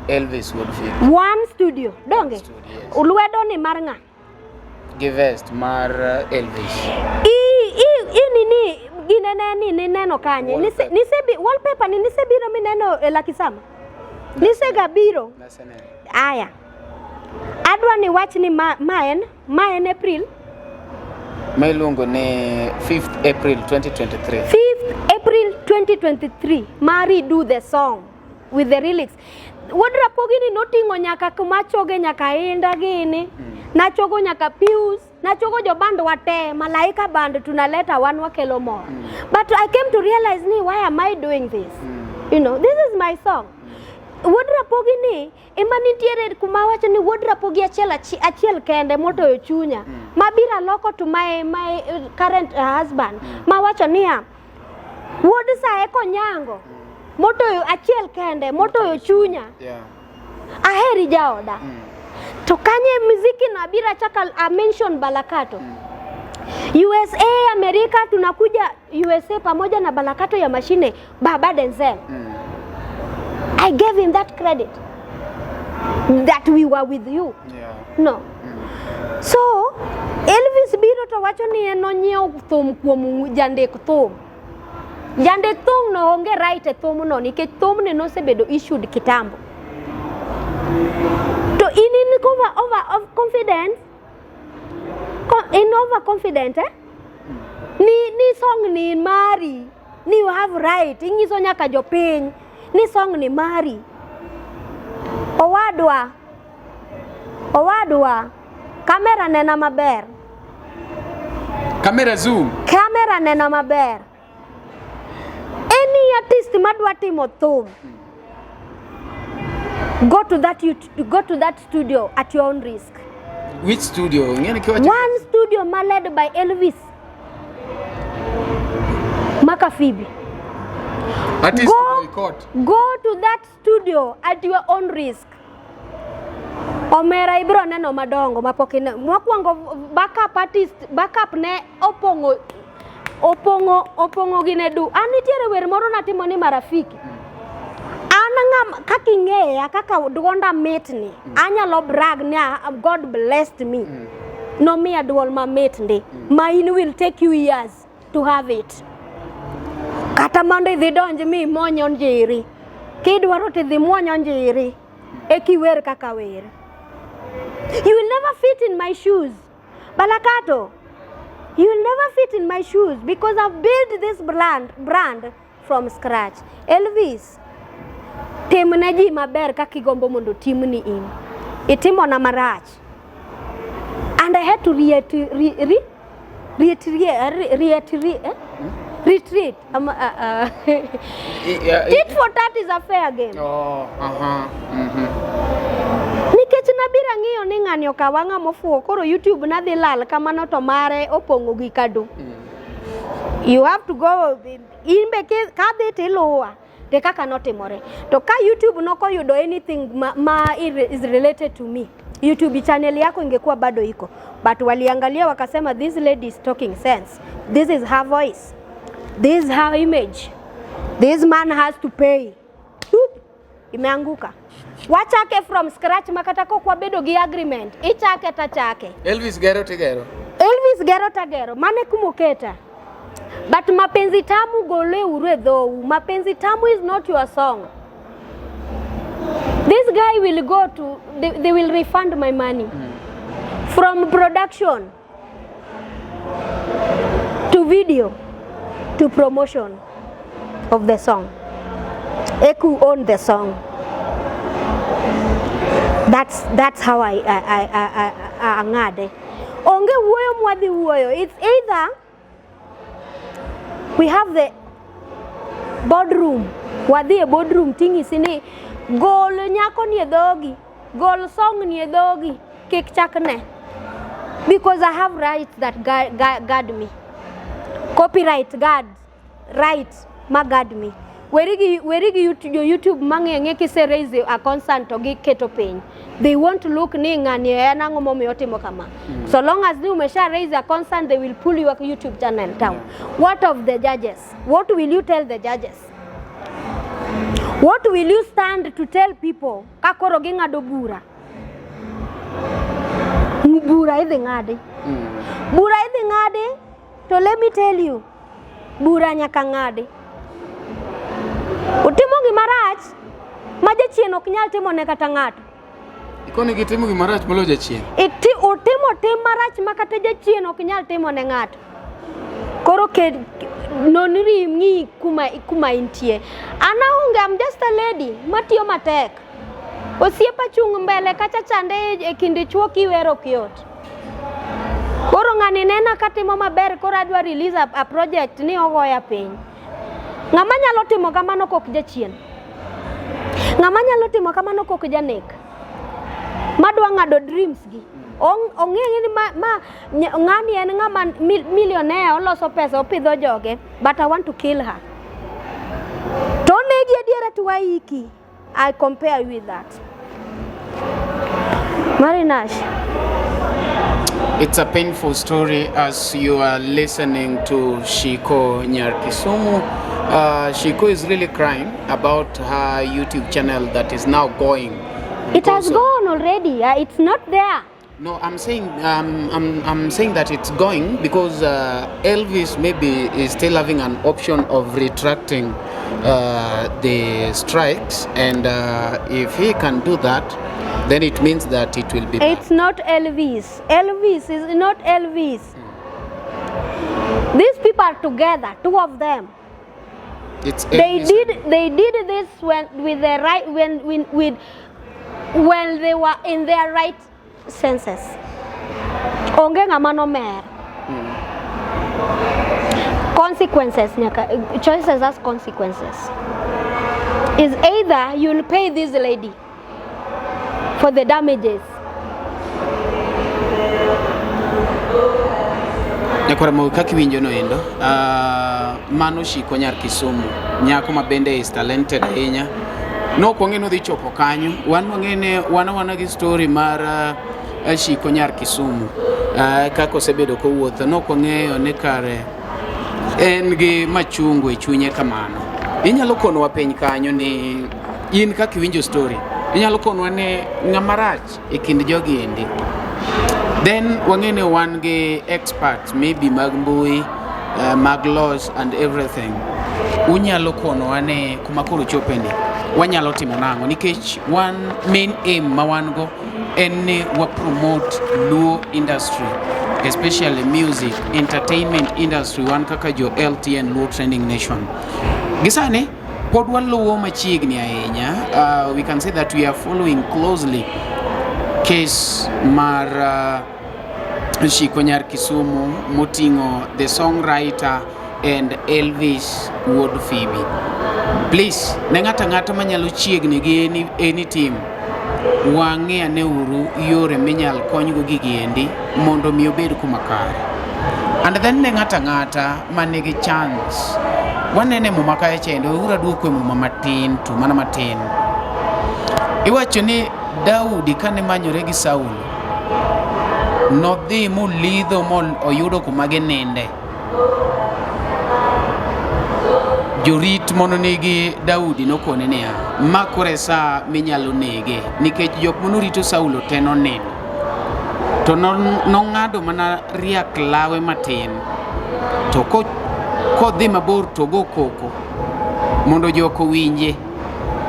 Elvis Woodfield. One studio, donge? Studio, yes. Lwedo ni mar ng'a? Givest mar Elvis. I nini ginene ni nineno kanye? Nisebi wallpaper ni nisebiro mineno e Lakisama? Nisega biro. Naseneno. Aya. Adwa ni wach ni ma en April. Ma iluongo ni 5th April 2023. 5th April 2023. Mari do the song with the lyrics. Wuod Rapogi ni noting'o nyaka kuma choge nyaka Inda gini. Nachogo nyaka Pius, nachogo jo band wate, Malaika band tunaleta wan wakelo mor. But I came to realize ni why am I doing this? You know, this is my song. Wuod Rapogi ni ema nitiere kuma wacho ni Wuod Rapogi achiel kende motoyo chunya. Mabiro aloko to my current husband. Mawacho niya Wuod Sae Konyango motoyo achiel kende motoyo chunya. Yeah. Aheri jaoda. To kanye muziki na abira chaka a mention Balakato. USA Amerika tunakuja USA pamoja na Balakato ya mashine Baba Denzel. I gave him that credit that we were with you. Yeah. No. So Elvis biro to wacho ni en onyiewo thum kuom jandik thum. Jandik thum no onge right e thum no nikech thumni nosebedo issued kitambo. To in over confidence, in overconfident eh? Ni song ni mari, ni you have right, inyiso nyaka jopiny ni song ni mari. Owadwa, owadwa, kamera nena maber. Kamera zoom. Kamera nena maber. Any artist madwa timo thum, go to that studio at your own risk. Which studio? One studio ma led by Elvis Makafibi. Artist boycott. Go to that studio at your own risk. Omera ibro neno madongo mapok ine. Mokwongo backup artist, backup ne opong'o gine du. An nitiere wer moro natimo ni marafiki. An ng'ama kaka ing'eya kaka duonda mitni, anyalo brag ni God blessed me. Nomiya duol mamit ndi. Mine will take you years to have it. Kata mondo idhi donj mi imony onjiri. Kidwaro tidhi muonyo njiri ekiwer kaka wer. You will never fit in my shoes. Balakato, you will never fit in my shoes because I've built this brand from scratch. Elvis, timne ji maber kaka igombo mondo timni in. Itimona marach. And I had to retreat. Tit for tat is a fair game. Oh, uh-huh. Mm-hmm. Nikech nabiro ng'iyo ni ng'ani okawa ng'ama ofuwo koro YouTube nadhi lal kamano to mare opong'o gi kado. You have to go in be kadhi tiluwa te kaka notimore. To ka YouTube nokoyudo anything ma is related to me, YouTube channel yako ingekuwa bado iko. But waliangalia wakasema this lady is talking sense. This is her voice. This is her image. This man has to pay. Oop, imeanguka. Wachake from scratch makata kok wabedo gi agreement. Ichake tachake. Elvis gero tigero. Elvis gero tagero. Mane kumoketa. But mapenzi tamu gole uru e dhou. Mapenzi tamu is not your song. This guy will go to, they will refund my money. From production to video to promotion of the song. Eku own the song. That's how I ang'ade. Onge wuoyo mwadhi wuoyo. It's either we have the boardroom. Wadhi e boardroom ting'isi ni gol nyako ni e dhogi, gol song ni e dhogi, kik chakne. Because I have rights that guard me. Copyright guard, right ma guard me. Weri gi YouTube mang'e kise raise a concern to giketo piny. They want to look ni ng'ani en ang'o momiyo otimo kama. So long as ni umesha raise a concern, they will pull your YouTube channel down. What of the judges? What will you tell the judges? What will you stand to tell people? Ka koro ging'ado bura. Bura idhi ng'adi. Bura idhi ng'adi, to let me tell you, bura nyaka ng'adi. Utimo gima rach ma jachien ok nyal timo ne kata ng'ato. Ikoni gitimo gima rach moloyo jachien. Utimo tim marach ma kata jachien ok nyal timo ne ng'ato. Koro nonri ng'i kuma intie. An aonge, I'm just a lady matiyo matek. Osiepa chung' mbele kacha chande e kind chuo kiwero ok yot. Koro ng'ani nena katimo maber koro adwa release a project ni ogoya piny. Ng'ama nyalo timo kamano kok jachien. Ng'ama nyalo timo kamano kok janek. Madwa ng'ado dreams gi. Ong'e ni ng'ani en ng'ama millionaire oloso pesa opidho joge, but I want to kill her. To onegi adiera to waiki. I compare you with that. Marinash. It's a painful story as you are listening to Shiko Nyar Kisumu. Shiko is really crying about her YouTube channel that is now going. It has gone already. It's not there. No, I'm saying I'm saying that it's going because Elvis maybe is still having an option of retracting the strikes, and if he can do that, then it means that it will be back. It's not Elvis. Elvis is not Elvis. These people are together, two of them. It's They Elvis. did this when with the right when they were in their right senses. Onge ng'ama nomer. Consequences nyaka, choices as consequences. Is either you'll pay this lady for the damages. Nyakwara Moi kaka iwinjo no endo, mano Shiko Nyar Kisumu, nyako ma bende is talented ahinya. Nok wang'e ni odhi chopo kanyo, wan wang'e ni wan awana gi story mar Shiko Nyar Kisumu, kaka osebedo kowuotho, nok wang'eyo ni kare en gi machungu e chunye kamano. Inyalo konowa piny kanyo ni in kaka iwinjo story, inyalo konowa ni ng'ama rach e kind jogi endi. Then wang'e ni wan gi experts maybe mag mbui, mag laws and everything. Unyalo konowa ni kuma koro chope ni. Wanyalo timo nang'o? Nikech wan main aim ma wan go en ni wa promote Luo industry especially music, entertainment industry wan kaka jo LTN Luo Trending Nation. Gisani pod waluwo machiegni ahinya we can say that we are following closely case mar Shiko Nyar Kisumu moting'o the songwriter and Elvis Wuod Phoebe. Please, ne ng'ato ang'ata manyalo chiegni gi any team, wang'i ane uru yore minyal konygo gigi endi mondo mi obed kuma kare. And then ne ng'ato ang'ata manigi chance, wanene muma kae chendo, weuru aduoku e muma matin to mana matin. Iwacho ni Daudi kane manyore gi Saulo, nodhi molidho moyudo kuma gininde. Jorit mono nigi Daudi nokone niya, ma koro e sa minyalo nege, nikech jok manorito Saulo te nonindo. To nong'ado mana riak lawe matin, to kodhi mabor to go koko mondo jok owinje.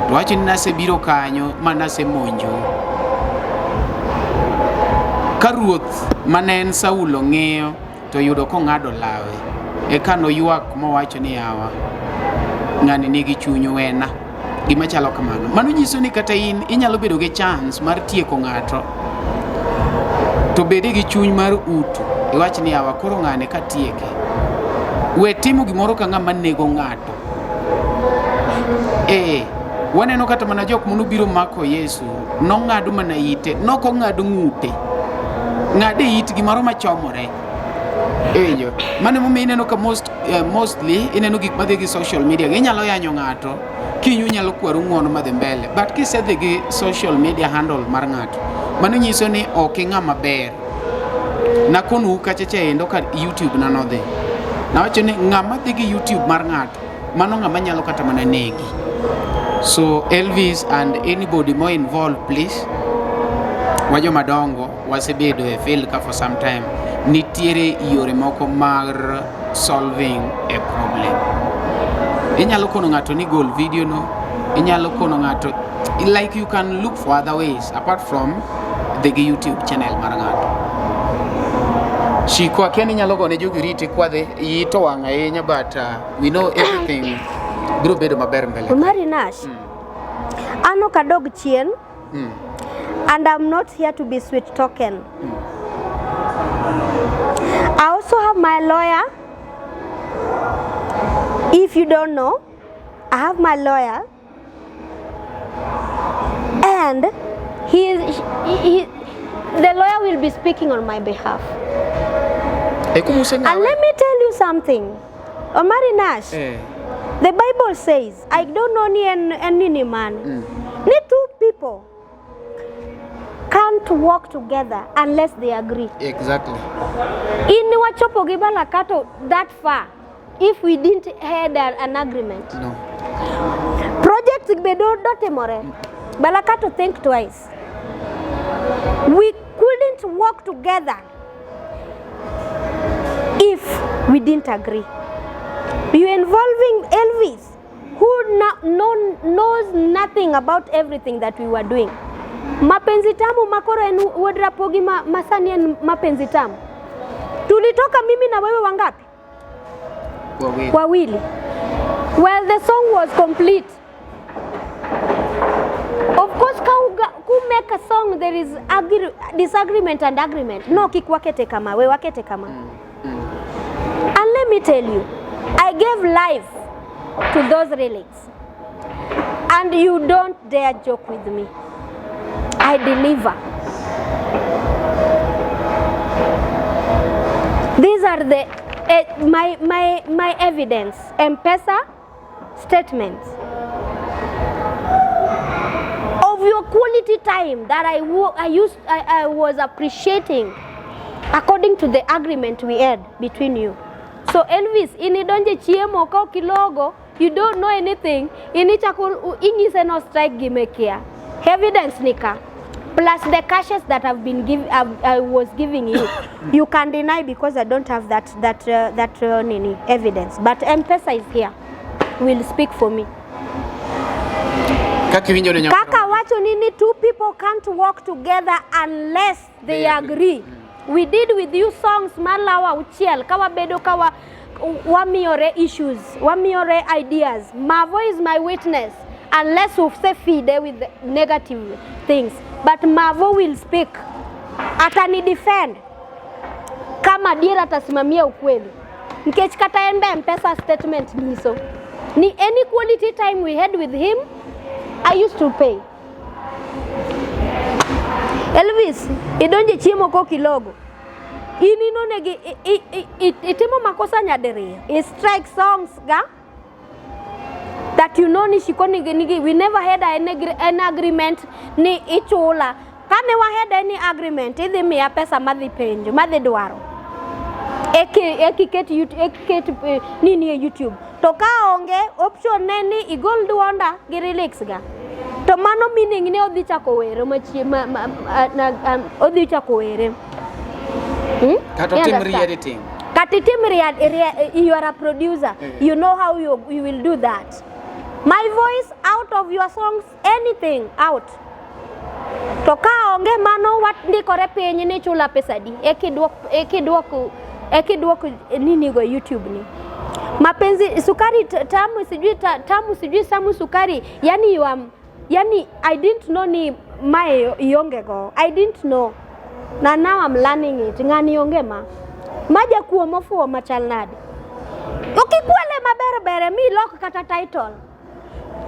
To wacho ni nasebiro kanyo ma nasemonjou. Ka ruoth mane en Saulo ng'iyo to yudo kong'ado lawe. Eka noywak mowacho ni yawa, ng'ani nigi chuny wena. Gima chalo kamano. Mano nyiso ni kata in inyalo bedo gi chance mar tieko ng'ato to bede gi chuny mar utu. Iwach ni yawa koro ng'ane katieke. We timo gimoro ka ng'ama nego ng'ato. Ee, waneno kata mana jok manobiro mako Yesu, nong'ado mana ite, nokong'ado ng'ute. Ng'ade it gimoro machomore. Iwinjo? Mano emomiyo ineno ka mostly ineno gik madhi gi social media. Inyalo yanyo ng'ato, kiny unyalo kwaru ng'uono madhi mbele. But kisedhi gi social media handle mar ng'ato, mano nyiso ni ok ing'ama ber. Nakonou kacha cha endo ka YouTube na nodhi. Nawacho ni ng'ama dhi gi YouTube mar ng'ato, mano ng'ama nyalo kata mana negi. So Elvis and anybody more involved, please. Wajo madongo wasebedo e field ka for some time. Nitiere yore moko mar solving a problem. Inyalo kono ng'ato ni gol video no, inyalo kono ng'ato like you can look for other ways apart from dhi gi YouTube channel mar ng'ato. Shiko akia ni inyalo gone jogi riti kwadhi iyi to wang' ahinya but we know everything biro bedo maber mbele. Omari Nash, an ok adog chien and I'm not here to be sweet talking. I also have my lawyer. If you don't know, I have my lawyer and he is, he, the lawyer will be speaking on my behalf. E kuma useng'awe? And let me tell you something. Omari Nash, the Bible says, I don't know ni en nini man. Ni two people can't work together unless they agree. Exactly. In wachopo gi Balakato that far if we didn't had an agreement. No. Project be do dotimore. Balakato think twice. We couldn't work together if we didn't agree. You involving Elvis, who knows nothing about everything that we were doing. Mapenzi tamu makoro en wuod Rapogi masani en mapenzi tamu. Tulitoka mimi na wewe wangapi? Wawili. Wawili. Well, the song was complete. Of course, ku make a song there is disagreement and agreement. No, kik wakete kama, we wakete kama. And let me tell you, I gave life to those relics. And you don't dare joke with me. I deliver. These are the my evidence, M-Pesa statements of your quality time that I was appreciating according to the agreement we had between you. So Elvis, inidonje chiemo ka kilogo, you don't know anything, inichako inyise no strike gimekia. Evidence nika. Plus the cashes that I've been I was giving you, you can deny because I don't have that nini evidence. But M-Pesa is here, will speak for me. Kaka iwinjo ne nyako. Kaka wacho ni two people can't work together unless they They agree. agree. We did with you songs malawo auchiel ka wabedo ka wa, wamiyore issues, wamiyore ideas. Mavo is my witness unless usefeede with negative things. But Mavo will speak. Atani defend kama adiera atasimamia ukweli nikech kata en be mpesa statement nyiso ni any quality time we had with him I used to pay. Elvis, idonje chiemo kokilogo in inonegi itimo makosa nyadiriyo i strike songs ga that you know ni shiko nigi, nigi we never had an, an agreement ni ichula kane wa had any agreement idhi miya pesa madhi penjo madhi dwaro eki ket eki ket nini e YouTube to ka onge option ne ni igol duonda gi relax ga to mano meaning ni odhi chako were machie ma, ma, ma, na, odhi chako were Kata You otim understand? re-editing. Kata itim you are a producer. You know how you will do that. My voice out of your songs, anything out. To ka onge mano wandikore piny ni chula pesa di eki duok nini go YouTube ni mapenzi sukari tamu sijui tamu sijui samu sukari yani you are, yani I didn't know ni mae ionge go. I didn't know na now I'm learning it. Ng'ani onge ma maja kuo mofuwo machal nade okikwele maber bere mi lok kata title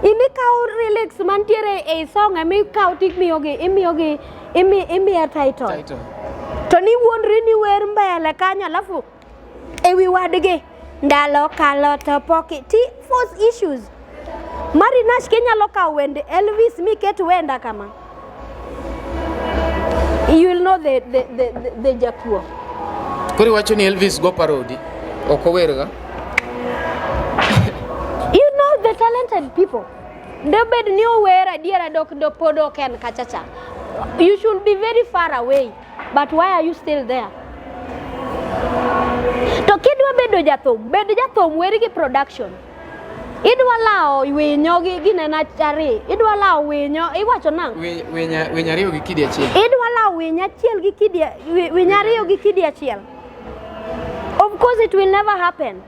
imikawo lyrics mantiere ei song emikawo timiyogi imiyogi imiya title. Title. To ni wuondri ni wer mbele kanyo alafu ewi wadgi ndalo kalo to pok ti force issues. Mari Nash kinyalo kawo wende Elvis miket wenda kama you will know the jakuo. Koro iwacho ni Elvis go parody. Ok owerga. You know the talented people dobed ni ower adiera dok do pod ok en kachacha you should be very far away, but why are you still there? To kidwa bedo jathum bed jathum wer gi production idwa lawo winyo gi ginena chari idwa lawo winyo iwacho nang'o? Winy ariyo gi kidi achiel. Idwa lawo winy achiel gi kidi winy ariyo gi kidi achiel. Of course it will never happen,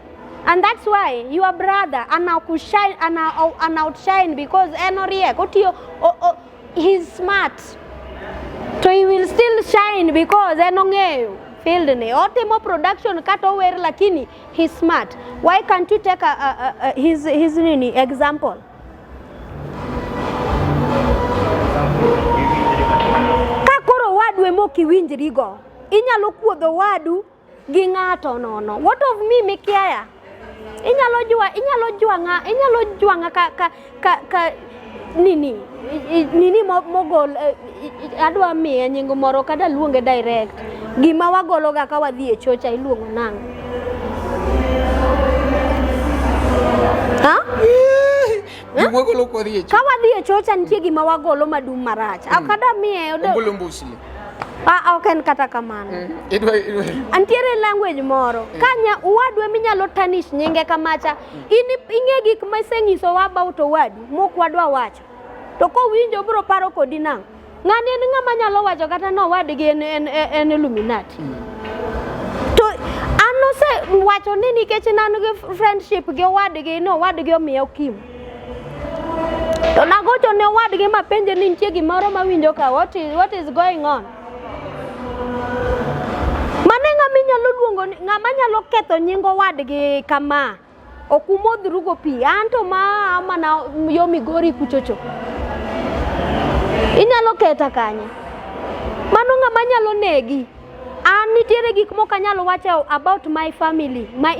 and that's why your brother anakushine ana outshine because en oriek otiyo he's smart to he will still shine because en ong'eyo field ni otimo production kata ower lakini he's smart. Why can't you take a his nini example? Ka koro wadu ema ok iwinjrigo inyalo kuodho wadu gi ng'ato nono. What of me mikiaya? Inyalo jwa inyalo jwang'a inyalo jwang'a ka nini nini mogol adwa miye nying moro kata luonge direct gima wagologa ka wadhi e chocha iluongo nang'o? Ha? Gima wagolo kwa dhi e Ka wadhi e chocha nitie gima wagolo madum marach ok ada miye Ombulu mbusli. Ah, ok en kata kamano. Idwa Antiere language moro kanya owadwa minyalo tarnish nyinge kamacha in ing'e gik ma isenyisowa about owadu mok wadwa wacho to kowinjo obiro paro kodi nang'o? Ng'ani en ng'ama nyalo wacho kata ni owadgi en Illuminati to an ose wacho ni nikech ne an gi friendship gi owadgi ni owadgi omiya okim to nagocho ne owadgi mapenje ni nitie gimoro mawinjo ka what is going on. Mano e ng'ama inyalo luongo ni ng'ama nyalo ketho nying owadgi kama ok umodhrugo pi an to ma mana yo Migori kuchocho inyalo keta kanye? Mano ng'ama nyalo negi. An nitiere gik mok anyal wacho about my family, my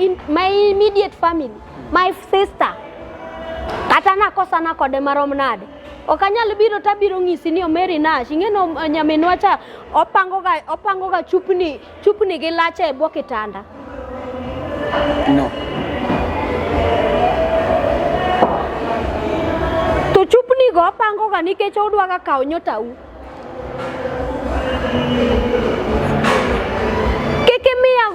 immediate family, my sister kata nakosana kode marom nade ok anyal biro tabiro ng'isi ni Omeri Nash ing'e no nyaminwa cha opango ga chupni chupni gi lache e bwo kitanda. No. To chupni go opango ga nikech odwa ga kawo nyotau kik imiya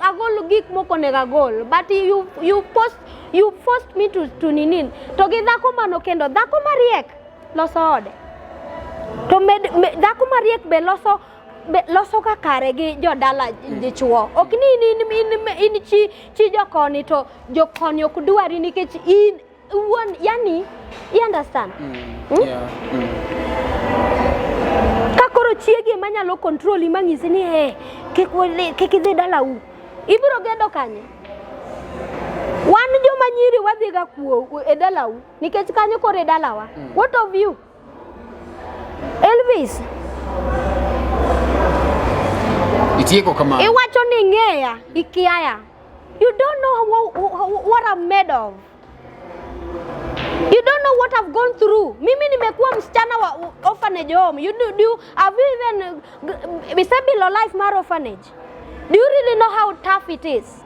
agol gik mok onego agol, but you forced me to ninin to gi dhako mano kendo dhako mariek. loso ode. To med, me, dhako mariek be loso be loso ka kare gi jodala dichuo. Ok ni in, in, in, in chi, chi jokoni to jokoni ok dwari nikech in wuon, yani you understand? Mm. Yeah. Ka koro chiegi ema nyalo control manyisi ni eh, kik wadhi- kik idhi dalau. Ibiro gedo kanye? Wan joma nyiri wadhiga kuo e dalau nikech kanyo koro e dalawa. What of you? Elvis, Itieko kamano. iwacho ni ing'eya, ikiaya. You don't know what I'm made of. You don't know what I've gone through. Mimi nimekuwa msichana wa orphanage home. You do, do you, have you even isebilo life mar orphanage? Do you really know how tough it is?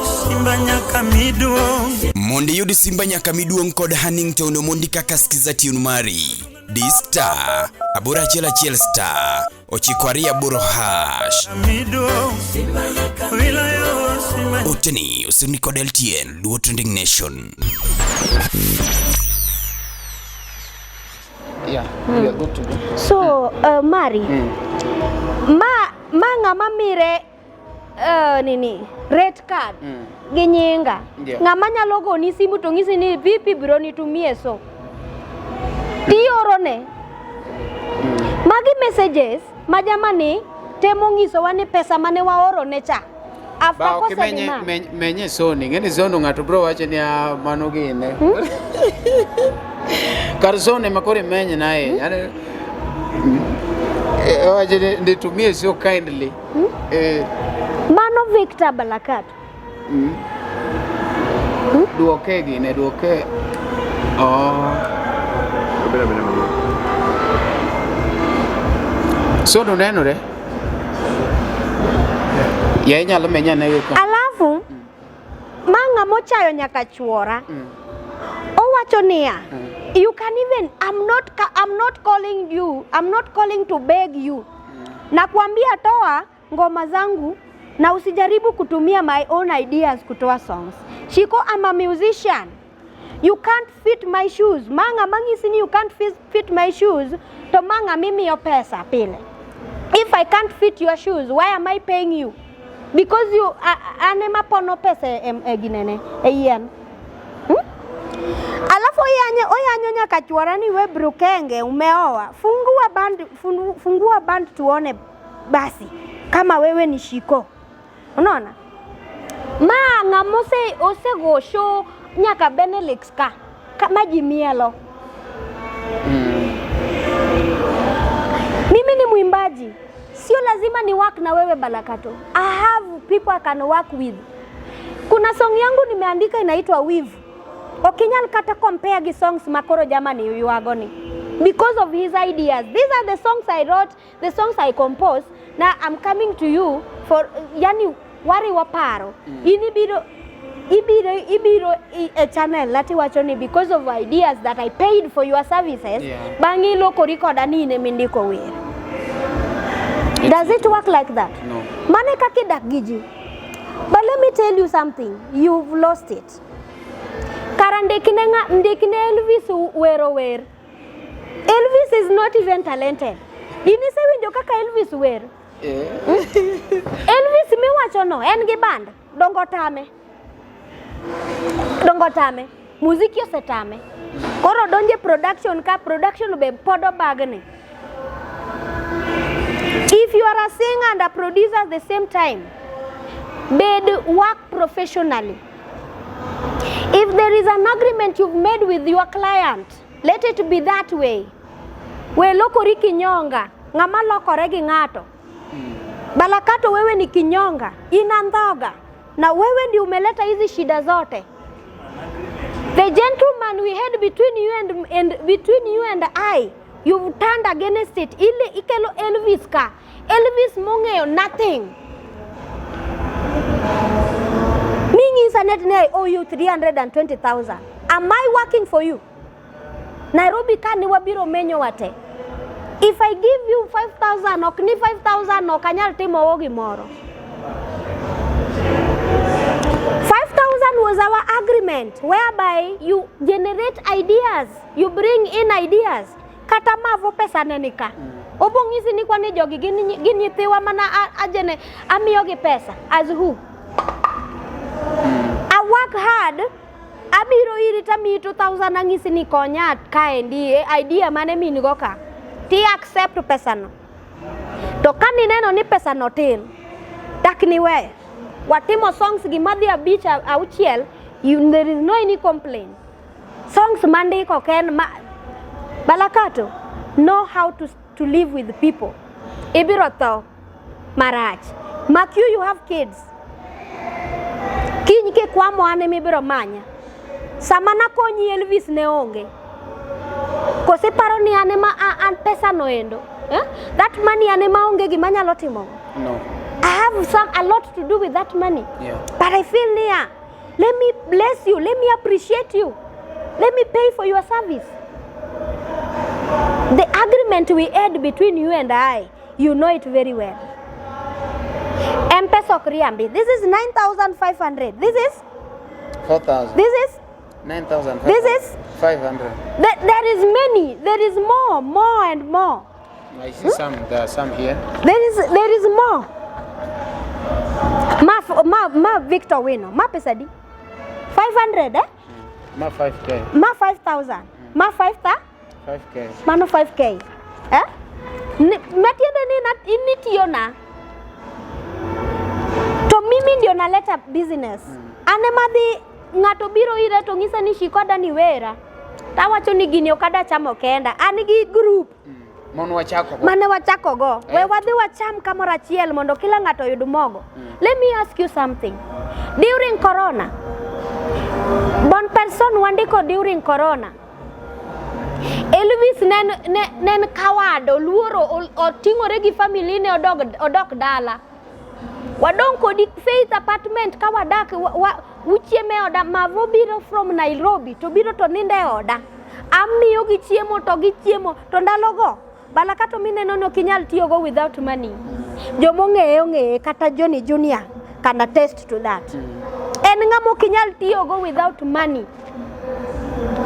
Simba nyaka miduong'. Mondo iyud Simba nyaka miduong' kod Hannington Omondi kaka skiza tune mari. D star 811 star 928 hash. Miduong'. Wilayo Simba Oteni osemi kod LTN Luo Trending Nation. Yeah. We are good to go. So, Mari, ma ng'ama mire nini red card gi nyinga ng'ama nyalo goni simu to ng'isi ni vipi bro nitumie so tiorone magi messages ma jamani temo ng'isowa ni pesa mane waorone cha after Ba ok kose imenye demand. menye soni. Ng'eni sono ng'ato bro wacho ni ah, mano gine. Kar soni ema koro imenye naye. Yani owacho ni nitumie so kindly. Mano Victor Balakat. Duoke gine, duoke. Oh. Sono nenore? Ya inyalo menya ane ka. Alafu ma ng'ama ochayo nyaka chuora. Owacho niya, you can even I'm not calling you, I'm not calling to beg you. Nakwambia toa ngoma zangu na usijaribu kutumia my own ideas kutoa songs. Shiko, I'm a musician. You can't fit my shoes. Manga mang'isi ni you can't fit my shoes to manga mimiyo pesa pile. If I can't fit your shoes, why am I paying you? Because you an ema pono pesa e ginene e yien. Alafu oyanyo nyaka chuora ni we Brukenge umeoa. Fungua band, fungua band tuone basi kama wewe ni Shiko. Unaona? Ma ng'ama osego show nyaka Benelux ka kama ji mielo. Mimi ni mwimbaji. Sio lazima ni work na wewe Balakato. I have people I can work with. Kuna song yangu nimeandika inaitwa Weave. Okinyal kata compare gi songs makoro jamani yuagoni. Because of his ideas. These are the songs I wrote, the songs I composed. Now I'm coming to you for yani wari waparo. In ibiro e channel lati wacho ni because of ideas that I paid for your services. Bang'i lokori koda ni in emindiko wer. Does it work like that? No. Mane kaka idak gi ji. But let me tell you something, you've lost it. Kara ndikne Elvis wero wer. Elvis is not even talented. In isewinjo kaka Elvis wer? Elvis miwacho no en gi band, dongo tame. Dongo tame. Muziki osetame. Koro donje production ka production be pod obagni. If you are a singer and a producer at the same time, bed work professionally. If there is an agreement you've made with your client, let it be that way. We lokori kinyonga, ng'ama lokore gi ng'ato. Balakato wewe ni kinyonga, ina ndhoga, na wewe ndio umeleta hizi shida zote. The gentleman we had between you and between you and I, you've turned against it. Ile ikelo Elvis ka. Elvis mong'eyo nothing. Ming'isa net ni I owe you 320,000. Am I working for you? Nairobi ka ni wabiro menyo wate. If I give you 5,000, ok ni 5,000 ok anyal timo go gimoro. was our agreement whereby you generate ideas, you bring in ideas. Kata mavo pesa ne nika. Obo ng'isi ni kwani jogi gin gin nyithiwa mana ajene amiyogi pesa as who? I work hard abiro iri tamiyi 2000 ang'isi ni konya kaendi e idea mane min go ka ti accept pesano to ka nineno ni pesano tin dak niwe watimo songs gi madhi abich auchiel you, there is no any complaint songs mandiko ken ma balakato know how to live with people ibiro tho marach mak you, you have kids kiny kikwamo an ema ibiro manya sama nakonyi Elvis ne onge kose paro ni an ema an pesa no endo eh? That money an ema onge gima anyalo timogo. No. I have some a lot to do with that money. But I feel near. Let me bless you. Let me appreciate you. Let me pay for your service. The agreement we had between you and I, you know it very well. M-Pesa ok riambi. This is 9,500. This is? 4,000. This is? 9,500. This is? 500. There is many. There is more, more and more. I see some. There are some here. There is more. Ma, ma, ma Victor Wino. Ma pesa di? 500 eh? Ma 5K. Ma 5,000. Ma 5 ta? 5K. Mano 5K. Eh? Matiende ni initiyo na. To mimi ndio naleta business. An ema dhi ng'ato biro ira to ng'isa ni shikoda ni wera. Tawacho ni gini ok adwa chamo kenda. An gi group Mon wachako go. Mane wachako go. We wadhi wacham kamoro achiel mondo kila ng'ato oyud mogo. Let me ask you something. During corona, bon person wandiko during corona. Elvis ne en coward, oluoro, oting'ore gi family ne odok dala. Wadong' kodi Faith apartment ka wadak uchiemo e oda mavo biro from Nairobi to biro to nindo e oda. Amiyo gi chiemo to gichiemo to ndalogo balaka to mineno ni ok inyal tiyogo without money. Jomong'eye ong'eye kata Johnny Junior can attest to that. En ng'ama ok inyal tiyogo without money.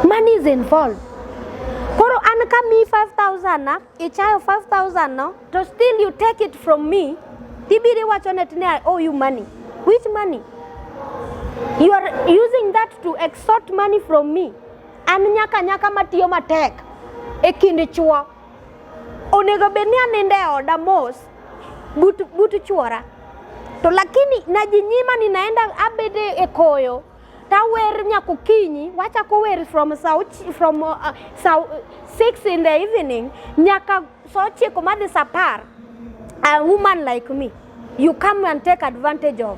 Money is involved. Koro an ka miyi 5000 na, ichayo 5000 no, to still you take it from me, tibiro iwacho net ni I owe you money. Which money? You are using that to extort money from me. An nyaka nyaka matiyo matek e kind chuo. Onego bed ni anindo e oda mos but chuora. To lakini najinyima ninaenda abede e koyo tawer nyaka okinyi wachako wer from sa 6 in the evening nyaka sa 9 madhi sa 10. A woman like me you come and take advantage of.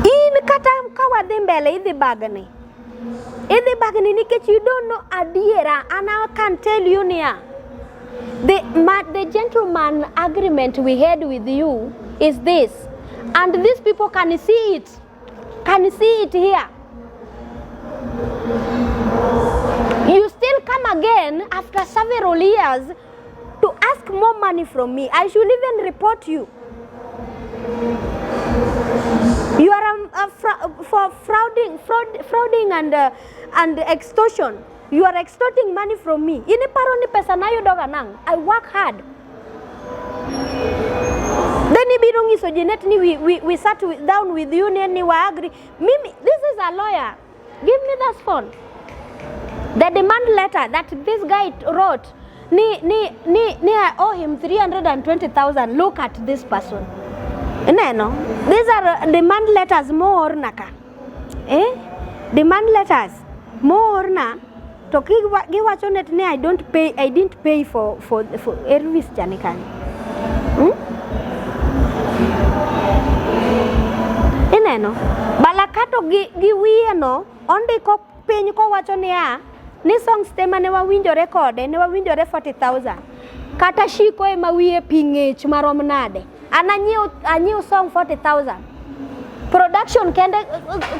In kata ka wadhi mbele idhi bagni. Idhi bagni nikech you don't know adiera and I can tell you niya the gentleman agreement we had with you is this, and these people can see it, can see it here. You still come again after several years to ask more money from me. I should even report you. You are for frauding and extortion. You are extorting money from me. In iparo ni pesa na yudoga nang'o? I work hard. Then ibiro nyiso Janet ni we sat down with you ni wa agree. Mimi, this is a lawyer. Give me this phone. The demand letter that this guy wrote, ni I owe him 320,000. Look at this person. Neno, these are demand letters moor naka. Eh? Demand letters moor na. To giwacho net ni I don't pay, I didn't pay for Elvis Janikani. Ineno, balakato gi wiye no ondiko piny kowacho niya ni songs te mane wawinjore kode ne wawinjore 40,000 kata shiko ema wiye pi ng'ech marom nade an anyiew song 40,000 production kende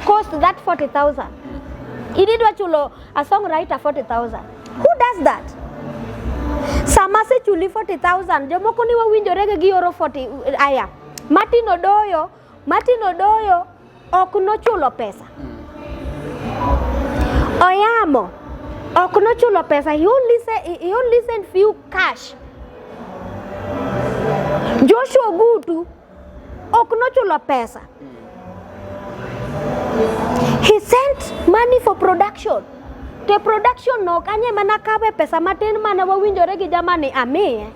cost that 40,000 in idwa chulo a songwriter 40,000. Who does that? Sama asechuli 40,000 jomoko ni wawinjore gi gioro 40 aya Martin Odoyo. Martin Odoyo ok nochulo pesa. Oyamo ok nochulo pesa. He only sent few cash. Joshua Ogutu ok nochulo pesa. He sent money for production. To production no kanye mana kawe pesa matin mane wawinjore gi jamani amiye.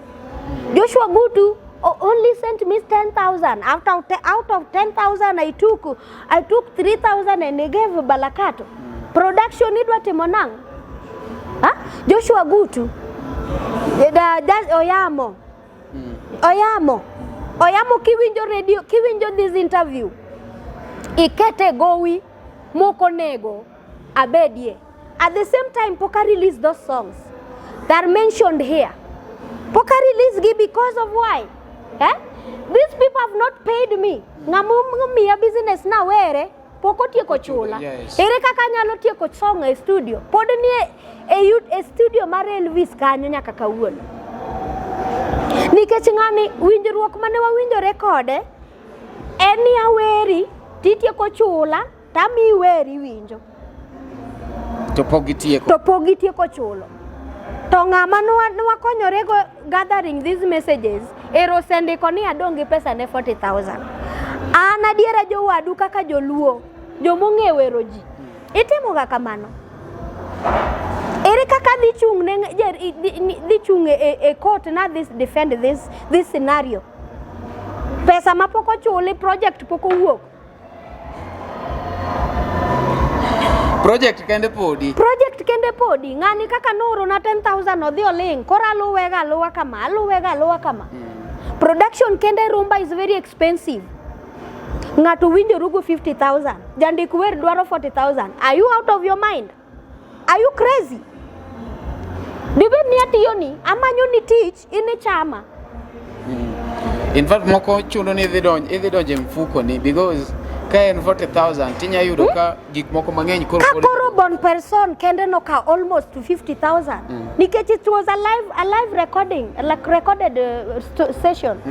Joshua Gutu only sent me 10,000. Out of 10,000 I took 3,000 and I gave Balakato. Production idwa timo nang'o? Ha? Joshua Gutu. Da, Oyamo. Oyamo. Oyamo, kiwinjo radio, kiwinjo this interview, ikete gowi mokonego abedie. At the same time, poka release those songs that are mentioned here. Poka release gi because of why? Eh? These people have not paid me. Ng'ama omiya business na were pok otieko chula. Ere kaka anyalo tieko song e studio? Pod nie e studio mar Elvis kanyo nyaka kawuono. Nikech ng'ani, winjruok mane wawinjore kode en ni aweri titieko chula tamiyi weri winjo. To pok gitieko. To pok gitieko chulo. To ng'ama nwakonyore go gathering these messages ero osendiko ni adong' gi pesa ne 40,000. An adiera, jowadu, kaka joluo, jomong'e wero ji itimo ga kamano. Ere kaka dhi chung' ne dhi chung' e court na this defend this scenario? Pesa ma pok ochuli, project pok owuok. Project kende podi. Project kende podi. Ng'ani kaka nooro na 10,000, odhi oling', koro aluwega aluwa kama, aluwega aluwa kama. Production kende rumba is very expensive. Ng'ato winjoru go 50,000, jandik wer dwaro 40,000. Are you out of your mind? Are you crazy? Dibed ni atiyoni, amanyo ni tich, in ichama. In fact, moko chuno ni idhi donjo e mfuko ni, because ka en 40,000 tinya yudo ka gik moko mang'eny koro Ka koro bon person kende nokawo almost to 50,000 nikech it was a live recording, like recorded session.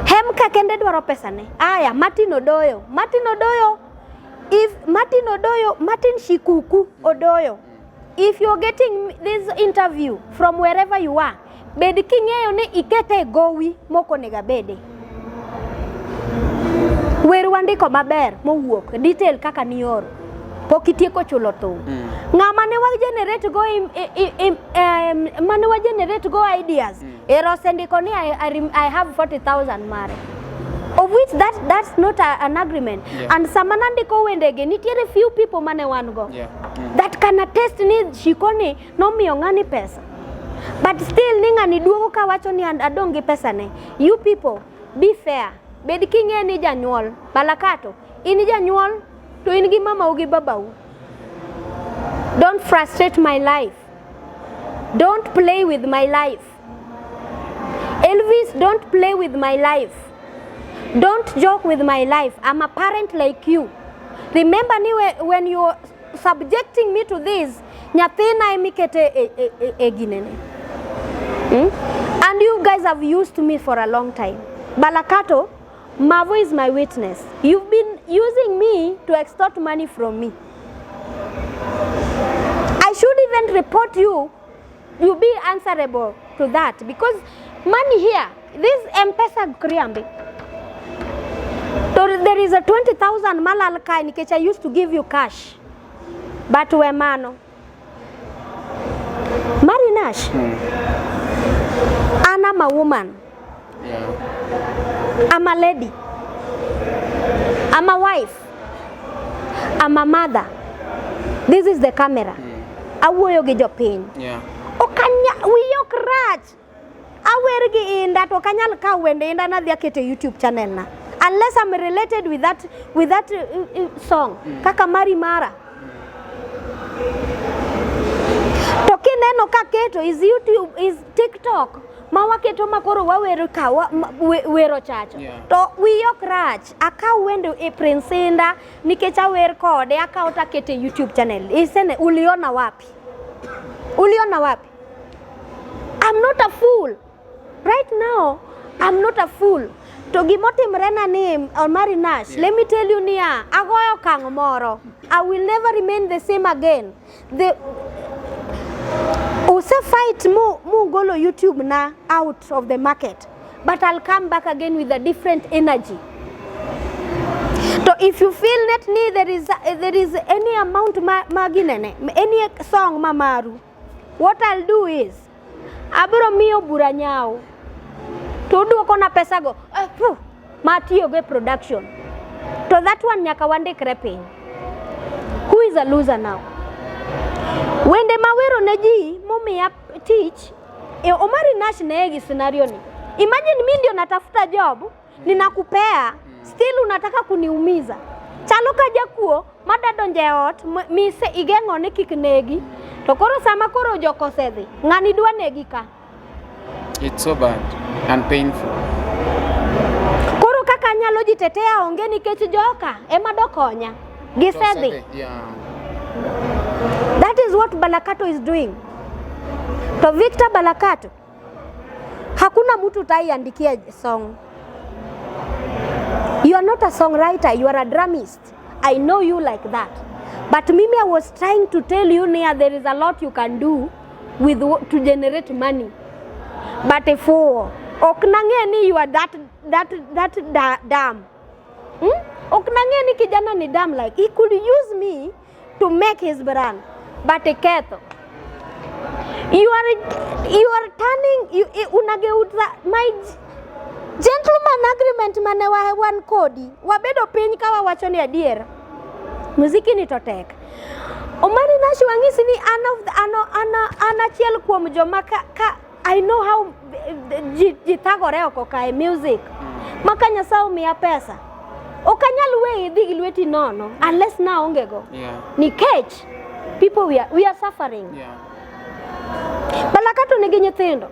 Hemka kende dwaro pesa ne. Aya, Martin Odoyo, Martin Odoyo, if Martin Odoyo, Martin Shikuku Odoyo, if you're getting this interview from wherever you are, bed king'eyo ni ikete e gowi mokonego abede. Wer wandiko maber mowuok detail kaka nioro, pok itieko chulo thum. Ng'ama ne wa generate go mane wa generate go ideas ero osendiko ni I have 40,000 mare, of which that's not an agreement. And sama nandiko wendege, nitiere few people mane wan go that can attest ni shikoni nomiyo ng'ani pesa, but still ni ng'ani duogo kawacho ni adong' gi pesa ne. You people, be fair. Bed king'e ni janyuol Balakato, in janyuol to in gi mamau gi babau. Don't frustrate my life. Don't play with my life. Elvis, don't play with my life. Don't joke with my life. I'm a parent like you. Remember ni when you're subjecting me to this, nyathina emikete e ginene. And you guys have used me for a long time. Balakato, Mavo is my witness. You've been using me to extort money from me. I should even report you. You be answerable to that, because money here, this M-Pesa Kriambi. So there is a 20,000 malal kai nikech I used to give you cash. But we mano. Marinash. And I'm a woman. I'm a lady. I'm a wife. I'm a mother. This is the camera. Awuoyo gi jopiny. Okanya wiya ok rach. Awer gi Inda to ok anyal kawo wende Inda nadhi aketo e YouTube channel na. Unless I'm related with that song kaka Mari Mara. To kineno kaketo is YouTube, is TikTok ma waketo ma koro wawero ka wero chacho. To wiya ok rach. Akaw wende e Prince Inda nikech awer kode, akaw takete e YouTube channel. Isene uliona wapi? Uliona wapi? I'm not a fool. Right now, I'm not a fool. To gimotimre na ni Omari Nash, let me tell you niya, agoyo okang' moro. I will never remain the same again. The use fight mu mugolo YouTube na out of the market. But I'll come back again with a different energy. To if you feel net ni there is any amount ma maginene, any song ma maru, what I'll do is abiro miyo bura nyao to uduoko na pesa go eh, puh, matiyogo e production to that one nyaka wandikre piny. Who is a loser now? Wende mawero ne ji momiya tich e, Omari Nash ne gi scenario ni. Imagine mi ndio natafuta job, ninakupea still unataka kuniumiza. Chalo ka jakuo mada donjo e ot mise igeng'o ni kik negi to koro sama koro jok osedhi ng'ani dwa negi ka. It's so bad and painful. Koro kaka anyalo jitetea onge nikech joka ema dokonya. Gisedhi. Yeah. That is what Balakato is doing. To Victor Balakato, hakuna mtu utaiandikia song. You are not a songwriter, you are a drummist. I know you like that. But mimi I was trying to tell you Nia, there is a lot you can do with to generate money. But if ok nang'e ni you are that da, dumb. Hmm? Ok nang'e ni kijana ni dumb, like he could use me to make his brand. But iketho. You are turning you, unageuza my gentleman agreement mane wa wan kodi wabedo piny ka wawacho ni adier muziki ni to tek. Omari Nash, wang'isi ni an of the, an achiel kuom joma ka I know how ji thagore oko kae music ma ka Nyasaye omiya pesa ok anyal weyi idhi gi lweti nono unless naonge go nikech people, we are suffering. Balakato nigi nyithindo,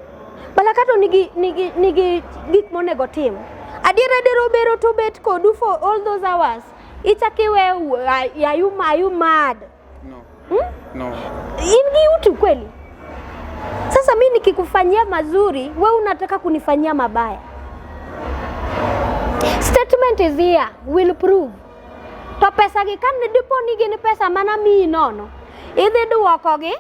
Balakato nigi gik monego tim. Adier adier obero to bet kodu for all those hours. Ichak iwe, are you mad? No. Hmm? No. In gi utu kweli? Sasa mi nikikufanyia mazuri, we unataka kunifanyia mabaya. Statement is here, will prove. To pesa gi kan dipo ni gin pesa mana miyi nono, idhi duokogi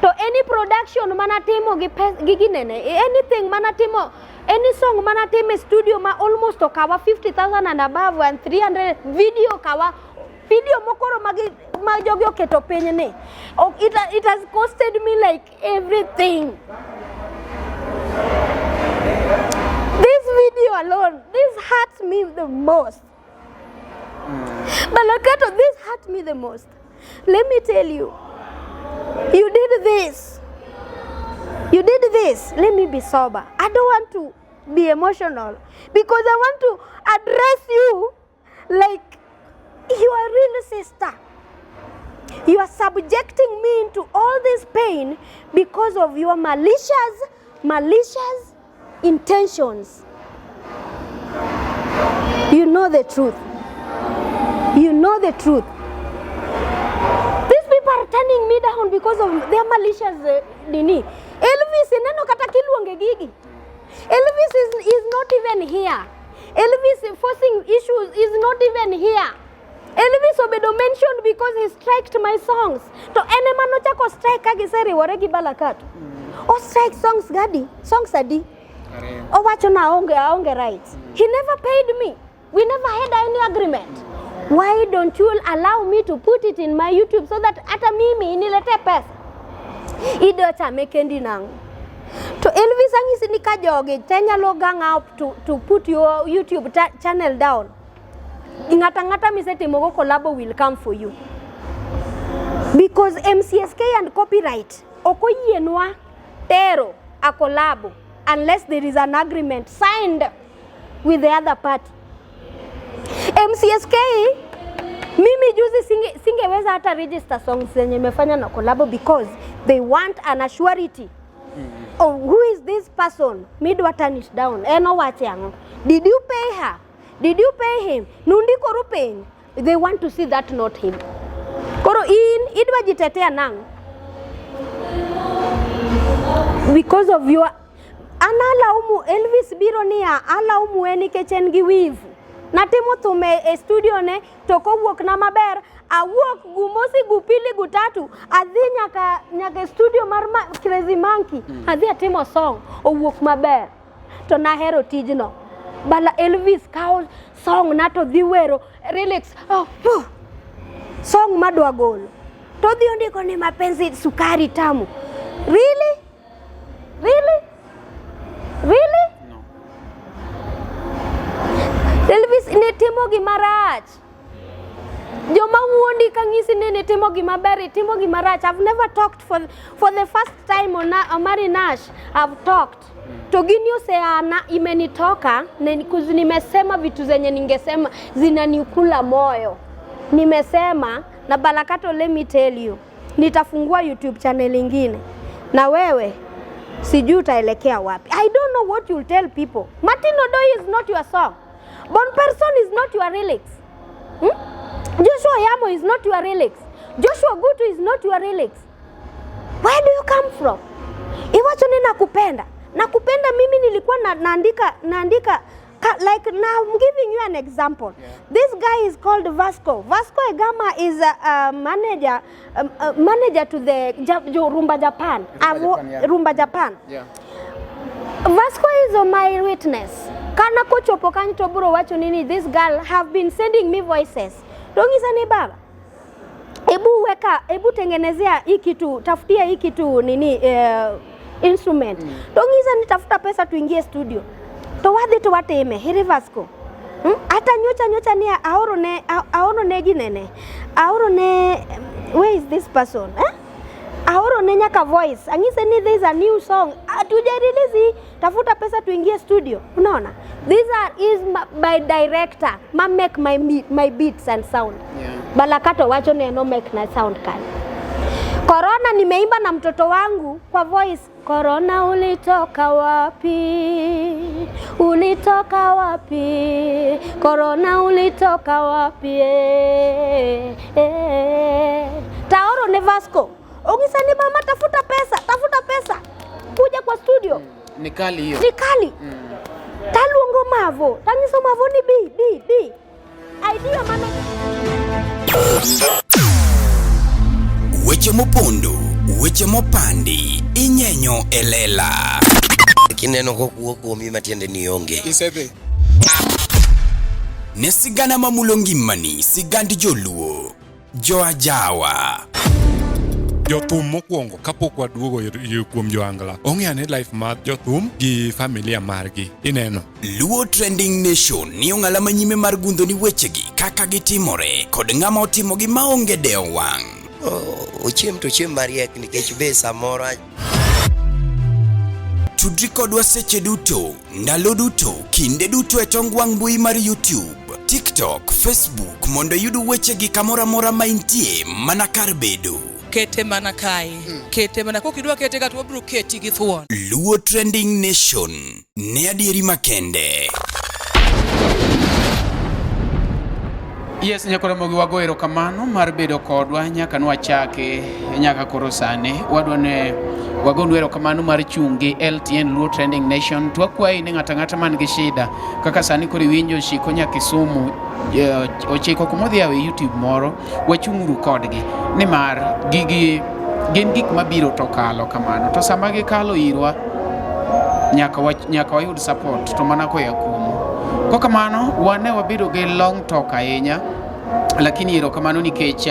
to any production manatimo gi pes, gi ginene, anything manatimo, any song manatimo e studio ma almost okawa 50,000 and above and 300 video kawa video mokoro magi ma jogi oketo piny ni ok, it has costed me like everything. This video alone, this hurts me the most. Balakato, this hurt me the most. Let me tell you, you did this. You did this. Let me be sober. I don't want to be emotional because I want to address you like you are real sister. You are subjecting me into all this pain because of your malicious intentions. You know the truth. You know the truth. These people are turning me down because of their malicious nini. Elvis ineno kata kiluonge gigi. Elvis is not even here. Elvis forcing issues is not even here. Elvis obedo mentioned because he striked my songs. To en ema nochako strike ka giseriwore gi Balakato. O strike songs gadi, songs adi. Ariyo. Owacho na aonge rights. He never paid me. We never had any agreement. Why don't you allow me to put it in my YouTube so that hata mimi inilete pesa? Idwa chame kendi nang'o? To Elvis ang'isi ni ka jogi te nyalo gang up to put your YouTube channel down. Ng'ata ng'ata misetimogo collabo will come for you. Because MCSK and copyright ok oyienwa tero a collabo unless there is an agreement signed with the other party. MCSK mimi juzi singeweza hata register songs zenye nimefanya na collabo because they want an assurity of who is this person midwa turn it down. En owache ang'o? Did you pay her? Did you pay him? Nundikoru piny. They want to see that, not him. Koro in idwa jitetea nang'o? Because of your An alaumu Elvis biro niya, alaumu en nikech en gi wivu. Natimo thum e studio ne to kowuok na maber, awuok gumosi gupili gutatu, adhi nyaka e studio mar Crazy Monkey, adhi atimo song, owuok maber. To nahero tijno. Bala Elvis kawo song na to dhi wero lyrics, oh, oh, song madwa golo. To odhi ondiko ni mapenzi sukari tamu. Really? Really? Really? No. Elvis ne timo gima rach. Joma wuondi ka ng'isi ni nitimo gima ber, itimo gima rach. I've never talked for the first time on Omari Nash. I've talked. To gini oseana imenitoka na nimesema vitu zenye ningesema zinanikula moyo. Nimesema na Barakato, let me tell you, nitafungua YouTube channel ingine na wewe sijui utaelekea wapi. I don't know what you'll tell people. Martin Odoi is not your song. Bon Person is not your lyrics. Hmm? Joshua Yamo is not your lyrics. Joshua Gutu is not your lyrics. Where do you come from? Iwacho ni nakupenda. Nakupenda mimi nilikuwa naandika like now I'm giving you an example. Yeah. This guy is called Vasco. Vasco Egama is a manager manager to the Rumba Japan. Rumba Japan, yeah. Rumba Japan. Yeah. Vasco is my witness. Kana kochopo kanyo to biro wacho nini this girl have been sending me voices. To ng'isa ni baba, ebu weka, ebu tengenezea hii kitu, tafutia hii kitu nini instrument. To ng'isa ni tafuta pesa tuingie studio. To wadhi to watime, hiri Vasco. Hata nyocha ni aoro ne ginene. Aoro ne, where is this person? Eh? Aoro ne nyaka voice. Ang'ise ni there is a new song. Hatuja release, tafuta pesa tuingie studio. Unaona? These are is my director, ma make my beats and sound. Yeah. Balakato wacho neno make na sound kali. Corona nimeimba na mtoto wangu kwa voice. Corona ulitoka wapi? Ulitoka wapi? Corona ulitoka wapi? Taoro ne Vasco. Ongisa ni mama tafuta pesa. Kuja kwa studio. Ni kali hiyo. Ni kali. Taluongo Mavo. Tangiso Mavo ni B B B. Idea mana. Weche mopondo, weche mopandi, inyenyo elela. Kineno kokuo kuomi matiende ni onge. Isedhi. Ne sigana mamulo ngimani, sigand joluo, joajawa. Jothum mokwongo kapok waduogo kuom joangla, ong'e ane life mar jothum gi familia margi. Ineno. Luo Trending Nation ni ong'ala manyime mar gundho ni wechegi kaka gitimore kod ng'ama otimogi maonge dewo wang'. Ochiem to ochiem mariek nikech be samoro. Tudri kodwa seche duto, ndalo duto, kinde duto e tong wang' mbui mar YouTube, TikTok, Facebook mondo iyud wechegi kamoro amora ma intie mana kar bedo. Kete mana kae. Kete mana kokidwa kete ka to wabiro keti gi thuon. Luo Trending Nation ne adieri makende. Yes, nyakoromogi wago erokamano mar bedo kodwa nyaka nwachake nyaka koro sani. Wadwa ne wagonu erokamano mar chung' gi LTN Luo Trending Nation. To wakwayi ni ng'ato ang'ata man gi shida kaka sani koro iwinjo Shiko nya Kisumu ochiko kuma odhi yawo e YouTube moro, wachung'uru kodgi nimar gigi gin gik mabiro to kalo kamano. To sama gikalo irwa nyaka wayud support to mana koya kuomu. Kokamano wan ne wabedo gi long talk ahinya, lakini erokamano nikech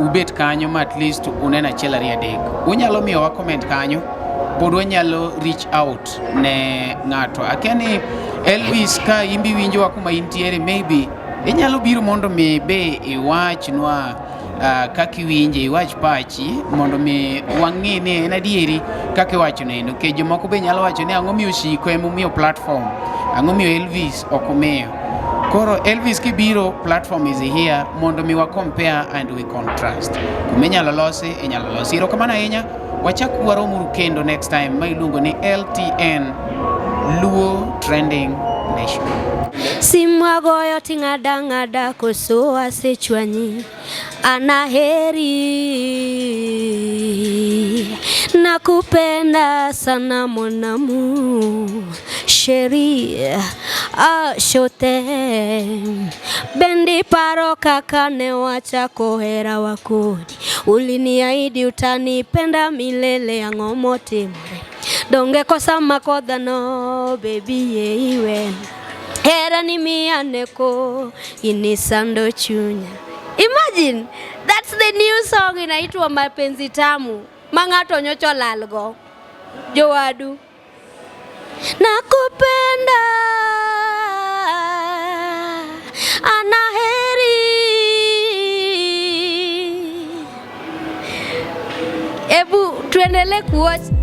ubet kanyo ma at least uneno achiel ariyo adek. Unyalo miyowa comment kanyo, pod wanyalo reach out ne ng'ato. Akia ni Elvis ka imbi winjowa kuma intiere, maybe inyalo biro mondo mi be iwachnwa kaka iwinje, iwach pachi mondo mi wang'e ni en adieri kaka iwacho neno. Nikech jomoko be nyalo wacho ni ang'o miyo Shiko emomiyo platform, ang'o miyo Elvis ok omiyo. Koro Elvis kibiro, platform is here mondo mi wa compare and we contrast. Kuma inyalo losi, inyalo losi. Erokamano ahinya, wachak waromuru kendo next time ma iluongo ni LTN Luo Trending Nation. Simu agoyo ting'ada ng'ada koso asechwanyi anaheri nakupenda sana monamu sheri ashote bendi paro kaka ne wachako hera wakodi uliniahidi utanipenda milele ang'o motimore donge kosa mako dhano baby ye iwen hera ni miya neko inisando chunya. Imagine that's the new song inaitwa Mapenzi Tamu ma ng'ato nyocha olalgo jowadu. Nakupenda anaheri. Ebu tuendelee kuwatch.